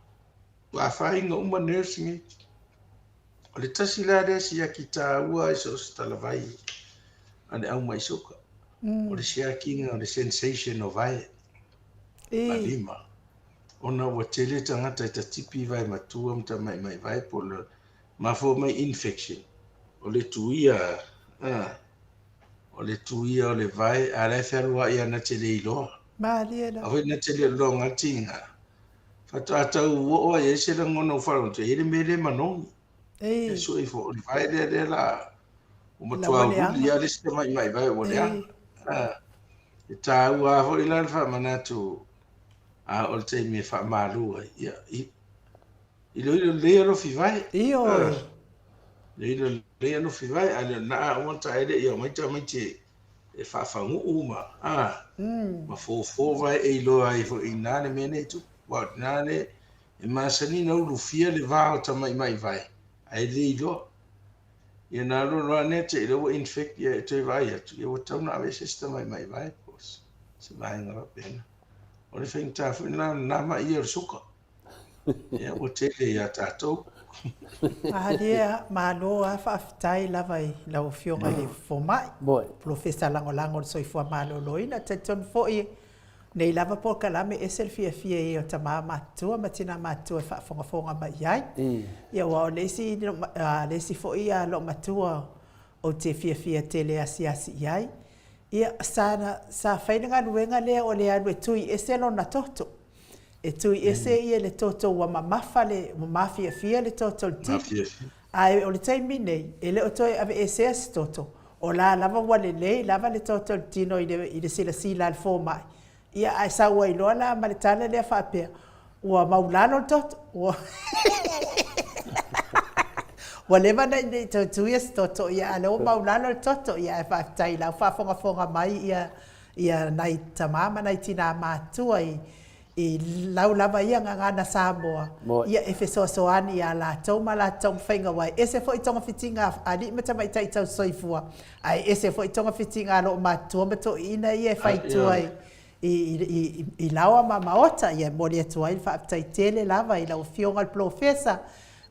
ua afaina uma nerves nei. O le tasi la lea siaki taua i so o se talavai a le au mai suka. O le siakiga o le sensation o vae ma lima. Ona ua tele tagata e tatipi vae matua ma tamaimai vae po o le Mafua mai infection o le tuia a o le tuia o le vae a la e fealuai a na te le iloa. Malie la. A foi na te le loga tiga. Faatoa tau oo ai ai se lagona ua faalogo atu e i ai le mea le manogi. Ei. E sue ifo o le vae lea lea la ua La matua ua leaga. uli lava le isi tamaimai vae ua leaga. Ei. A, e taua lava foi la le faamanatu a oo i le taimi e faamalu ai, ia, i, iloilo lelei alofi vae. Ioe. Iloilo lelei alofi vae, a le o lena a uma ona taele ia omai tamaiti e faafaguu ma, a, ma fofo vae e iloa ai foi i ina le mea lea e tupu. Aua o lena le, e masani ona ulufia le va o tamaimai vae, ae le iloa. Ia na alu alu lava nea te i lea ua infect, ia e toe vaai atu, ia ua tatau ona aveese se tamaimai vae po o se vaega faapena. O le faigata foi lena o lena mai ia o le suka. Ia ua tele ia tatou. Malie, malo lava faafetai lava i lau Afioga i le Fomai, Polofesa Lagolago o le Soifua Maloloina. E talitonu foi nei lava polokalame e ese le fiafia i ai o tama matutua ma tina matutua e faafogafoga mai i ai. Ia aua o le isi, le isi foi loomatua ou te fiafia tele e asiasi i ai, ia sa, sa fai le galuega lea o le alu e tui ese lona toto. E tui ese ia le toto ua mamafa le, ua mafiafia le toto i le tino. Ae o le taimi nei, e le o toe aveesea se toto, o la lava ua lelei lava le toto i le tino i le, i le silasila a le fomai. Ia, ae sau ai loa la ma le tala lea faapea, ua maulalo le toto, ua ua leva ona i nei toe tuia se toto, ia a o lea ua maulalo le toto, ia ae faafetai i lau faafogafoga mai ia ia nai tama ma nai tinā matutua i i lau lava ia gagana Samoa, ia e fesoasoani iā latou ma latou taumafaiga aua e ese foi togafitiga a alii ma tamaitai tausisoifua, ae ese foi togafitiga a loomatutua ma toeaiina ia e fai i tua i laoa ma maota. Ia e momoli atu ai le faafetai tele lava i lau Afioga i le Polofesa,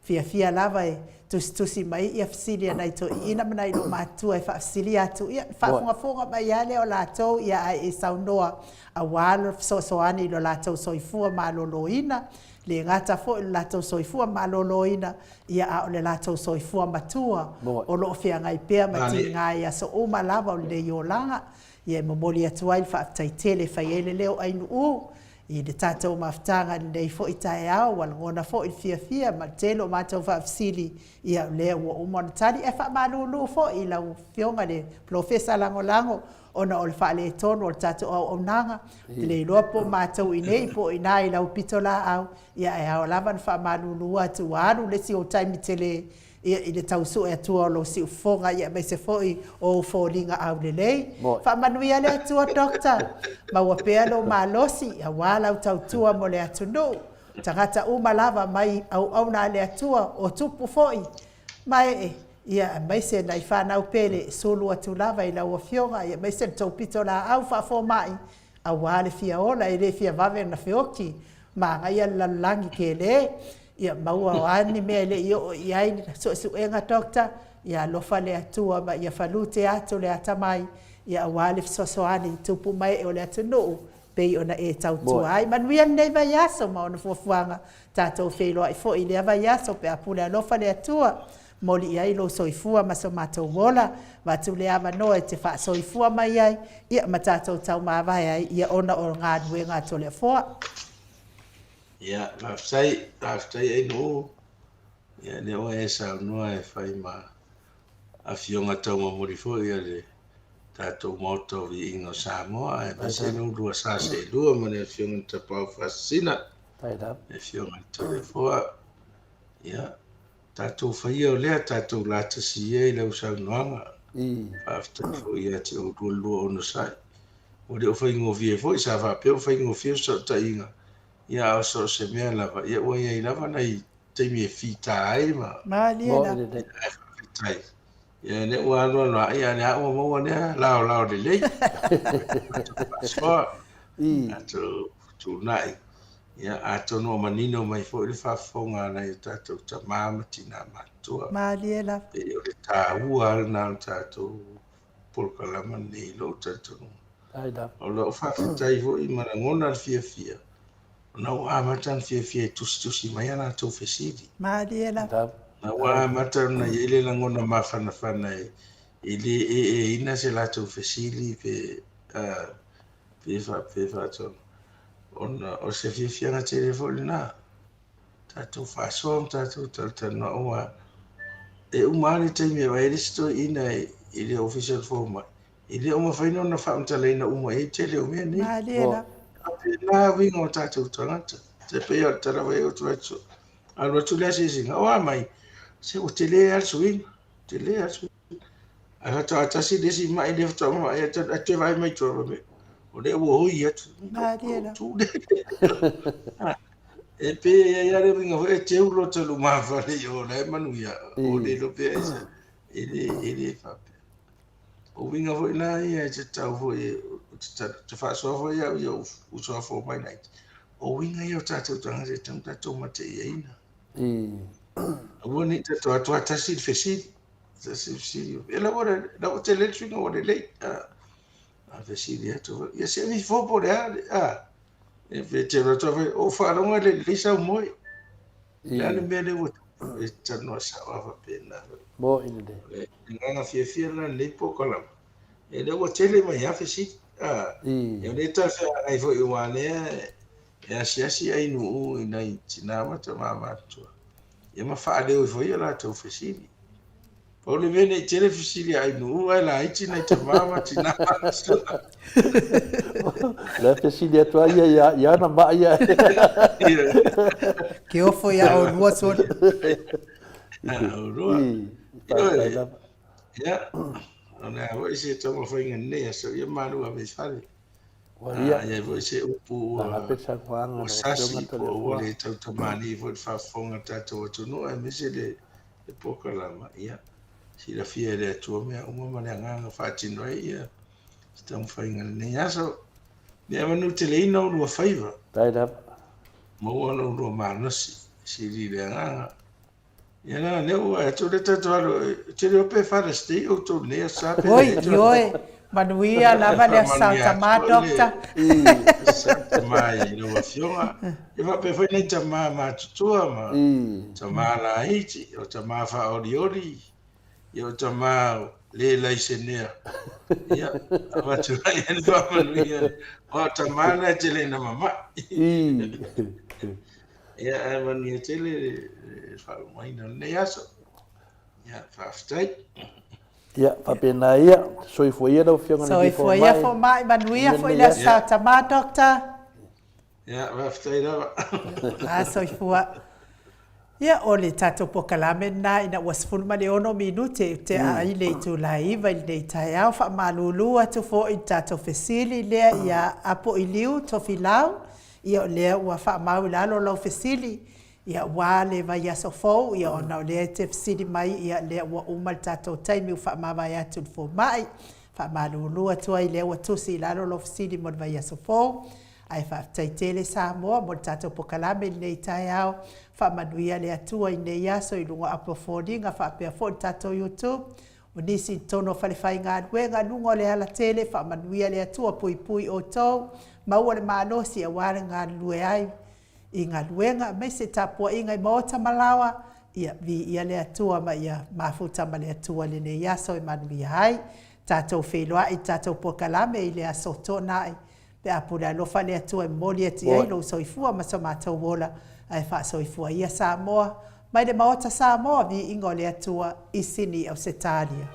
fiafia lava e tusitusi mai ia fesili a nai toeaiina ma nai loomatutua e faafesilia atu, ia faafogafoga mai lava lea o latou, ia ae e saunoa aua le fesoasoani i lo latou soifua maloloina, le gata foi i lo latou soifua maloloina, ia a o le latou soifua matua o lo o feagai pea ma tiga i aso uma lava o lenei olaga. Ia e momoli atu ai le faafetai tele e fai ai le leo Ainuu i le tatou mafutaga i lenei foi taeao, ua lagona foi le fiafia ma le tele o matou faafesili, ia o lea ua uma ona tali. Ae faamalulu foi i lau Afioga i le Polofesa Lagolago ona o le faaletonu o le tatou auaunaga, ou te le iloa po o matou i inei po o i ina i lau pitolaau, ia ae ao lava ona faamalulu atu ua alu le isi ou taimi tele ia, i le tau sue atua o lou siufofoga, ia aemaise foi o ou foliga aulelei. Faamanuia le Atua Doctor, maua pea lou malosi aua lau tautua mo le atunuu, tagata uma lava mai auauna a le Atua, o tupu foi ma ee, ia aemaise nai fanau pele e sulu atu lava i lau Afioga, ia aemaise le tou pitolaau faafomai aua le fia ola, e le fia vave ona feoti ma agaia le lalolagi kele. Ia maua o a ni mea e le i oo i ai le suesuega Doctor, ia alofa le Atua ma ia falute atu le atamai, ia aua le fesoasoani i tupu ma ee o le atunuu pei ona e tautua ai. Manuia lenei vaiaso ma ona fuafuaga, tatou feiloai foi i lea vaiaso pe a pule alofa le Atua. Moli i ai lou soifua ma so matou ola, avatu le avanoa e te faasoifua mai ai, ia ma tatou taumavae ai, ia ona o galuega a Toleafoa. Ia, faafetai, faafetai Ainuu. Ia, lea ua e saunoa e fai ma afioga taumamuli foi a le tatou Maota o Viiga o Samoa, aemaise lou lua sa seelua ma le afioga i le Tapaau Faasisina, le afioga i le Toleafoa. Ia, tatou faia o lea, tatou latasi ia i lau saunoaga. Faafetai foi ia te oulua le lua onosai. Ua le o faigofie foi, sa faapea ua faigofie fesootaiga, ia a o so o se mea lava, ia ua i ai lava nai taimi e fita ai ma Malie lava. Ae faafetai. Ia lea ua alu alu lava, ia lea ua maua lea laolao lelei. Faasoa, tatou fetuunai. Ia atonu o manino mai foi le faafofoga a nai o tatou tama ma tina matutua. Malie lava. Pei o le taua lena o le tatou polokalama lenei i lou talitonuga. O lau faafetai foi ma lagona le fiafia, ona ua amata ona fiafia e tusitusi mai a latou fesili. Malie lava. Na ua amata ona i ai le lagona mafanafana e le eeina se latou fesili pe pe faapea faatonu, ona o se fiafiaga tele foi lena. Tatou faasoa ma tatou talatalanoa aua e uma lava le taimi e vaai ai le isi toeaina i le Ofisa o le Fomai, e le o mafai ona faamatalaina uma i ai le tele o mea nei. Malie lava. Faapena uiga o tatou tagata. E pei o le tala foi ou te fai atu, alu atu le asiasiga, o a mai, se ua tele lava le suiga, tele lava le suiga. Ae faatoa tasi le isi mai lea faatoa ma'i atu, ae toe vaai mai tua, fai mai, o lea ua oi atu. Malie lava. Tu lea. E pei e i ai lava le uiga foi e teu lota lumafale i o la e manuia, o le iloa pea e le, e le faapea. O uiga foi la ia e tatau foi e te faasoa foi au i ou uso a fomai laiti. O uiga ia o tatou tagata e tatau ona tatou mataiaina. Aua ne i tatou atoa tasi le fesili. Tasi le fesili. E la ua la ua tele le suiga ua lelei. A fesili atu foi. Ia se ifo po o le a. A. E pe te alu atu foi, o faalogo e lelei sau moe. Le a le mea lea ua e talanoa sao lava faapena. Moe lelei. O le agaga fiafia lena i lenei polokalame. E lea ua tele mai lava fesili. A. E le talafeagai foi aua lea e asiasi ainuu i nai tina ma tama matutua ia ma faaleo ai foi a latou fesili. Pau le mea ne i tele fesili a ainuu ae laiti nai tama ma tina matutua. La fesili atu ai ia ia ana maa ia. Ke ofo ia olua sole. Olua. Faafetai lava. Ia, o le a foi se taumafaiga i lenei aso, ia malu ave i fale. Ua ia. A i ai foi se upu ua sasi po ua le tautamalii foi i le faafofoga a le tatou atunuu aemaise le polokalama, ia, silafia e le Atua mea uma ma le agaga faatino ai ia se taumafaiga i lenei aso. Ia manuteleina oulua faiva. Faafetai lava. Maua lo oulua malosi, sili le agaga. Ia na lea ua atu le tatou alo, te leo pe Father's Day outou i lenei aso sa pe Oi, ioe, manuia lava le aso Sa tama, Doctor. Sa tama i lau afioga. Ia faapea foi nai tama matutua ma tama laiti, o tama faaolioli, ia o tama le laisenea. Ia, avatu ai le faamanuia. O tama na e tele ina mama'i. Ia, ae manuia tele le faaumaina o lenei aso. Ia, faafetai. Ia, faapena ia. Soifua ia lau Afioga i le Soifua ia Fomai, manuia foi le aso Sa Tama, Doctor. Ia, faafetai lava. A, soifua. Ia, o le tatou polokalame lena ina ua 16 minute i tea ai le itula e 9 i lenei taeao. Faamalulu atu foi i le tatou fesili lea ia Apoiliu Tofilau. Ia o lea ua faamau i lalo lau fesili, ia aua le vaiaso fou, ia ona o lea e te fesili mai, ia lea ua uma le tatou taimi ua faamavae atu i le fomai. Faamalulu atu ai lea ua tusi i lalo lau fesili mo le vaiaso fou. Ae faafetai tele Samoa mo le tatou pokalame i lenei taeao. Faamanuia le Atua i lenei aso i luga o apu o foliga faapea foi le tatou YouTube. O nisi i totonu o falefaigaluega, luga o le alatele, faamanuia le Atua, puipui outou, maua le malosi aua le galulue ai i galuega, aemaise tapuaiga i maota ma laoa, ia viia le Atua ma ia mafuta ma le Atua lenei aso e manuia ai. Tatou feiloai i tatou polokalame i le aso Toonai Pe a pule alofa le Atua e momoli atu i ai lou soifua ma so matou ola, ae faasoifua ia Samoa, mai le Maota Samoa, viiga o le Atua i Sini Ausetalia.